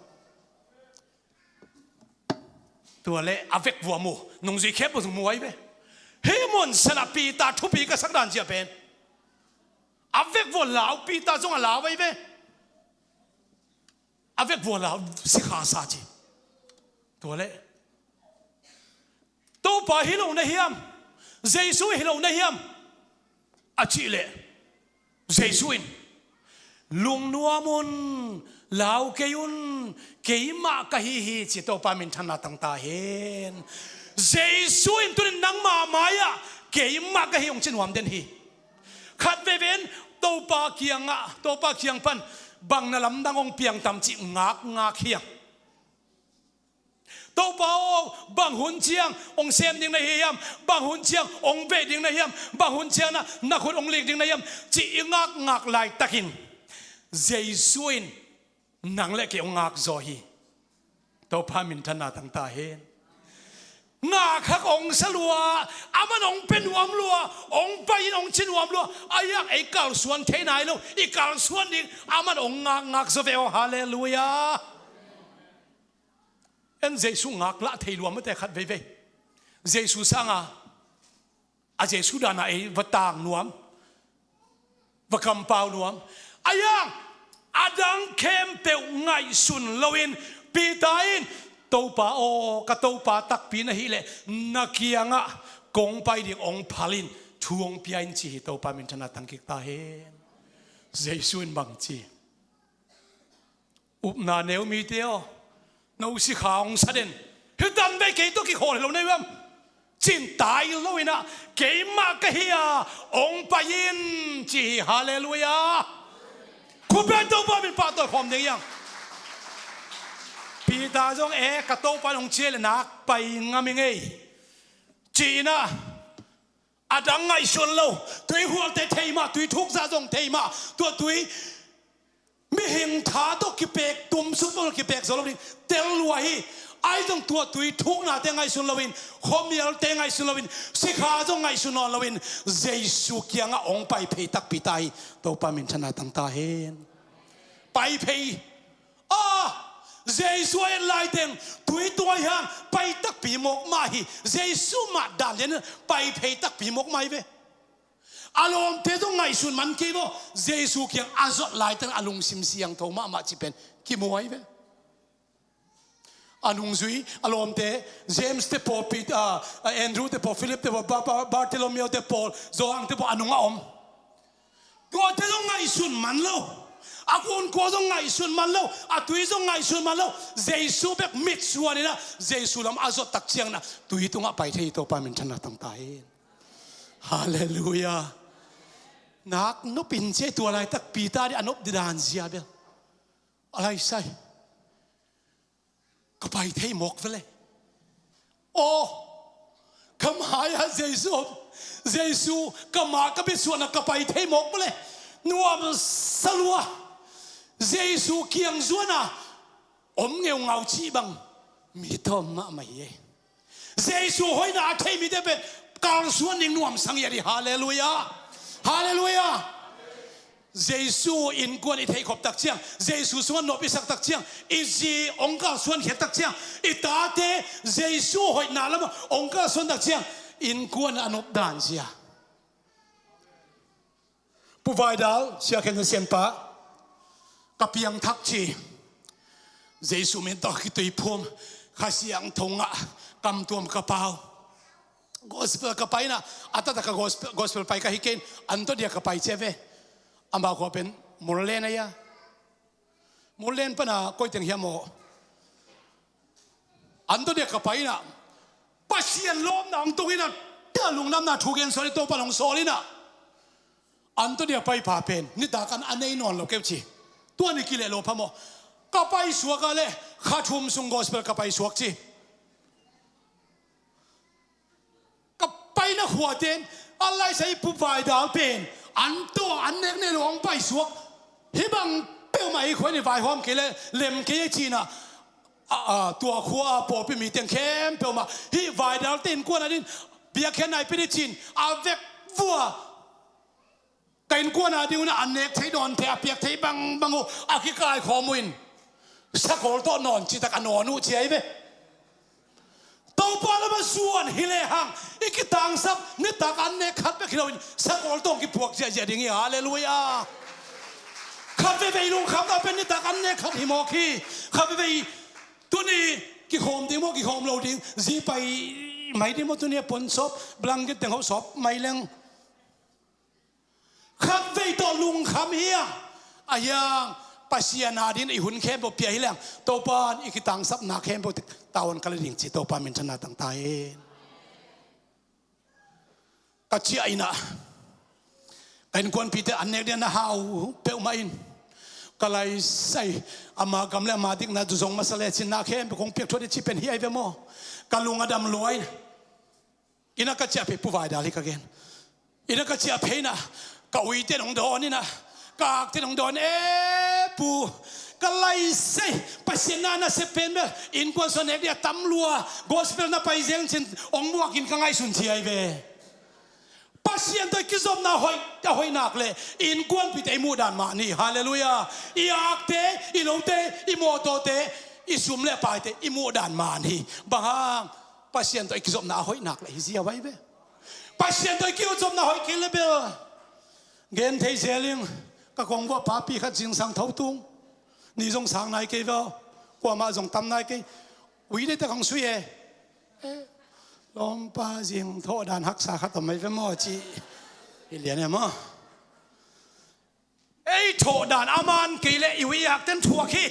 Tua le a vekvua mu, nungzui khempeuh mu ahi ve. Hih mun sangah Peter thupi ka sak dan ciang pen, a vekvua lau, Peter zong a lau ahi ve. A vekvua lau, sikha sa ci. Tua le Topa hi lo na hiam? Jesu hi lo na hiam? A cih leh Jesu in, lungnuam un, lau kei un, keimah ka hi hi, ci. Topa minthanna tang ta hen. Jesu in tuni-in nangma mai-ah keimah ka hi hong ci nuam den hi. Khat veivei in Topa kiangah, Topa kiang pan bang na lamdang hong piang tam cih ngakngak hi hang. Topa aw, bang hun ciang hong sem ding na hi hiam? Bang hun ciang hong veh ding na hiam? Bang hun ciang na, na khut hong lik ding na hiam? Ci i ngakngak laitakin Jesu in nang le kei hong ngak zaw hi. Topa minthanna tang ta hen. Ngak hak hong sa lua, aman hong pia nuam lua, hong pai in hong ci nuam lua, a hiang ei kalsuan thei nai lo, i kalsuan ding, aman hong ngakngak zaw ve aw, halleluiah. En Jesu ngaklah thei lua mate khat veivei. Jesu sanga, a Jesu dana ei va tang nuam, va kampau nuam. A hiang, a dang khempeuh ngaihsun loin, Peter in, Topa aw, ka Topa takpi na hih leh, na kiangah kong pai ding hong phal in, thu hong pia in ci hi. Topa minthanna tang kik ta hen. Jesu in bang ci? Upna neu mite aw, no sikha hong sa den. Hih dan vei kei tawh kikhawl hi lo na hiam? Ci-in tai lo in ah, keimah ka hi a, hong pai in, ci hi. Halleluiah. Khuapi-a Topa min pahtawi khawm ding hi hang. Peter zong e, ka Topa in hong ci leh nak pai ngam ing ei, ci-in ah, a dang ngaihsun lo, tui hualte thei mah, tui thuk zah zong thei mah, tua tui mihing tha tawh kipek, tumsuk tawh kipek zo lo ding, tel lua hi. Ahi zong tua tui thuknate ngaihsun loin, khuamialte ngaihsun loin, sikha zong ngaihsun nawn loin, Jesu kiangah hong pai phei takpi ta hi. Topa minthanna tang ta hen. Pai phei. Ah, Jesu a et laiteng tui tung ahi hang pai takpi mawk mah hi. Jesu mah dan lian in pai phei takpi mawk mah hi ve. A lawmte zong ngaihsun man kei vaw, Jesu kiang a zot laiteng a lungsim siangtho mahmah cih pen kimu ahi ve. A nungzui a lawmte, James te pawl, Peter, a, a Andrew te pawl, Philip te pawl, Ba-, Ba-, Bartholomew te pawl, Johan te pawl a nung a om. Tuate zong ngaihsun man lo. A gunkuang zong ngaihsun man lo. A tui zong ngaihsun man lo. Jesu bek mitsuan in ah Jesu lam a zot tak ciangin ah tui tungah pai thei hi. Topa minthanna tang ta hen. Halleluiah. Nak nop in ci ei, tua laitak Peter dih a nop dih dan zia bel. A lai sai. Ka pai thei mawk vele. Aw, ka mai-ah Jesu om. Jesu, ka ma ka bia suahna ka pai thei mawk vele. Nuamsa lua. Jesu kiang zuan a om ngeungau cih bang mi tawm mahmah hi ei. Jesu hoihna a thei mite pen kalsuan ding nuamsa ngiat hi. Halleluiah. Halleluiah. Jesu innkuan i theihkhop tak ciang, Jesu sungah nop i sak tak ciang, i zi hong kalsuan khiat tak ciang, i tate Jesu hoihna lamah hong kalsuan tak ciang, innkuan a nop dan zia. Pu Vaidal, Sia Khen Za Sianpa, ka piangthak ci. Jesu min tawh kituiphum, Kha Siangtho ngah, kamtuam ka pau. Gospel ka pai in ah, a taktak ka gospel, gospel pai ka hi kei in, Antodia ka pai cia ve. Amah khua pen Murlen a ia. Murlen pana koi teng hiam aw. Antodia ka pai in ah, Pasian lawmna hong tung in ah, tia lungdamna thu gen sawl i Topa hong sawl in ah. Antodia paipa pen nitak an a nei nawn lo keu ci. Tua ni kileh lo pha maw. Ka paisuak a leh kha thum sung gospel ka paisuak ci. Ka paina khuate in a laisa i Pu Vaidal pen an tawh an nek nei lo hong paisuak. Hih bang peuhmah i khua in i vaihawm kei leh lem kei e ci in ah, a, a, tua khua a pawlpi mi teng khempeuh mah hih Vaidalte innkuan a dingin biakhiat nai pia ni ci in a vek vua. Ka innkuan a ding un a nek thei dawn thei, a piak thei bangbang uh a kikaikhawm uh in, sakol tawh nawn citak a nawn uh ci ahi ve. Topa lam a zuan hi lehang i kitangsap nitak an nek khat bek hi loin sakol tawh kipuak ziahziah ding hi. Halleluiah. Khat veivei lungkhamna pen nitak an nek khat hi mawk hi. Khat veivei tuni kikhawm ding maw, kikhawm lo ding, zi pai mai ding maw, tuni a pon sawp, blanket teng ho sawp mai leng. Khat vei tawh lungkham hi a, a hiang Pasian a dingin i hun khempeuh pia hi leng, Topa in i kitangsapna khempeuh tavuan ka la ding ci, Topa minthanna tang ta hen. Ka ciah in ah, ka innkuanpihte an nek ding a na hau peuhmah in, ka laisai, ama gam le ama dikna zong masa le cinna khempeuh kong piak thuah ding ci pen hi ahi ve maw. Ka lung a dam lua in. Inn ah ka ciah phei, Pu Vaidal hi ka gen. Inn ah ka ciah phei in ah, ka uite in hong dawn in ah, ka akte in hong dawn, e Pu, ka laisai, Pasian na nasep pen bel innkuan sung a nek ding a tam lua, gospel na pai zel cin hong muak in ka ngaihsun ci ahi ve. Pasian tawh i kizopna hoih, a hoih nak leh innkuanpihte i muh dan mah ni. Halleluiah. I akte, i lote, i mawtawte, i sum le paite i muh dan mah ni. Bang hang? Pasian tawh i kizopna a hoih nak leh hi ziau ahi ve. Pasian tawh i kizopna hoih kei leh bel gen thei zel ing. Ka kong guah papi khat zingsang tho tung. Ni zong sang nai kei ve aw. Kuamah zong tam nai kei. Ui dei tak hong sui e. Eh, lawmpa zing thawh dan haksa khat om mai ve maw ci. I lian e maw. Ei thawh dan a man kei leh i ui akten thuak hi.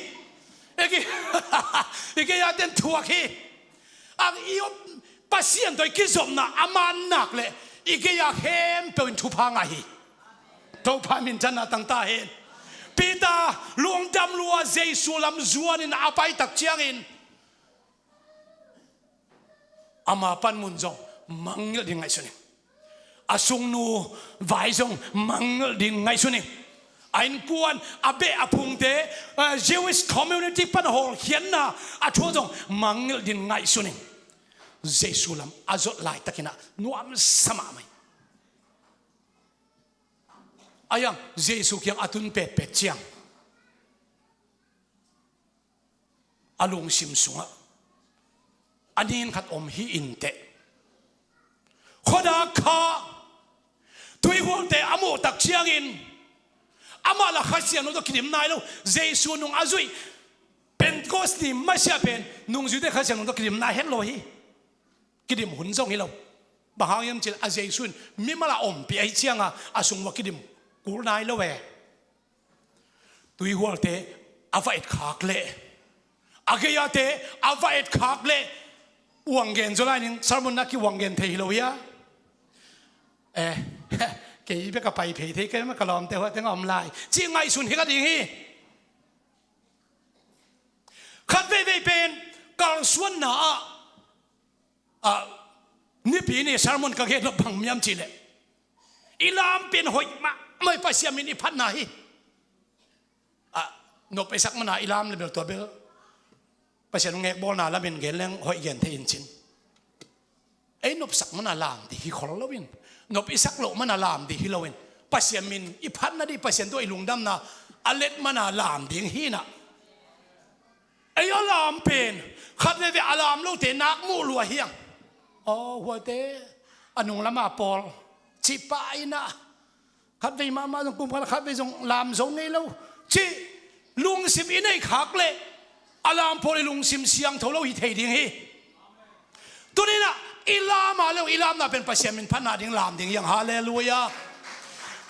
I kei, i kei akten thuak hi. Ang i om Pasian tawh i kizopna a man nak leh i kei a khempeuh in thupha ngah hi. Topa minthanna tang ta hen. Peter lungdam lua Jesu lam zuanin a pai tak ciangin ama panmun zong mangngilh din ngaihsun ing. A sungnu vai zong mangngilh din ngaihsun ing. A innkuan, a beh a phungte, a Jewish community pan a hawlkhiatna a thu zong mangngilh din ngaihsun ing. Jesu lam a zot laitakin ah nuamsa mahmah hi. A hiang Jesu kiang a tun petpet ciang a lungsim sungah a nin khat om hi inteh. Khuadak kha tuihualte a muh tak ciangin amah la Kha Siangtho tawh kidim nai lo, Jesu nung a zuih Pentecost ni masiah pen nungzuite Kha Siangtho tawh kidimna het lo hi. Kidim hun zong hi lo. Bang hang hiam cih leh a Jesu in mimal a ompih ahih ciangin a sung uah kidim kul nai lo e. Tuihualte a va etkhak leh, a gei-ate a va etkhak leh, uang gen zaw lai ning, sermon na ki uang gen thei hi lo hia? Eh, kei bek a pai phei thei kei mah, ka lawmte huahteng a om lai, ci ngaihsun hi ka ding hi. Khat veivei pen kalsuanna ah, ah, Nipi ni sermon ka gen nop bang hiam cih leh, i lam pen hoih mahmah hi, Pasian min i phatna hi. Ah, nop i sak mana i lam le bel tua bel Pasian hong ngekbawlna lamin gen leng hoih gen thei in cin. Ei nopsak mana lam ding hi khol loin, nop i sak loh mana lam ding hi loin, Pasian min i phatna ding, Pasian tawh i lungdamna a let mana lam ding hi na. Ei a lam pen khat veivei a lam lote nak muh lua hiang. Aw, huate a nung lama pawl cih pah in ah, khat vei mahmah zong, kum khat, khat vei zong lam zo ngei lo, cih lungsim i neih khak leh a lam pawl i lungsim siangtho lo hi thei ding hi. Tuni-in ah i lam a leh i lamna pen Pasian min phatna ding lam ding hiang. Halleluiah.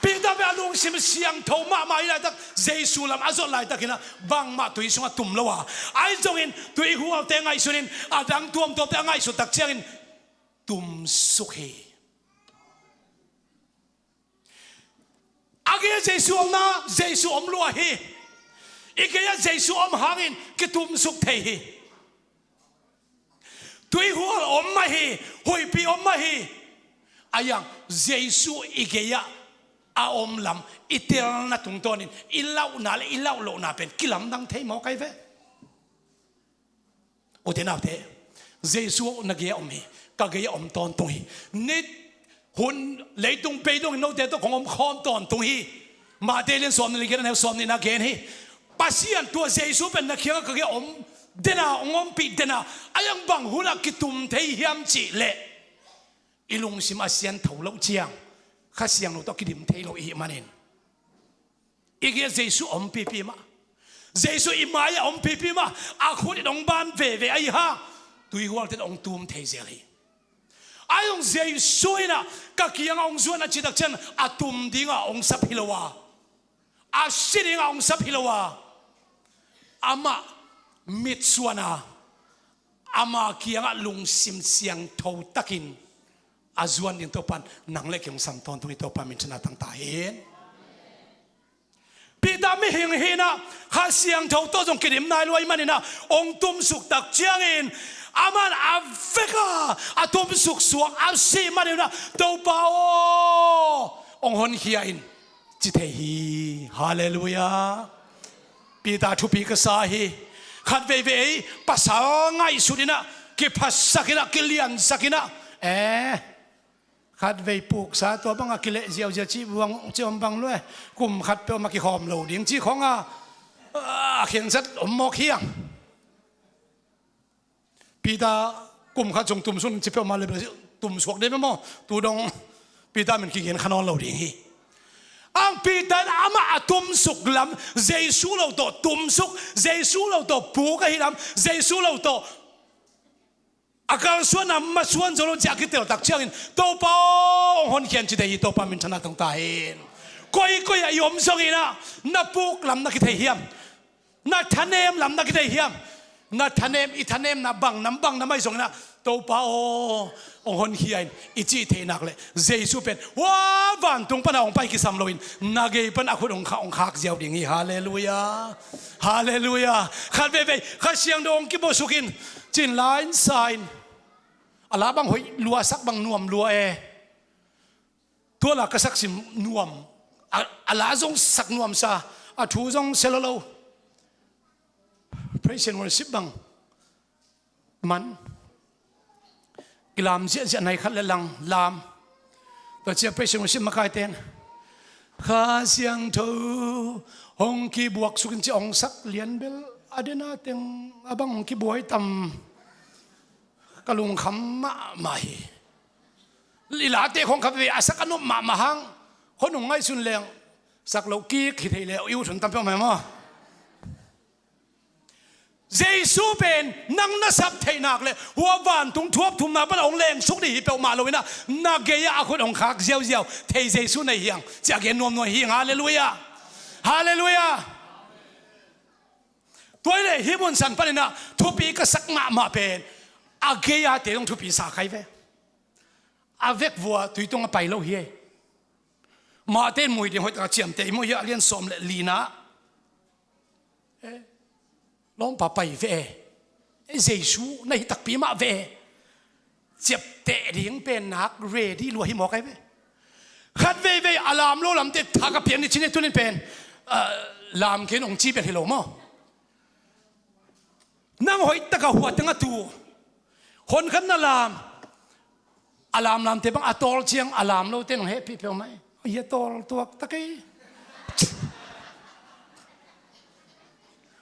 Peter pen a lungsim siangtho mahmah hi laitak, Jesu lam a zot laitakin ah bangmah tui sungah tum lo a, ahi zongin tuihualte ngaihsun in, a dang tuamtuamte a ngaihsut tak ciangin tumsuk hi. A gei-ah Jesu omna, Jesu om lua hi. I gei-ah Jesu om hangin kitumsuk thei hi. Tuihual om mah hi, huihpi om mah hi. A iang Jesu i gei-ah a om lam i telna tungtawnin i lauhna le i lauh lohna pen kilamdang thei mawk ahi ve. Ute naute, Jesu na gei-ah om hi, ka gei-ah om tawntung hi. Ni hun leitung bei dongin note tawh kong om khawm tawntung hi. Matthai lian sawmnih le giat, a neu sawmnihna gen hi. Pasian tua Jesu pen na kiangah ka gei-ah om den a, hong ompih den a, a iang bang hunah kitum thei hiam cih leh i lungsim a siangtho loh ciang Kha Siangtho tawh kidim thei lo i hih manin, i gei-ah Jesu a om pipi mah, Jesu i mai-ah a om pipi mah, a khut in hong ban veve ahi hang tuihualte in hong tum thei zel hi. Ahi zong Jesu in ah ka kiangah hong zuan a cih tak ciang a tum dingah hong sap hi lo a, a si dingah hong sap hi lo a, amah mitsuan a, ama kiangah lungsim siangtho takin a zuan ding Topa'n nang le kei hong sam tawntung hi. Topa minthanna tang ta hen. Peter mihing hi-in ah Kha Siangtho tawh zong kidim nai lo ahih manin ah hong tumsuk tak ciangin aman a vek a, a tumsuk suak a sih manin ah, Topa aw, hong honkhia in, ci thei hi. Halleluiah. Peter thupi ka sa hi. Khat veivei ei pasal ngaihsut in ah, kiphasak in ah, kiliansak in ah, eh, khat vei puksa tua bangah kileh ziauzia cih buang ci om bang lua e. Kum khat peuh mah kikhawm lo ding cih khawng a, a khensat om mawk hiang. Peter kum khat zong tumsuk ci peuhmah le tumsuak ding ve maw? Tu dong Peter min kigen kha nawn lo ding hi. Ang Peter in amah a tumsuk lam, Jesu lo tawh tumsuk, Jesu lo tawh puk ahi lam, Jesu lo tawh a kalsuanna masuan zo lo ci a kitel tak ciangin, Topa aw, hong honkhia in ci thei hi. Topa minthanna tong ta hen. Koikoi ah i om zongin ah na puk lam na kithei hiam? Na thanem lam na kithei hiam? Na thanem, i thanemna bang nam bang nam ahi zongin ah, Topa aw, hong honkhia in i cih theih nak leh, Jesu pen hua vantung pana hong pai kisam loin na gei pan a khut hong kha, hong khak ziau ding hi. Halleluiah. Halleluiah. Khat veivei Kha Siangtho hong kibuasuk in, cin la in sa in. A la bang hoih lua, sak bang nuam lua e. Tua la ka sak sim nuam, a, a la zong sak nuamsa, a thu zong sia lolo. Praise and worship bang man, kilam ziahziah, nai khat le lang lam. Tua cia praise and worship makaite in Kha Siangtho hong kibuaksuk in ci hong sak lian bel, a dena teng a bang hong kibuai tam. Ka lungkham mahmah hi. I late khong kha ve a sak a nop mahmah hang, khua nung ngaihsun leng sak loh kik hi thei le i ut hun tam peuhmah maw? Jesu pen nang na sap theih nak le hua vantung thuap thumna pan a hong lengsuk ding hi peuhmah lo in ah, na gei-ah a khut hong khak ziauziau thei Jesu nei hi hang, ci a gen nuamnuam hi hang. Halleluiah. Halleluiah. Tua hi leh hih mun san panin ah thupi ka sak mahmah pen a gei-a te zong thupi sa kha hi ve. A vekvua tui tung a pai lo hi ei. Matthai in mu hi ding, hoih tak a ciamteh i mu hi a, lian sawm le lina. Eh, lawmpa pai ve e. Eh, Jesu na hi takpi mah ve e. Ciapteh ding pen nak ready lua hi mawk ai ve. Khat veivei a lam lo lamte thak a pian ni cin e, tunin pen, ah, lam kei in hong ci bel hi lo maw. Nang hoih taka hua teng a tu. Hon khat na lam. A lamlamte bang a tawl ciang a lam lote nong hehpih peuhmah hi. Hia tawl tuak tak ei.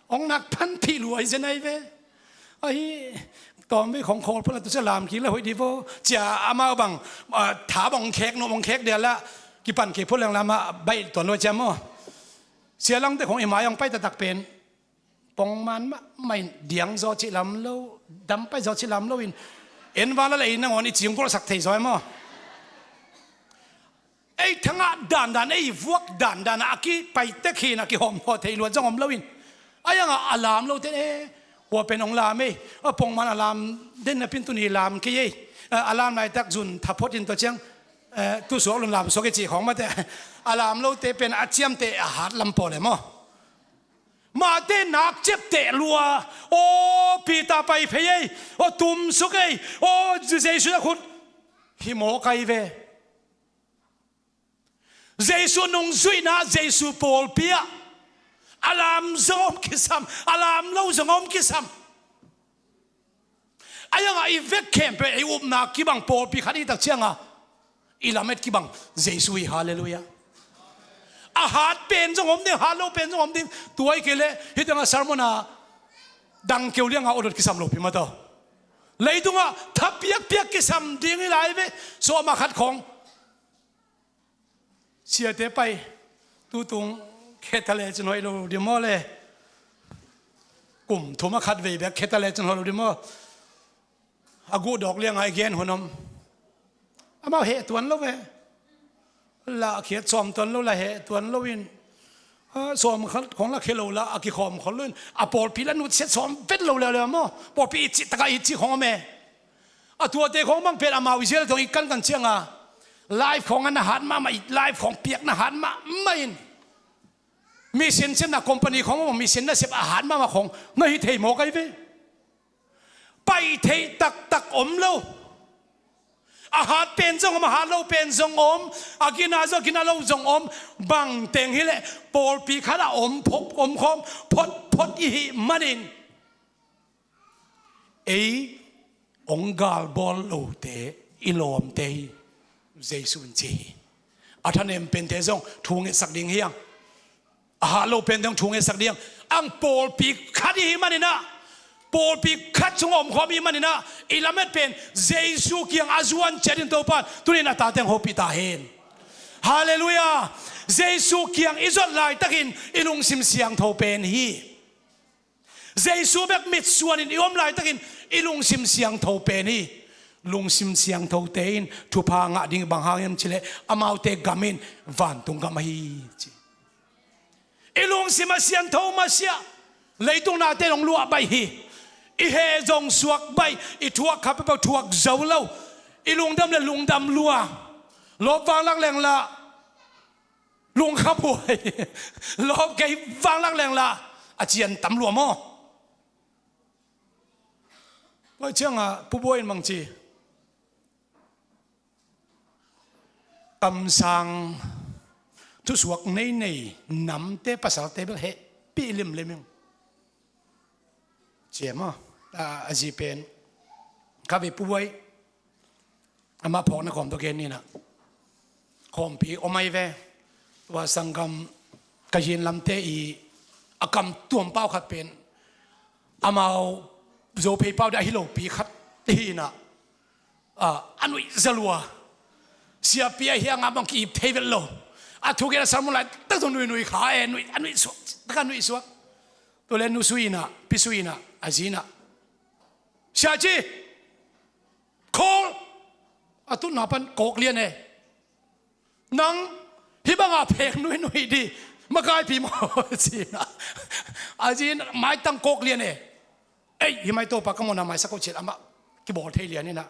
Hong nak phanpih lua hi zen ai ve. Ahi, tawmvei khong khawl phot la tu sia lam kik la hoih di vo. Cia amau bang, ah, tha bang khek, no bang khek dia la. Kipan kei phot leng lam a baih tuan lo cia maw. Sia langte khong i mai hong pai taktak pen pongman mahmah in, diang zaw cih lam lo, dam pai zaw cih lam lo in, en vala le ei nangawn i cing golhsak thei zaw e maw. Ei thangah dandan, ei vuak dandan a kipai tek hi in a kihawmkhawm thei luat zong om lo in. A iangah a lam lote e, hua pen hong lam ei, a pongman a lam den napi in tuni lam kei ei, a lam laitak zun tha phot in tua ciang, eh, tu suak lun lam suak ei cih khawng mate. A lam lote pen a ciamteh a hat lam pawl e maw. Matthai nak ciapteh lua, aw Peter pai phei ei, aw tumsuk ei, aw Jesu a khut hi mawk ai ve. Jesu nungzuihna, Jesu pawlpi ah a lam zong om kisam, a lam lo zong om kisam. A iangah i vek khempeuh ei upna kibang pawlpi khat i tak ciangah i lamet kibang Jesu hi. Halleluiah. A hat pen zong om ding, hat lo pen zong om ding. Tua hi kei leh hih tengah sermon a dang keu liangah awdot kisam lopi mataw. Leitungah tha piakpiak kisam ding hi lai ve. Sawm a khat khong siate pai, tutung khe ta le cin hoih lo ding maw le. Kum thum a khat vei bek khe ta le cin hoih lo ding maw. A guh dawk liangah i gen hun om. Amau heh tuan lo ve. Lahkhiat sawm tuan lo, la heh tuan lo in. Ah, sawm khat khong la khia lo la a kikhawm khol lo in. A pawlpi la nutsiat sawm vet lo leuleu maw. Pawlpi i cih takah i cih khong om e. A tuate khong bang pen amau Israel tawh i kankan cianga life khong a na hat mahmah, i life khong piak na hat mahmah in. Mission sepna company khong maw, mission na sep a hat mahmah khong na hi thei mawk ai ve. Pai theih taktak om lo. A hat pen zong om, a hat lo pen zong om. A gina zong, a gina lo zong om. Bang teng hi leh pawlpi khat a om phop, om khawm phot phot i hih manin ei hong galbawl lote i lawmte hi, Jesu in ci hi. A thanem pente zong thu ngetsak ding hi hang. A hat lo pente zong thu ngetsak ding hi hang. Ang pawlpi khat i hih maninah, pawlpi khat sungah omkhawm i hih maninah i lamet pen Jesu kiang a zuan ciat in Topa in tuni in a tate hong hopih ta hen. Halleluiah. Jesu kiang i zuat laitakin i lungsim siangtho pen hi. Jesu bek mitsuanin i om laitakin i lungsim siangtho pen hi. Lungsim siangthote in thupha ngah ding bang hang hiam cileh amaute gam in vantung gam ahi ci. I lungsim a siangtho masiah leitung nate in hong luah baih hi. I heh zong suak baih, i thuak kha peuhpeuh thuak zo lo. I lungdam le lungdam lua. Lawp vanglak lengla lungkha buai. Lawp kei vanglak lengla a cian tam lua maw? Tua ciangah Pu Buai in bang ci, kamsang thusuak neinei namte pasalte bel hehpih limlim ing ci e maw? A, a zi pen kha vei Pu Buai. Amah phawkna khawm tawh gen ninah khawmpi om ahi ve. Tua sanggam ka hin lamte i a kam tuam pau khat pen amau Zophei pau dih ahi lopi khat hinah, a, a nuih zalua. Siapi ahi a ngah bang ki-ip thei vet lo. A thugen a sermon lai tak zong nuih nuih kha e, nuih, a nuih suak, taka nuih suak. Tua le nu Sui inah, Pi Sui inah A zi in ah, "Sia ci, khawl, a tutna pan kawk lian e. Nang hih bangah phek nuihnuih dih, makaipi maw?" ci in ah, a zi in ah, "Maitang kawk lian e. Ei, hih mai Topa ka mawhna maisak uh," ci in ah amah kibawl thei lian in ah,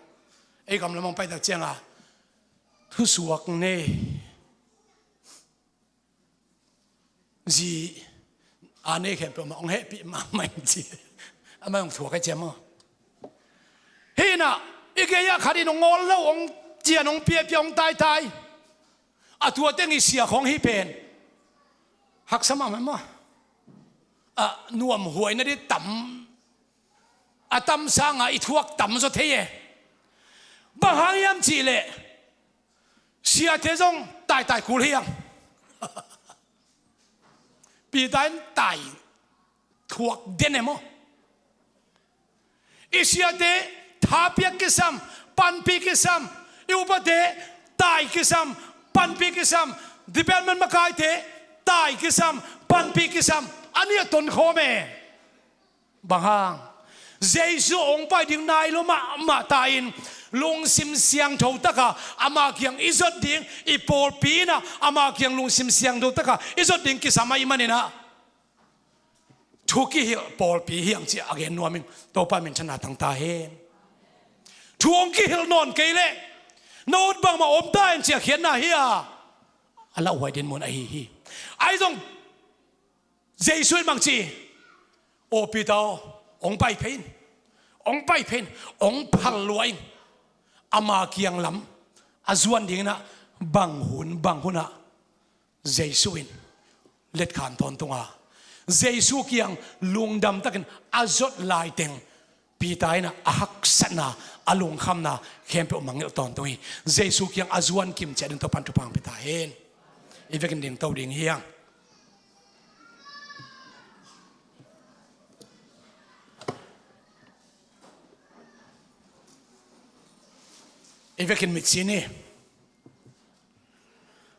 ei gam lam hong pai tak ciangah, "Thusuak nei, zi a nei khempeuh mah hong hehpih mahmah ing," ci. Amah hong thuak a, ci a maw. Hih in ah i gei ah khat in hong ngawl lo, hong cian, hong piapia, hong taitai. A tua teng i sia khawng hih pen haksa mahmah maw. A nuamhuai nading tam, a tam sangah i thuak tam zaw thei e. Bang hang hiam cih leh, siate zong taitai kul hi hang. Peter in tai thuak den e maw. I siate thapiak kisam, panpih kisam, i upate tai kisam, panpih kisam, department makaite tai kisam, panpih kisam, a nih a tonkhawm e. Bang hang? Jesu hong pai ding nai lo mahmah ta in, lungsim siangtho takah ama kiang i zot ding, i pawlpi in ah ama kiang lungsim siangtho takah i zot ding kisam ahih manin ah, thu kihilh pawlpi hi hang ci-a a gen nuam ing. Topa minthanna tang ta hen. Thu hong kihilh nawn kei leh, "Na ut bangmah om ta hen," ci-a khiatna hi a, a lauhuai dinmun ahi hi. Ahi zong Jesu in bang ci? "Aw Peter aw, hong pai phei in, hong pai phei in, hong phal lua in, ama kiang lam a zuan dingin ah." Bang hun, bang hun ah Jesu in letkhan tawntung a, Jesu kiang lungdam takin a zot laiteng, Peter in ah a haksatna, a lungkhamna khempeuh mangngilh tawntung hi. Jesu kiang a zuan kim ciat ding Topa'n thupha hong pia ta hen. I vekin dingto ding hi hang. I vekin mitsi ni.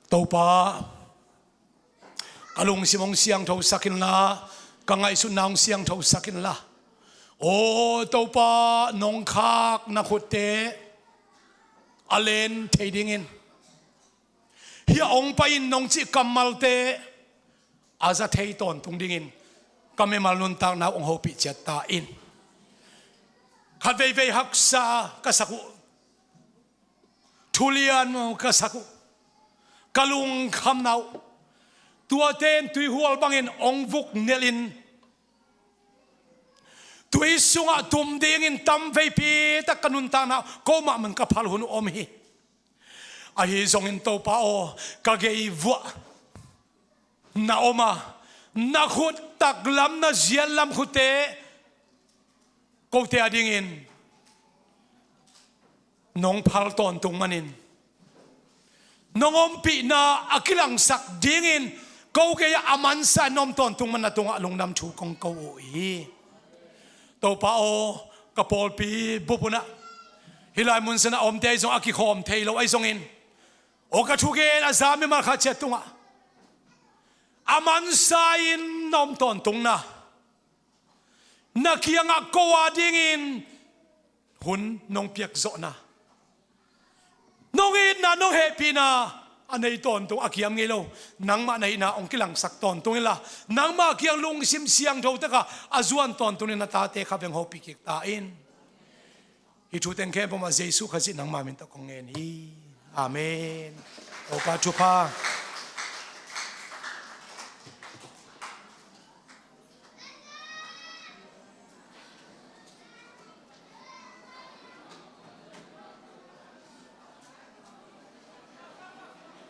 Topa, ka lungsim hong siangthosak inla, ka ngaihsutna hong siangthosak inla. Aw Topa, nong khak na khutte a len thei dingin, hih a hong pai in nong cih kammalte a za thei tawntung dingin ka mimal nuntakna uh hong hopih ciat ta in. Khat veivei haksa ka sak uh, thu lian ka sak uh, ka lungkhamna uh, tuate in tuihual bangin hong vuk nelh in, tui sungah tum dingin tam veipi tak ka nuntakna uh, ko mahmah in ka phal hun uh om hi. Ahi zongin Topa aw, ka gei vuah na om a, na khut taklam, na ziatlam khutte kote a dingin nong phal tawntung manin, nong ompihna a kilangsak dingin ko gei-ah a mansa in na om tawntung man na tungah lungdam thu kong ko uh hi. Topa aw, ka pawlpi bup un ah, hih lai mun sanah a omte ahi zong a kikhawm thei lo ahi zongin, aw ka thugen a za mimal khat ciat tungah a mansa in na om tawntungna, na kiangah ko a dingin hun nong piak zawhna, nong itna, nong hehpihna a nei tawntung, a kiam ngei lo, nangmah na hihna hong kilangsak tawntung inla, nangmah kiang lungsim siangtho takah a zuan tawntung in na tate kha veng hopih kik ta in. Hih thu teng khempeuh mah Jesu Khazih nangma min tawh kong ngen hi. Amen. Topa thupha.